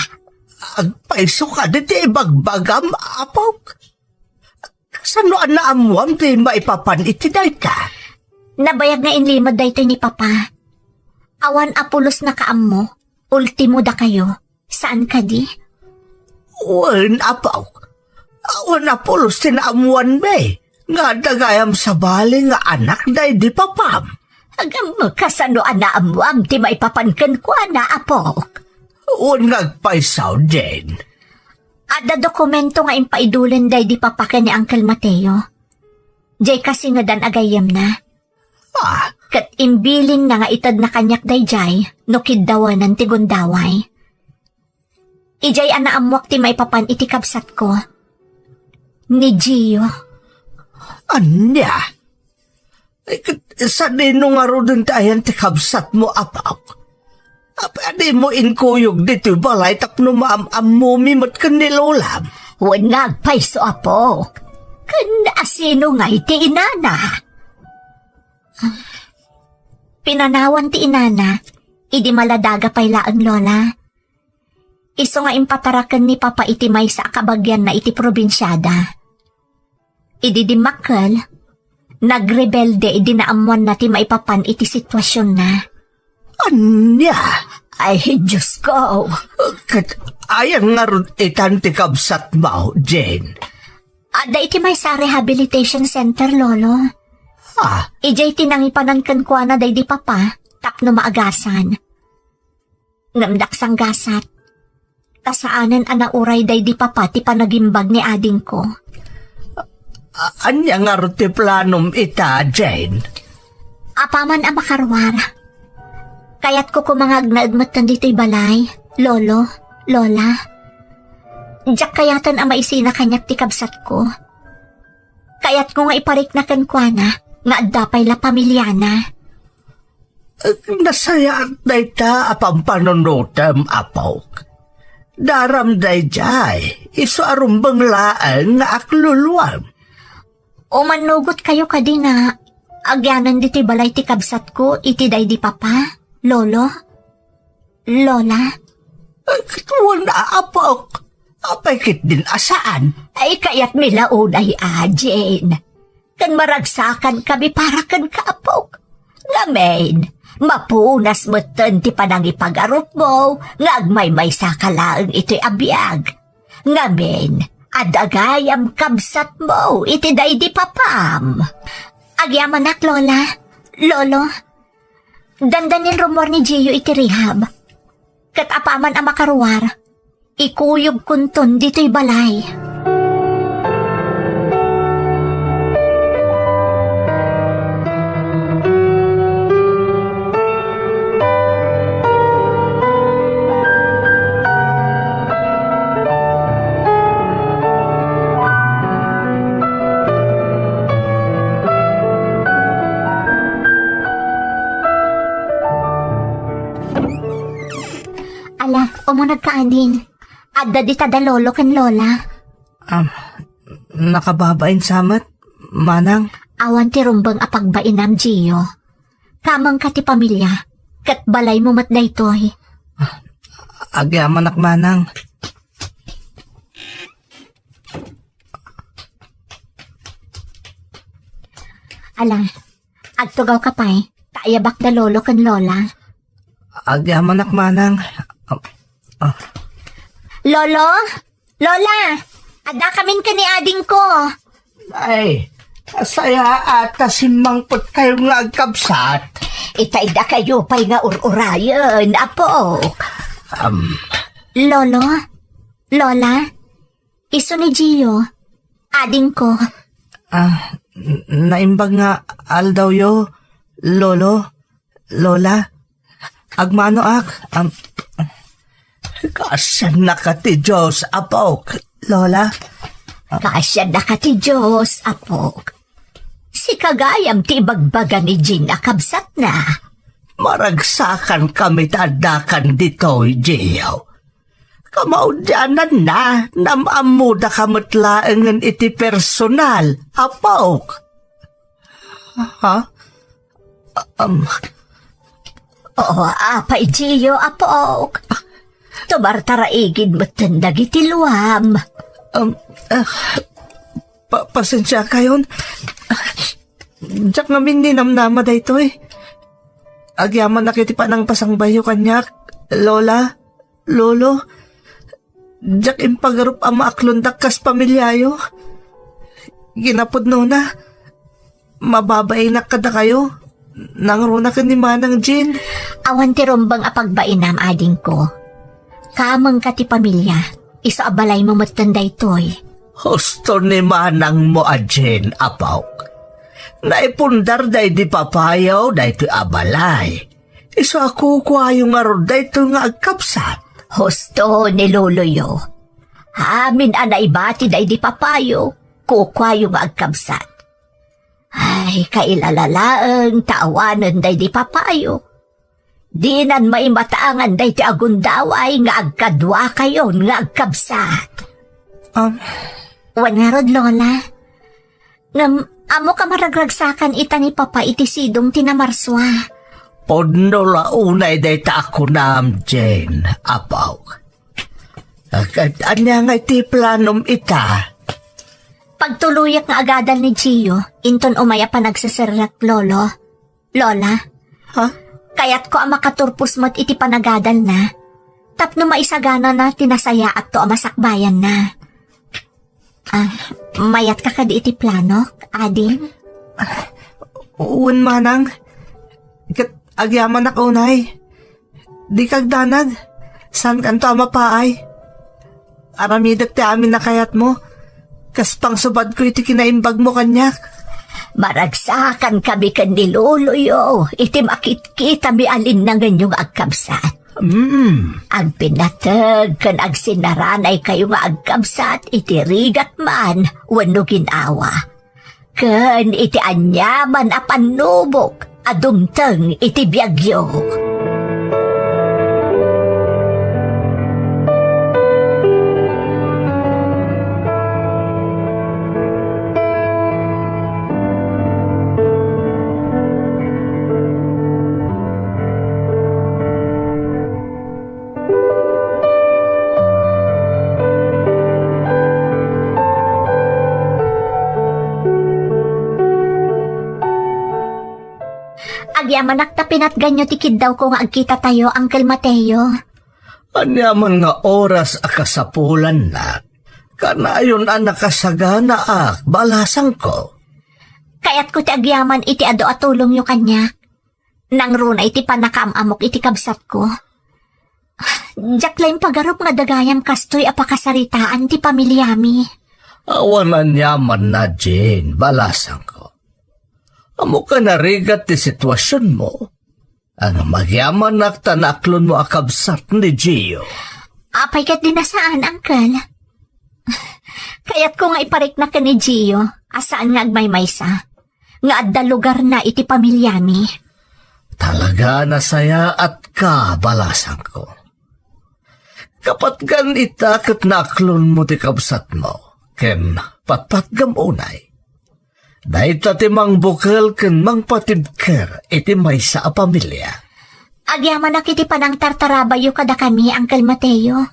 Agpayso kadi ti ibagbagam, apok? Kasano a naammoam ti maipapan iti dayta? Nabayag nga inlimed daytoy ni papa. Awan a pulos nakaammo, ultimo dakayo. Saan kadi? Wen, apok. Awan a pulos ti naammoanmi nga adda gayam sabali nga anak daydi papam. Agam, kasano a naammoam ti maipapan kenkuana, apok? Wen nga agpayso, Jane. Adda dokumento nga impaidulen daydi papa ken ni Uncle Mateo. Diay kasingedan a gayyemna. Ah. Ket imbilinna nga itedna kaniak daydiay no kiddawanan ti gundaway. Idiay a naammoak ti maipapan iti kabsatko. Ni Gio. Ania? Ay, ket sadino ngaruden ti ayan ti kabsatmo, apok? Apay a dimo inkuyog ditoy balay tapno maam-ammomi met ken ni lolam? Wen nga agpayso, apok. Ken asino ngay ti inana? Ah, pinanawan ti inana, idi maladaga pay laeng, Lola. Isu nga impataraken ni Papa iti maysa a kabagianna iti probinsiada. Idi dimmakkel, nagrebelde idi naammoanna ti maipapan iti situasionna. Ania? Ay, Diosko! Ket ayan ngarud itan ti kabsatmo, Jane? Adda iti maysa a rehabilitation center, Lolo. Ah? Idiay ti nangipanan kenkuana daydi Papa tapno maagasan. Ngem daksanggasat, ta saanen a nauray daydi Papa ti panagimbag ni adingko. A-, ania ngarud ti planom ita, Jane? Apaman a makaruar, kayatko koma nga agnaed metten ditoy balay, Lolo, Lola. Diak kayaten a maisina kaniak ti kabsatko. Kayatko nga iparikna kenkuana nga adda pay la pamiliana. Nasayaat dayta a pampanunotem, apok. Daram daydiay, isu a rumbeng laeng nga akluluem. Umannugotkayo kadi nga agyanan ditoy balay ti kabsatko iti daydi Papa, Lolo, Lola? Ket wen, apok. Apay ketdin a saan? Ay, kayatmi la unay, Jane. Ken maragsakankami para kenka, apok. Ngamin, mapunas metten ti panangipagarupmo nga agmaymaysaka laeng itoy a biag. Ngamin, adda gayam kabsatmo iti daydi Papam. Agyamanak, Lola, Lolo. Dandanin rummuar ni Gio iti rehab. Ket apaman a makaruar, ikuyogkonton ditoy balay. Ala, umunegka, ading. Adda dita da lolo ken lola. Am, nakababain sa met, manang? Awan ti rumbeng a pagbainam, Gio. Kamengka ti pamilia, ket balaymo met daytoy. Ah, agyamanak, manang. Ala, agtugawka pay, ta ayabak da lolo ken lola. Agyamanak, manang. Ah, ah. Lolo? Lola! Addakamin ken ni adingko. Ay, sayaat ta simmangpetkayo nga agkabsat. Itay dakayo pay nga ur-urayen, apo. Am. Lolo? Lola? Isu ni Gio, adingko. Ah, N-, naimbag nga aldawyo, Lolo, Lola. Agmanoak, am, Kaasiannaka ti Dios, apok, Lola. Kaasiannaka ti Dios, apok. Sika gayam ti ibagbaga ni Jean a kabsatna. Maragsakan kami ta addakan ditoy, Gio. Kamaudiananna, nam-ammodaka met laengen iti personal, apok. Ha? Um, Oo, apay, Gio, apok. Tumartaraigid metten dagiti luam. Um, ah, pa-, pasensiakayon. Diak ngamin ninamnama daytoy. Agyamanak iti panangpasangbayo kaniak, Lola, Lolo. Diak impagarup a maaklondak kas pamiliayo. Kinapudnona, mababainak kadakayo. Nangruna ken ni Manang Jean. Awan ti rumbeng a pagbainam, adingko. Kamengka ti pamilia, isu a balaymo metten daytoy. Husto ni manangmo a Jean, apok. Naipundar daydi papayo daytoy a balay. Isu a kukuayo ngarud daytoy nga agkabsat. Husto ni loloyo. Amin a naibati daydi papayo, kukuayo nga agkabsat. Ay, kailalalaeng ta awanen daydi papayo. Dinan maimatangan daytoy a gundaway nga agkaduakayon nga agkabsat. Um, Wen ngarud, Lola. Ngem, ammok a maragragsakan ita ni Papa iti sidong ti namarsua. Pudno la unay dayta a kunam, Jane, apok. Ag-, ag-, ania nga iti planom ita? Pagtuloyak nga agadal ni Gio, inton umay a panagseserrek, Lolo. Lola? Ha? Kayatko a makaturpos met iti panagadalna, tapno maisaganana ti nasayaatto a masakbayanna. Ah, mayatka kadi iti planok, ading? Wen, manang. Ket agyamanak unay. Dika agdanag. Saankanto a mapaay. Aramidek ti amin a kayatmo. Kas pangsubadko iti kinaimbagmo kaniak. Maragsakan kami ken ni loloyo iti makitkitami a linnangenyo nga agkabsat. Mm. Agpinateg ken agsinnaranaykayo nga agkabsat iti rigat man wenno gin-awa, ken iti aniaman a pannubok a dumteng iti biagyo. Agyamanak ta pinatganyo ti kiddawko nga agkitatayo, Uncle Mateo. Aniaman nga oras a kasapulannak, kanayon a nakasaganaak, balasangko. Kayatko ti agyaman iti adu a tulongyo kaniak. Nangruna iti pannakaam-amok iti kabsatko. Diak la impagarup nga adda gayam kastoy a pakasaritaan ti pamiliami. Awan aniamanna, Jane, balasangko. Ammok a narigat ti situasionmo. Ngem agyamanak ta naaklonmo a kabsat ni Gio. Apay ket di na saan, Uncle? Kayatko nga iparikna ken ni Gio a saan nga agmaymaysa, nga adda lugarna iti pamiliami. Talaga a nasayaatka, balasangko. Kapatgan ita ket naaklonmo ti kabsatmo, ken patpatgam unay. Dayta ti mangbukel ken mangpatibker iti maysa a pamilia. Agyamanak iti panangtartarabayyo kadakami, Uncle Mateo.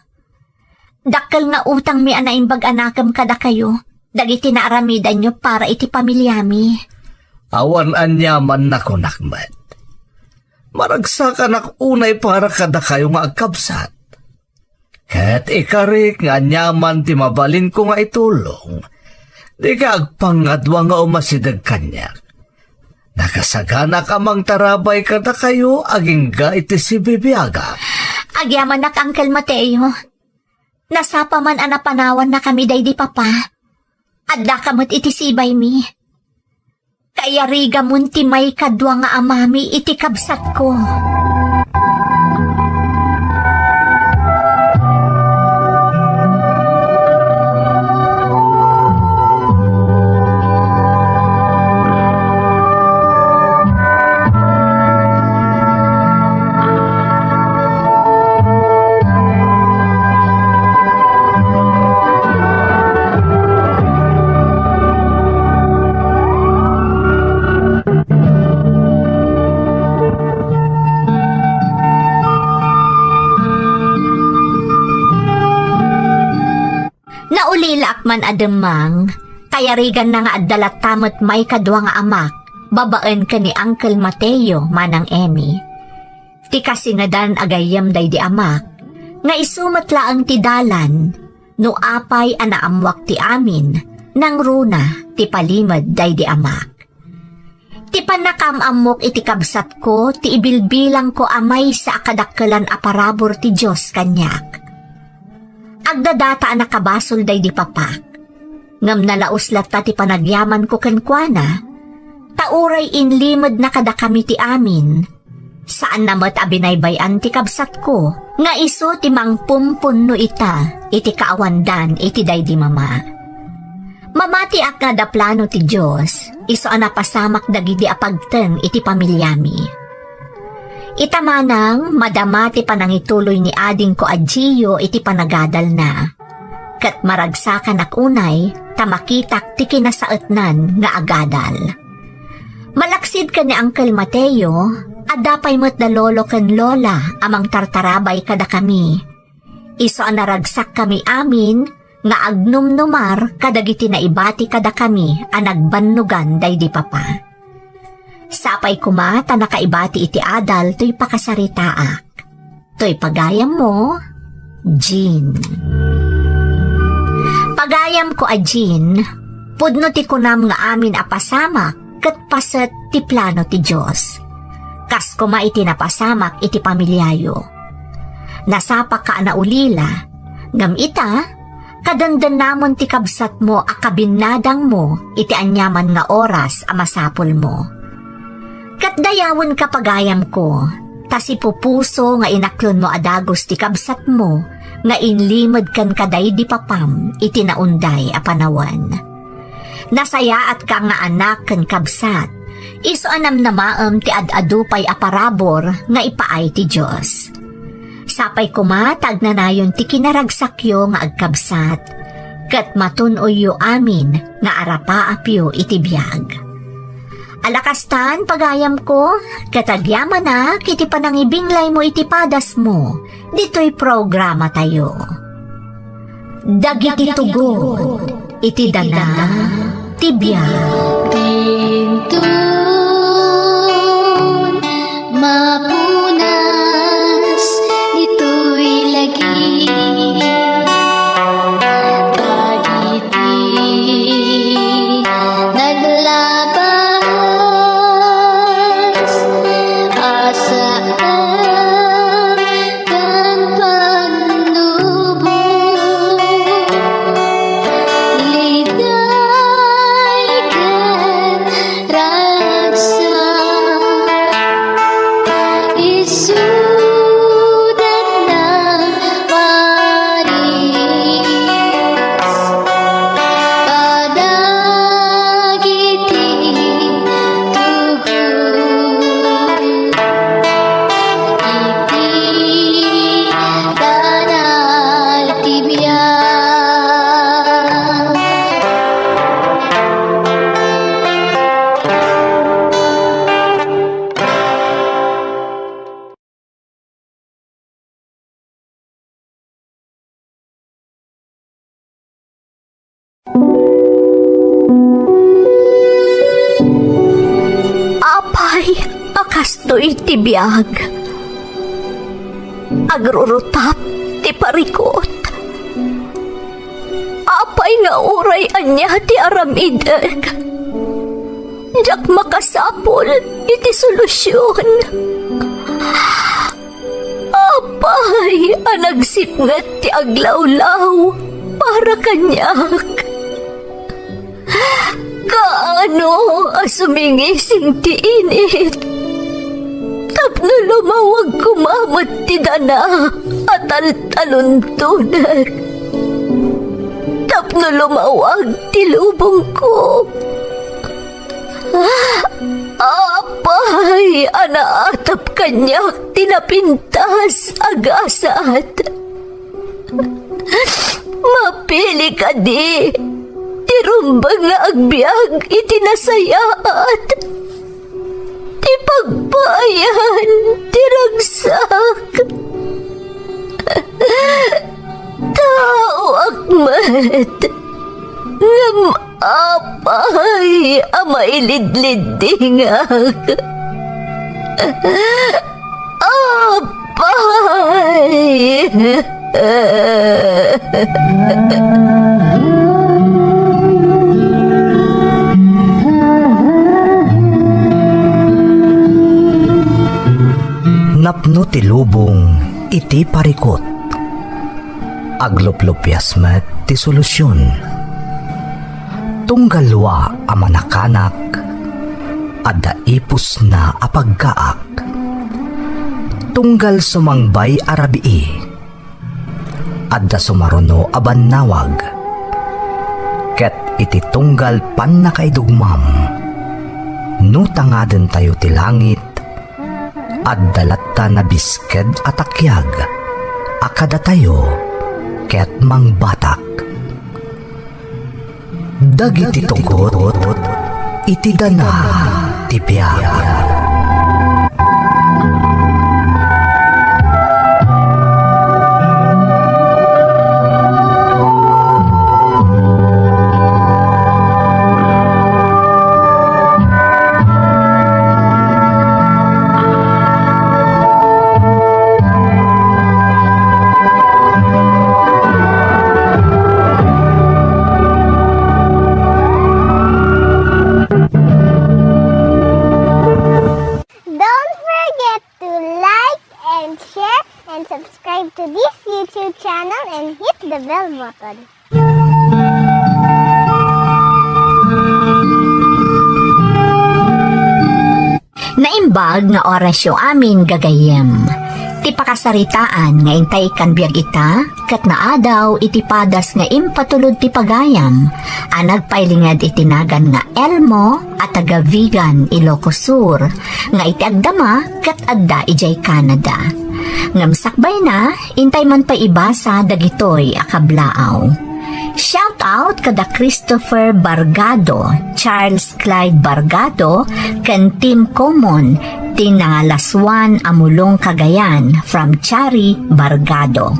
Dakkel nga utangmi a naimbag a nakem kadakayo dagiti naaramidanyo para iti pamiliami. Awan aniaman, nakunak met. Maragsakanak unay para kadakayo nga agkabsat. Ket ikarik nga aniaman ti mabalinko nga itulong, dika agpangadua nga umasideg kaniak. Nakasaganak a mangtarabay kadakayo agingga iti sibibiagak. Agyamanak, Uncle Mateo. Nasapa man a napanawannakami daydi Papa. Addaka met iti sibaymi. Kayarigamon ti maikadua nga amami iti kabsatko. Naulilaak man a demmang, kayariganna nga adda latta met maikadua nga amak, babaen ken ni Uncle Mateo, Manang Emmy. Ti kasingedan a gayyem daydi amak, nga isu met laeng ti dalan, no apay a naammoak ti amin, nangruna ti palimed daydi amak. Ti pannakaam-ammok iti kabsatko ti ibilbilangko a maysa a kadakkelan a parabur ti Dios kaniak. Agdadata a nakabasol daydi papak, ngem nalaus latta ti panagyamanko kenkuana, ta uray inlimedna kadakami ti amin. Saanna met a binaybay-an ti kabsatko nga isu ti mangpumpunno ita iti kaawandan iti daydi mama. Mamatiak nga adda plano ti Dios, isu a napasamak dagidi a pagteng iti pamiliami. Ita manang, madama ti panangituloy ni adingko a Gio iti panagadalna. Ket maragsakanak unay ta makitak ti kinasaetnan nga agadal. Malaksid ken ni Uncle Mateo, adda pay met da lolo ken lola a mangtartarabay kadakami. Isu a naragsakkami amin nga agnumnumar kadagiti naibati kadakami a nagbannogan daydi papa. Sapay koma ta nakaibati iti adal toy pakasaritaak. Toy pagayammo, Jean. Pagayamko a Jean, pudno ti kunam nga amin a pasamak ket paset ti plano ti Dios. Kas koma iti napasamak iti pamiliayo. Nasapaka a naulila, ngem ita, kadendennamon ti kabsatmo a kabinnadangmo iti aniaman nga oras a masapulmo. Ket dayawenka, pagayamko, ta sipupuso nga inaklonmo a dagus ti kabsatmo nga inlimed kenka daydi papam iti naunday a panawen. Nasayaatka nga anak ken kabsat, isu a namnamaem ti ad-adu pay a parabur nga ipaay ti Dios. Sapay koma ta agnanayon ti kinaragsakyo nga agkabsat, ket matun-oyyo amin nga arapaapyo iti biag. Ala kastan, pagayamko, ket agyamanak iti panangibinglaymo iti padasmo ditoy programatayo. Dagiti tugot iti dana ti biag. Dintun mapunas ditoy lagip. Dagiti naglabas a saan ken pannubo. Liday ken ragsak, isuda na paris kadagiti tugot. Iti dana ti biag. Apay a kastoy ti biag? Agrurutap ti parikut. Apay nga uray ania ti aramidek, diak makasapul iti solusion? Apay a nagsipnget ti aglawlaw para kaniak? Kaano a sumingising ti init? Tapno lumawag koma met ti dana a taltaluntonek. Tapno lumawag ti lubongko. Ah, apay a naatap kaniak ti napintas a gasat. Mapili kadi ti rumbeng nga agbiag iti nasayaat, ti pagpaayan ti ragsak. Taoak met, ngem apay a mailidliddingak? Apay! Napno ti lubong iti parikut. Agluplupias met ti solusion. Tunggal lua a manakanak, adda ipusna a paggaak. Tunggal sumangbay a rabii, adda sumaruno a bannawag. Ket iti tunggal pannakaidugmam, no tangadentayo ti langit, adda latta nabisked a takiag a kadatayo ket mangbatak. Dagiti tugot iti dana ti biag. Don't forget to like and share and subscribe to this YouTube channel and hit the bell button. Naimbag nga orasyo amin gagayyem. Ti pakasaritaan nga intay ikkan biag ita, ket naadaw iti padas nga impatulod ti pagayam a nagpailinged iti nagan nga Elmo a taga Vigan, Ilocos Sur, nga iti agdama ket adda idiay Canada. Ngem sakbayna, intay man pay ibasa dagitoy a kablaaw. Shout out kada Christopher Bargado, Charles Clyde Bargado, ken Team Common, ti nangalasuan a Mulong Cagayan from Chari Bargado.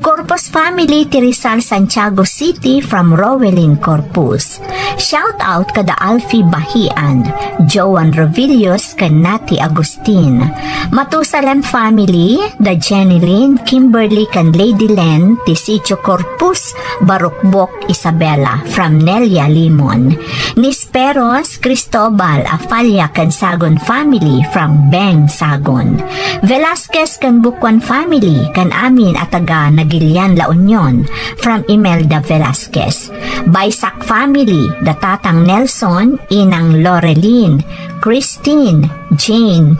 Corpus family ti Rizal, Santiago City from Rowelyn Corpus. Shout out kada Alfie Bahian, Joan Rovillos, ken Nati Agustin. Matusalem family, da Jenny Lynn, Kimberly, ken Lady Len, ti Sitio Corpus, Barukbok, Isabela, from Nelia Limon. Nisperos, Cristobal, Afalla, ken Sagon family, from Beng, Sagon. Velasquez ken Bukuan family, ken amin a taga Nagilian, La Union, from Imelda Velasquez. Baysac family, da Tatang Nelson, Inang Lorelyn, Christine, Jane,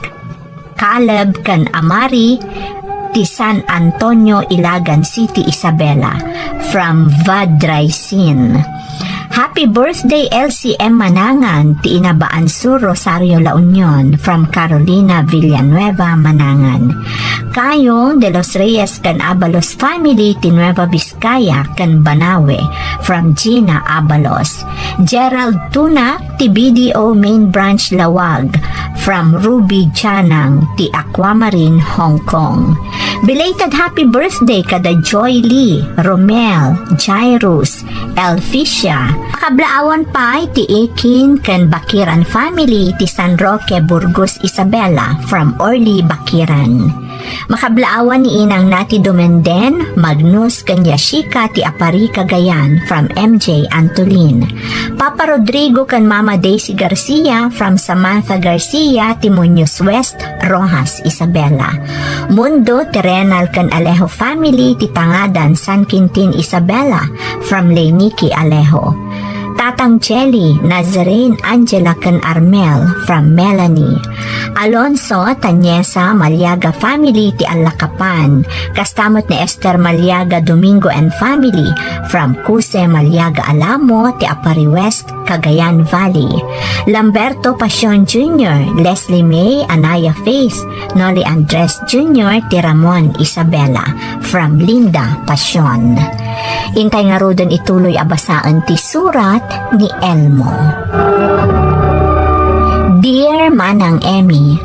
Caleb, ken Amari, ti San Antonio, Ilagan City, Isabela, from Vadraisin. Happy birthday, L C M Manangan, ti Inabaan Sur, Rosario, La Union, from Carolina Villanueva Manangan. Kayong de los Reyes ken Abalos family ti Nueva Vizcaya ken Banawe, from Gina Abalos. Gerald Tuna ti B D O Main Branch Laoag, from Ruby Janang ti Aquamarine, Hong Kong. Belated happy birthday kada Joy Lee, Romel, Jairus, Elficia. Kablaawan pay ti Ekin ken Bakiran family ti San Roque, Burgos, Isabela, from Orly Bakiran. Makablaawan ni Inang Nati Dumenden, Magnus, ken Yashika ti Apari Cagayan from M J Antolin. Papa Rodrigo ken Mama Daisy Garcia from Samantha Garcia ti Muñoz West, Roxas, Isabela. Mundo, Terenal ken Alejo family ti Tangadan, San Quintin, Isabela from Lenique Alejo. Tatang Jelly, Nazarene, Angela, ken Armel, from Melanie. Alonso, Tanyesa, Maliaga family ti Allakapan. Kasta met ni Esther Maliaga Domingo and family, from Cuse Maliaga Alamo ti Aparri West, Cagayan Valley. Lamberto Pasion Junior, Leslie May, Anaya Faith, Noli Andres Junior ti Ramon Isabela, from Linda Pasion. Intay ngaruden ituloy a basaen ti surat ni Elmo. Dear Manang Emmy,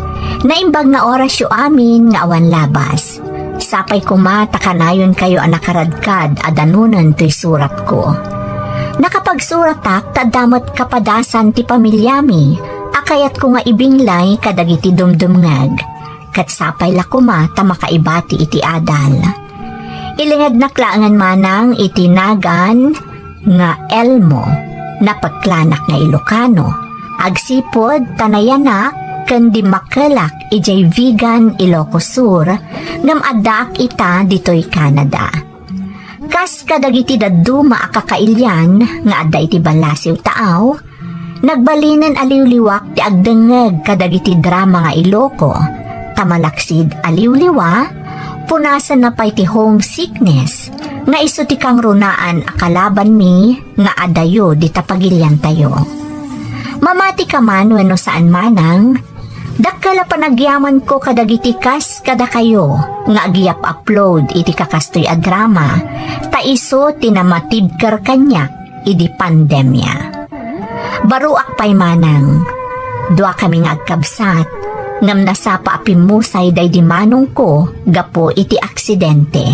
naimbag nga orasyo amin nga awan labas. Sapay koma ta kanayonkayo a nakaradkad a danunen toy suratko. Nakapagsuratak ta adda met kapadasan ti pamiliami a kayatko nga ibinglay kadagiti dumdumngeg. Ket sapay la koma ta makaibati iti adal. Ilingednak laengen manang iti nagan nga Elmo, napeklanak nga Ilocano. Agsipud ta nayanak ken dimmakkelak idiay Vigan, Ilocos Sur, ngem addaak ita ditoy Canada. Kas kadagiti dadduma a kakailian nga adda iti ballasiw taaw, nagbalinen a liwliwak ti agdengngeg kadagiti drama nga Iloco, ta malaksid a liwliwa, punasanna pay ti homesickness nga isu ti kangrunaan a kalabanmi nga adayo dita pagiliantayo. Mamati ka man wenno saan manang, dakkel a panagyamanko kadagiti kas kadakayo nga agi-upload iti kakastoy a drama, ta isu ti namatibker kaniak idi pandemia. Baruak pay manang, duakami nga agkabsat, ngem nasapa a pimmusay daydi manongko gapu iti aksidente.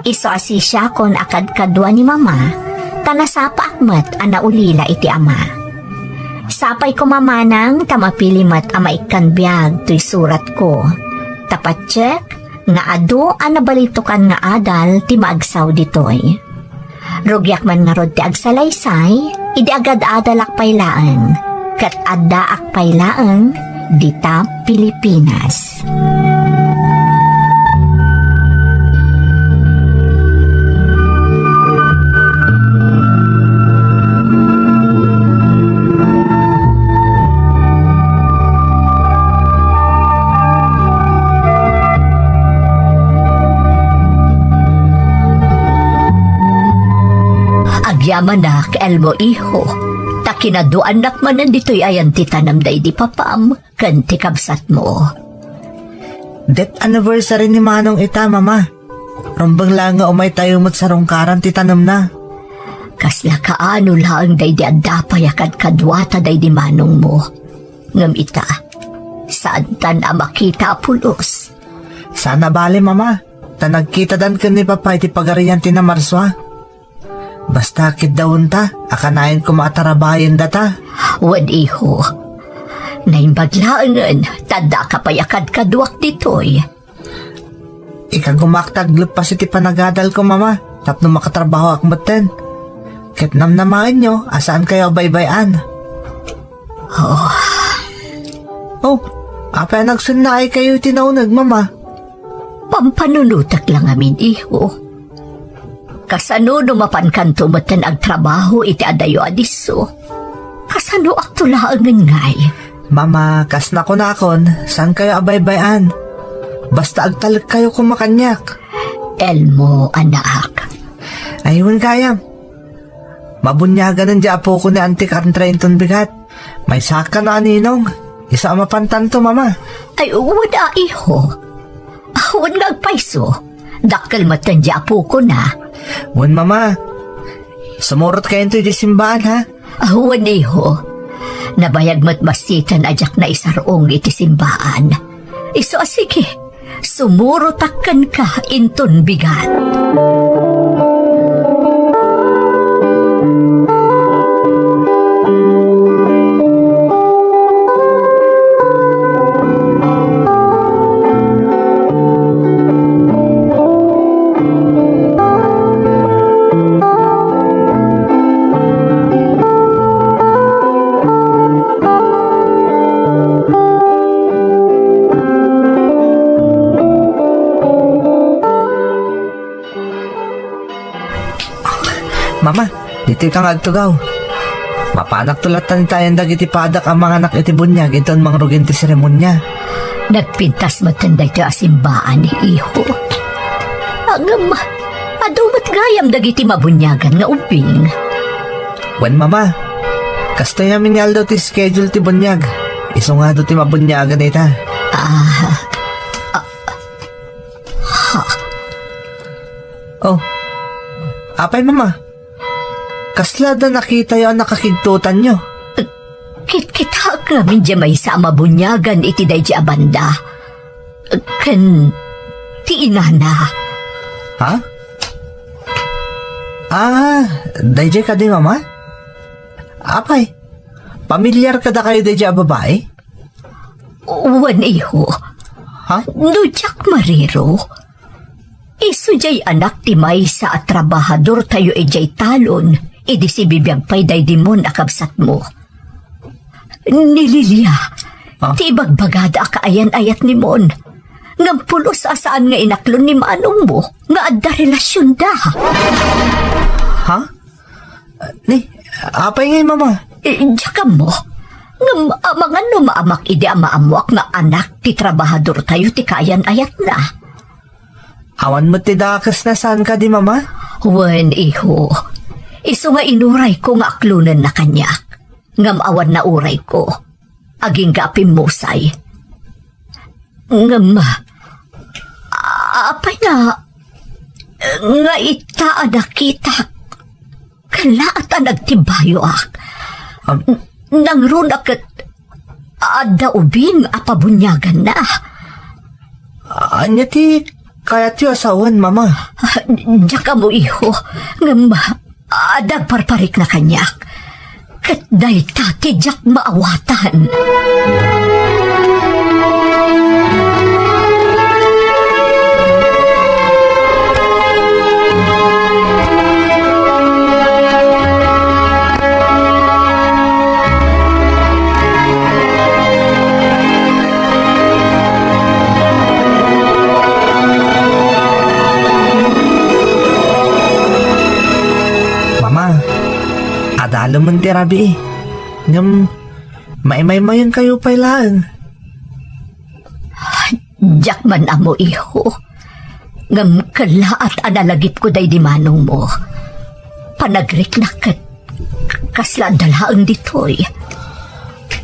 Isu a sisiakon a kadkadua ni Mama, ta nasapaak met a naulila iti Ama. Sapay koma manang ta mapili met a maikkan biag toy suratko. Ta patiek nga adu a nabalitokan nga adal ti maagsao ditoy. Rugiak man ngarud ti agsalaysay, idi agad-adalak pay laeng, ket addaak pay laeng dita Pilipinas. Agyamanak, Elmo, iho, ta kinaduanak manen ditoy ayan ti tanem daydi papam ken ti kabsatmo. Death anniversary ni Manong ita, Mama. Rumbeng laeng nga umaytayo met sarungkaran ti tanemna. Kasla kaano laeng daydi adda pay a kadkaduata daydi manongmo. Ngem ita, saantan a makita a pulos. Saan a bale, Mama, ta nagkitadan ken ni Papa iti Pagarian ti Namarsua. Basta ket dawnta a kanayon koma a tarabayen data. Wen, iho. Naimbag laengen ta addaka pay a kadkaduak ditoy. Ikagumak ta agleppas iti panagadalko, Mama, tapno makatrabahoak metten. Ket namnamaenyo a saankayo a baybay-an. Oh. Oh, apay a nagsunnaaykayo iti nauneg, Mama? Pampanunotek la ngamin, iho. Kasano no mapankanto metten agtrabaho iti adayo a disso? Kasanoakto laengen ngay? Mama, kas nakunakon, saankayo a baybay-an. Basta agtalekkayo koma kaniak. Elmo, anak. Ay, wen gayam. Mabuniaganen di apoko ni Auntie Carmtra inton bigat. Maysakan a ninong. Isu a mapantanto, Mama. Ay, wen a, iho. Awan nga agpayso. Dakkel metten di apokona. Wen, Mama. Sumurot kayonto iti simbaan, ha? Awan, iho. Nabayag met bassit a diak naisar-ong iti simbaan. Isu a sige. Sumurotak kenka inton bigat. Mama, ditoy ka nga agtugaw. Papanakto latta ni tayan dagiti padak a manganak iti buniag inton mangrugin ti seremonia. Nagpintas metten daytoy a simbaan, iho. Ngem, adu met gayam dagiti mabuniagan nga ubbing. Wen, Mama. Kastoy ngamin nga aldaw ti schedule ti buniag. Isu nga adu ti mabuniagan ita. Ah. Ah. Ha? Oh. Apay, Mama? Kasla adda nakitayo a nakakigtotanyo? Kitkitaek ngamin diay maysa a mabuniagan iti daydi a banda. Ken ti inana. Ha? Ah, daydiay kadi, Mama? Apay, pamilyar kadakayo daydiay a babai? Wen, iho. Ha? No diak mariro, isu diay anak ti maysa a trabahadortayo idiay talon idi sibibiag pay daydi Mon a kabsatmo. Ni Lilia, Ah? ti ibagbagada a kaayan-ayat ni Mon. Ngem pulos a saan nga inaklon ni manongmo nga adda relasionda. Ha? Ni, apay ngay, Mama? Eh, diak ammo. Ngem amangan no maamak idi a maammoak nga anak ti trabahadortayo ti kaayan-ayatna. Awan met ti dakesna saan kadi, Mama? Wen, iho. Isu nga inurayko nga aklonenna kaniak. Ngem awan naurayko. Agingga a pimmusay. Ngem, a-, apay nga, nga ita a nakitak, kalaat a nagtimbayoak. Am- N-, nangrunak ket adda ubing a pabuniaganna. Ania ti kayatyo a sawen, Mama? Ah, diak ammo, iho. Ngem, adda agparparikna kaniak. Ket dayta ti diak maawatan. Mama, adalemen ti rabii. Ngem, maimaymayenkayo pay laeng. Diak man ammo, iho. Ngem kellaat a nalagipko daydi manongmo. Panagriknak ket kasla adda laeng ditoy.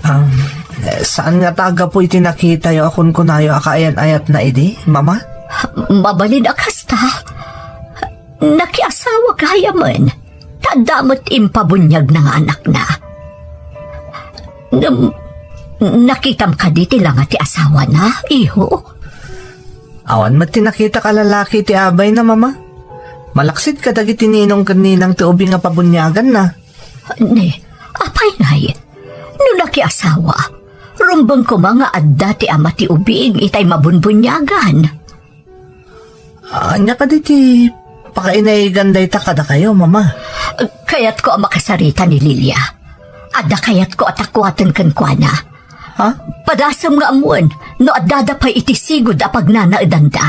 Um, saan ngata a gapu iti nakitayo a kunkunayo a kaayan-ayatna idi, Mama? Mabalin a kasta. Nakiasawa gayamen. Ta adda met impabuniagna nga anakna. Ngem, nakitam kadi ti langa ti asawana, iho? Awan met ti nakitak a lalaki ti abayna, Mama. Malaksid kadagiti ninong ken ninang ti ubing a pabuniaganna. Ne, apay ngay? No nakiasawa, rumbeng koma nga adda ti ama ti ubing itay mabunbuniagan. Ania kadi ti pakainayagan dayta kadakayo, Mama? Kayatko a makasarita ni Lilia. Adda kayatko a takuaten kenkuana. Ha? Padasem nga ammoen no addada pay iti sigud a pagnanaedanda.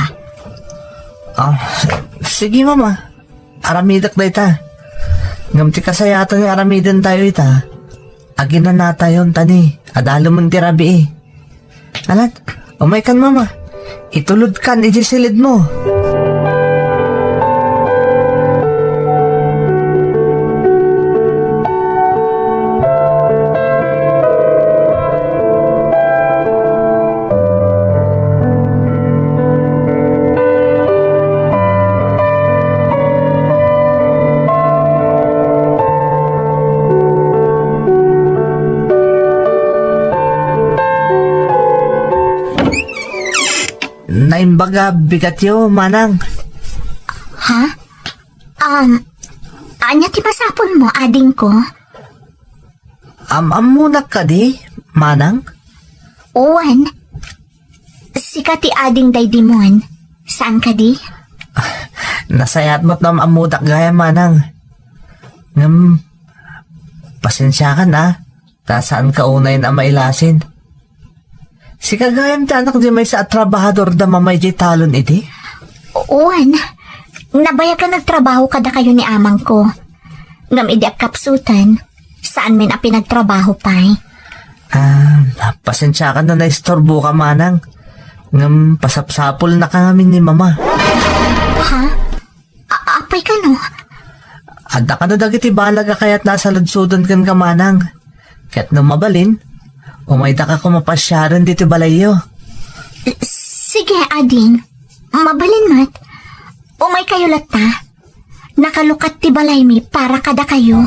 Ah, sige, Mama. Aramidek dayta. Ngem ti kasayatan nga aramidentayo ita, aginanatayon ta ni, adalemen ti rabii. Alan, umaykan, Mama. Itulodkan iti silidmo. Naimbag a bigatyo, Manang. Ha? Um, ania ti masapulmo, adingko? Am-ammonak kadi, Manang? Wen. Sika ti ading daydi Mon. Saan kadi? Nasayaat met no am-ammodak gayam, Manang. Ngem, pasensiakan a, ta saanka unayen a mailasin. Sika gayam ti anak ti maysa a trabahador da Mama idiay talon idi? Wen, nabayagan nagtrabaho kadakayo ni amangko. Ngem idi agkapsutan, Saanmin a pinagtrabaho pay. Ah, pasensiakan no naisturboka, manang. Ngem pasapsapulnaka ngamin ni mama. Ha? A-, apay kano? Adda kano dagiti balag a kayatna a saludsodon kenka, manang. Ket no mabalin, umaydaka koma pasiaren ditoy balayyo. Sige, ading. Mabalin met. Umaykayo latta. Nakalukat ti balaymi para kadakayo.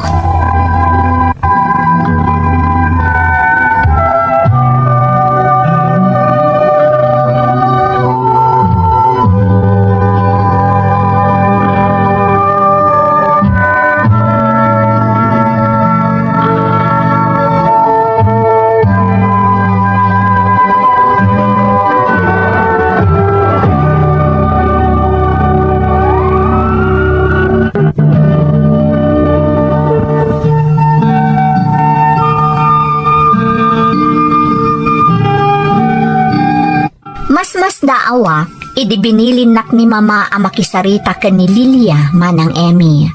Masmasdaawak idi binilinnak ni Mama a makisarita ken ni Lilia, Manang Emmy.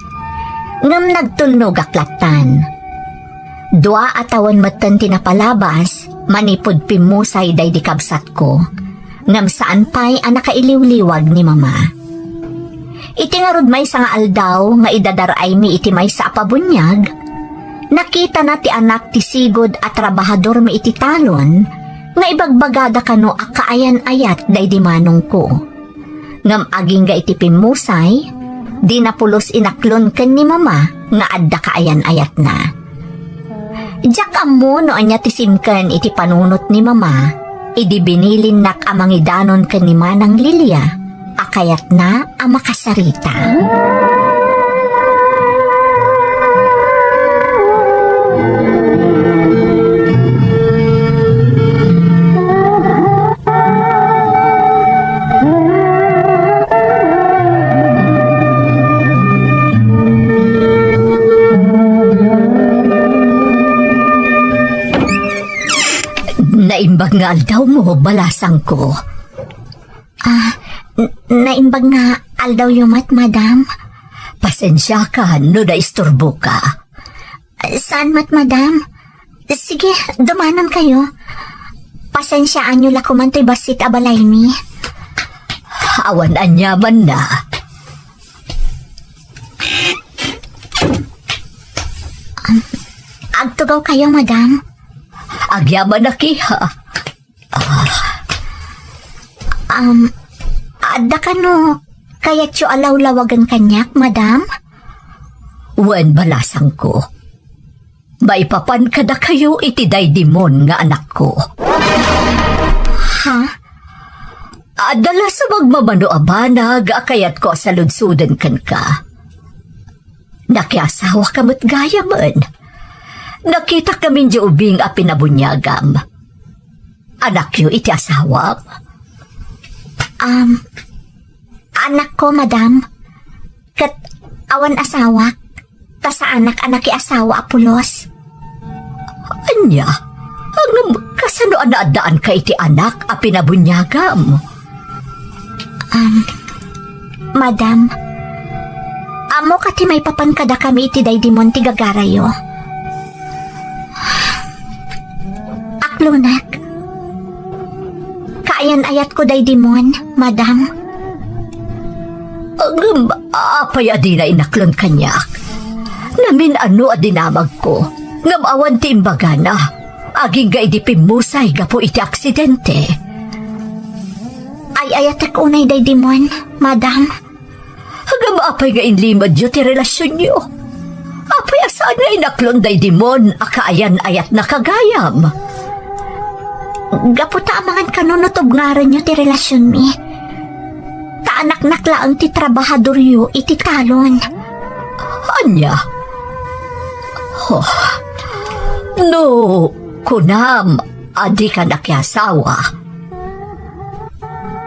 Ngem nagtulnogak lattan. Dua a tawen metten ti napalabas manipud pimmusay daydi kabsatko, ngem saan pay a nakailiwliwag ni Mama. Iti ngarud maysa nga aldaw nga idadar-aymi iti maysa a pabuniag, nakitana ti anak ti sigud a trabahadormi iti talon nga ibagbagada kano a kaayan-ayat daydi manongko. Ngem agingga iti pimmusay, dina pulos inaklon ken ni Mama nga adda kaayan-ayatna. Diak ammo no ania ti simken iti panunot ni Mama idi binilinnak a mangidanon ken ni Manang Lilia a kayatna a makasarita. Naimbag nga aldawmo, balasangko. Ah, n-, naimbag nga aldawyo met, madam. Pasensiakan no naisturboka. Saan met, madam. Sige, dumanonkayo. Pasensiaanyo la koman toy bassit a balaymi. Awan aniamanna. Um, agtugawkayo, madam. Agyamanak, iha. Ah. Um, adda kano kayatyo a lawlawagen kaniak, madam? Wen, balasangko. Maipapan kadakayo iti daydimon nga anakko. Ha? Adda la sa magmamano a banag a kayatko a saludsoden kenka. Nakiasawaka met gayamen. Nakitak ngamin diay ubing a pinabuniagam. Anakyo iti asawam? Um, anakko, madam. Ket awan asawak. Ta saanak a nakiasawa a pulos. Ania? Ngem kasano a naaddaanka iti anak a pinabuniagam? Um, madam, ammoka ti maipapan kadakami iti daydimon ti gagarayo. Aklonak. Kaayan-ayatko daydimon, madam. Ngem apay a dina inaklon kaniak? Namin-ano a dinamagko, ngem awan ti imbagana. Agingga idi pimmusay gapu iti aksidente. Ay-ayatek unay daydimon, madam. Ngem apay nga inlimedyo ti relasionyo? Apay a saan nga inaklon daydimon a kaayan-ayatna gagayam? Gapu ta amangan kano no tubngarenyo ti relasionmi. Ta anaknak laeng ti trabahadoryo iti talon. Ania? Oh. No kunam a dika nakiasawa,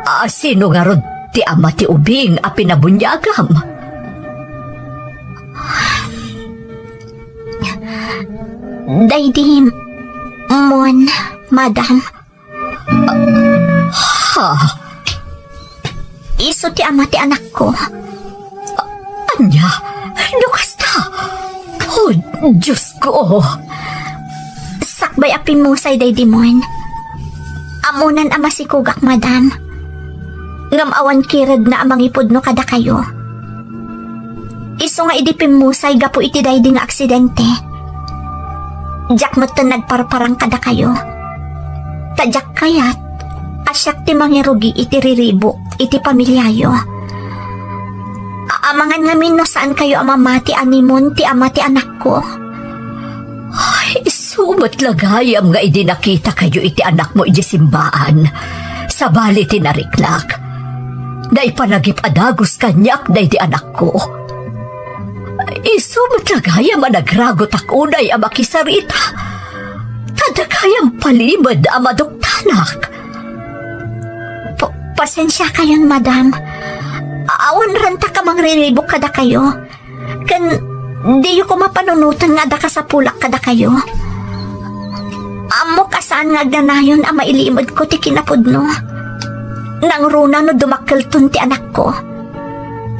a sino ngarud ti ama ti ubing a pinabuniagam? Daydimon, madam. Ha? Isu ti ama ti anakko. Ania? No kasta? O, Diyos ko! Sakbay a pimmusay daydi Mon, ammonan a masikogak, madam. Ngem awan kiredna a mangipudno kadakayo. Isu nga idi pimmusay gapu iti daydi nga aksidente, diak metten nagparparang kadakayo. Ta diak kayat a siak ti mangirugi iti riribuk iti pamiliayo. A-, amangan ngamin no saankayo a mamati a ni Mon ti ama ti anakko. Ay, isu met la gayam nga idi nakitakayo iti anakmo idiay simbaan, sabali ti nariknak, naipanagip a dagus kaniak daydi anakko. Isu met la gayam a nagragotak unay a makisarita, ta adda gayam palimed a maduktanak. Pa-, pasensiakayon, madam. Awan rentak a mangriribuk kadakayo. Ken diyo koma panunoten nga adda kasapulak kadakayo. Ammok a saan nga agnanayon a mailimedko ti kinapudno. Nangruna no dumakkelton ti anakko.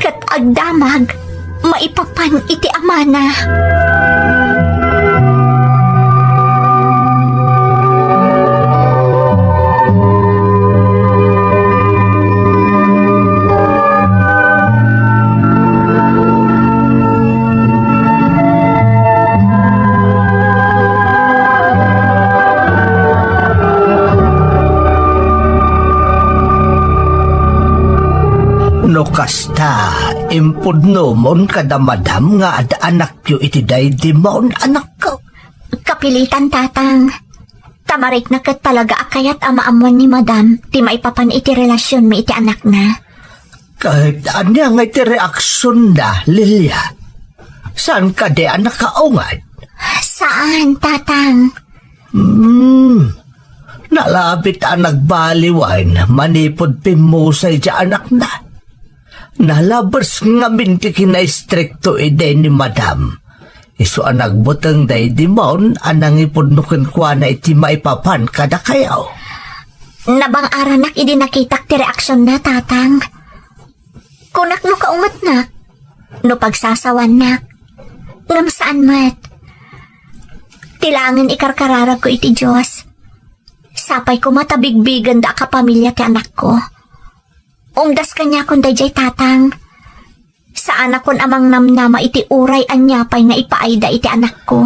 Ket agdamag maipapan iti amana. No kasta, impudnomon kada madam nga ad-anakyo iti daydi Mon, anakko. Kapilitan, Tatang. Ta mariknak ket talaga a kayat a maammuan ni Madam ti maipapan iti relasionmi iti anakna. Ket ania ngay ti reaksionna, Lilia? Saan kadi a nakaungad? Saan, Tatang. Hmm, nalabit a nagbaliwan manipud pimmusay ti anakna. Nalabes ngamin ti kinaistrikto idi ni Madam. Isu a nagbuteng daydi Mon a nangipudno kenkuana iti maipapan kadakayo. Nabang-aranak idi nakitak ti reaksionna, Tatang. Kunak no kaungetnak, no pagsasawannak, ngem saan met. Ti laengen ikarkararagko iti Dios. Sapay koma ta bigbigenda a kapamilya ti anakko. Umdas kaniakon daydiay, Tatang. Saanakon a mangnamnama iti uray ania pay nga ipaayda iti anakko.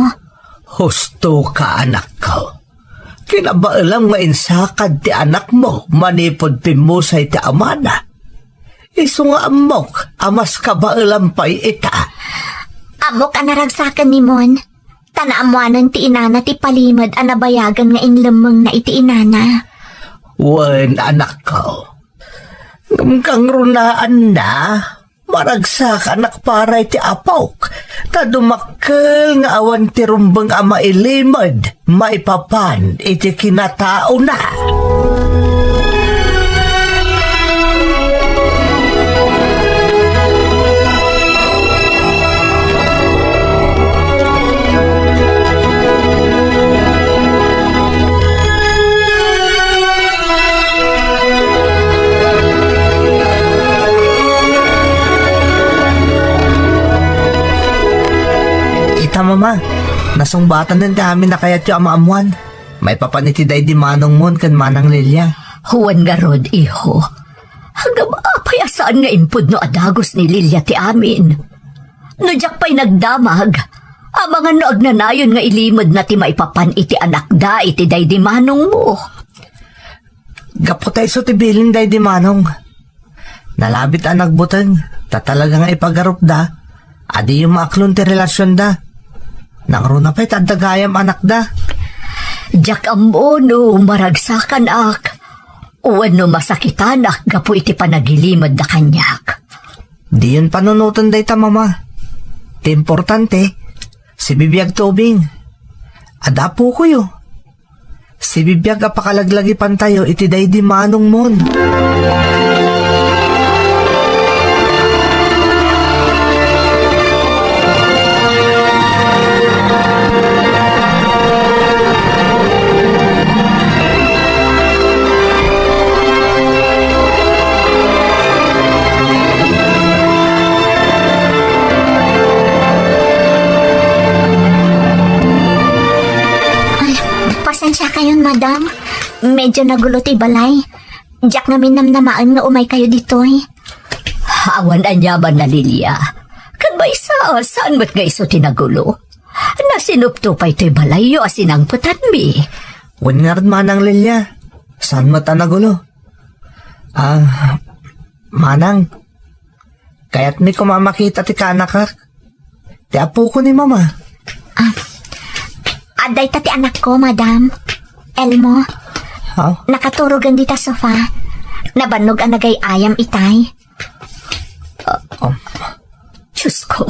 Husto ka, anakko. Kinabaelam nga insakad ti anakmo manipud pimmusay ti amana. Isu nga ammok a mas kabaelam pay ita. Ammok a naragsaken ni Mon, ta naammoanen ti inana ti palimed a nabayagen nga inlemmengna iti inana. Wen, anakko. Ngem kangrunaanna, maragsakanak para iti apok, ta dumakkel nga awan ti rumbeng a mailimed maipapan iti kinataona. Ita, Mama, nasungbatanen ti amin a kayatyo a maammuan. Maipapan iti daydi manongmon ken Manang Lilia. Wen ngarud, iho. Ngem apay a saan nga impudno a dagus ni Lilia ti amin? No diak pay nagdamag, amangan no agnanayon nga ilimedna ti maipapan iti anakda iti daydi manongmo. Gapu ta isu ti bilin daydi manong. Nalabit a nagbuteng, ta talaga nga ipagarupda, a diyo maaklon ti relasionda. Nangruna pay ta adda gayam anakda. Diak ammo no maragsakanak wenno masakitanak gapu iti panagilimedda kaniak. Diyon panunoten dayta, Mama. Ti importante, sibibiag ti ubing. Adda apokoyo. Sibibiag a pakalaglagipantayo iti daydi manongmon. Ayon, madam, medyo nagulo ti balay. Diak ngamin namnamaen nga umay kayo ditoy. Awan aniaman a, Lilia. Ket maysa, saan met nga isu ti nagulo? Nasinupto pay toy balayyo a sinangpetanmi. Wen ngarud, Manang Lilia, saan met a nagulo? Ah, Manang, kayatmi koma a makita ti kaanakak. Ti apoko ni Mama. Ah, adda ita ti anakko, madam. Elmo. Ha? Nakaturogen dita sofa. Nabannog a nagay-ayam itay. Ah, um. Diyos ko.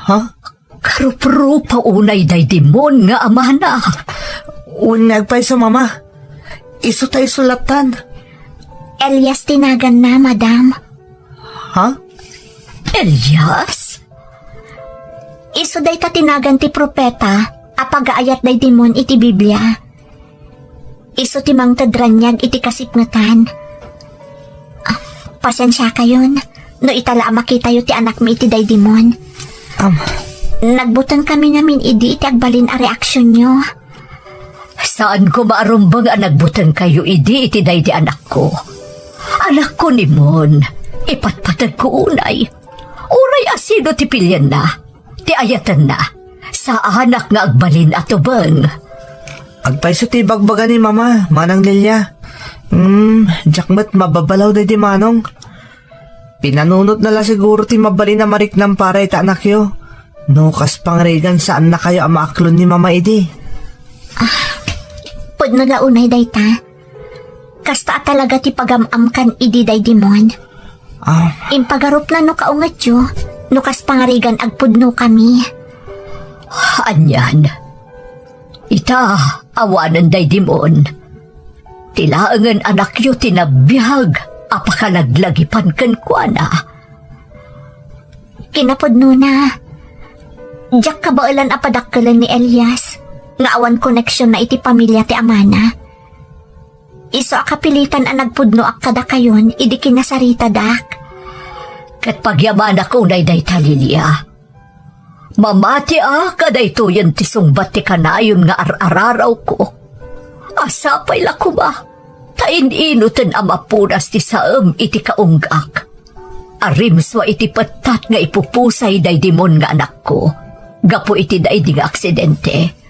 Ha? Karuprupa unay day demon nga amana. Wen nga agpayso, Mama. Isu tay sulatan. Elias ti naganna, madam. Ha? Elias? Isu dayta ti nagan ti propeta a pagaayat day demon iti Biblia. Isu ti mangted raniag iti kasipngetan. Ah, pasensiakayon no ita la a makitayo ti anakmi iti daydimon. Am. Nagbutengkami ngamin idi iti agbalin a reaksionyo. Saan koma a rumbeng a nagbutengkayo idi iti daydi anakko. Anakko ni Mon, ipatpategko unay. Uray a sino ti pilienna, ti ayatenna, saanak nga agbalin a tubeng. Agpayso ti ibagbaga ni Mama, Manang Lilia. Hmm, diak met mababalaw daydi Manong. Pinanunotna la siguro ti mabalin a mariknam para ita anakyo. No kas pangarigan, saannakayo a maaklon ni Mama idi. Ah, pudno la unay dayta. Kasta a talaga ti pagam-amkan idi daydimon. Ah. Impagarupna no kaungetyo, no kas pangarigan agpudnokami. Anian? Ita, awanen daydimon. Ti laengen anakyo ti nabiag a pakalaglagipan kenkuana. Kinapudnona, diak kabaelan a padakkelen ni Elias nga awan koneksionna iti pamilia ti amana. Isu a kapilitan a nagpudnoak kadakayon idi kinasaritadak. Ket pagyamanak unay dayta, Lilia. Mamatiak a daytoyen ti sungbat ti kanayon nga ar-ararawko. A sapay la koma ta in-inoten a mapunas ti saem iti kaunggak. Arimsua iti pettat nga ipupusay daydimon nga anakko gapu iti daydi nga aksidente.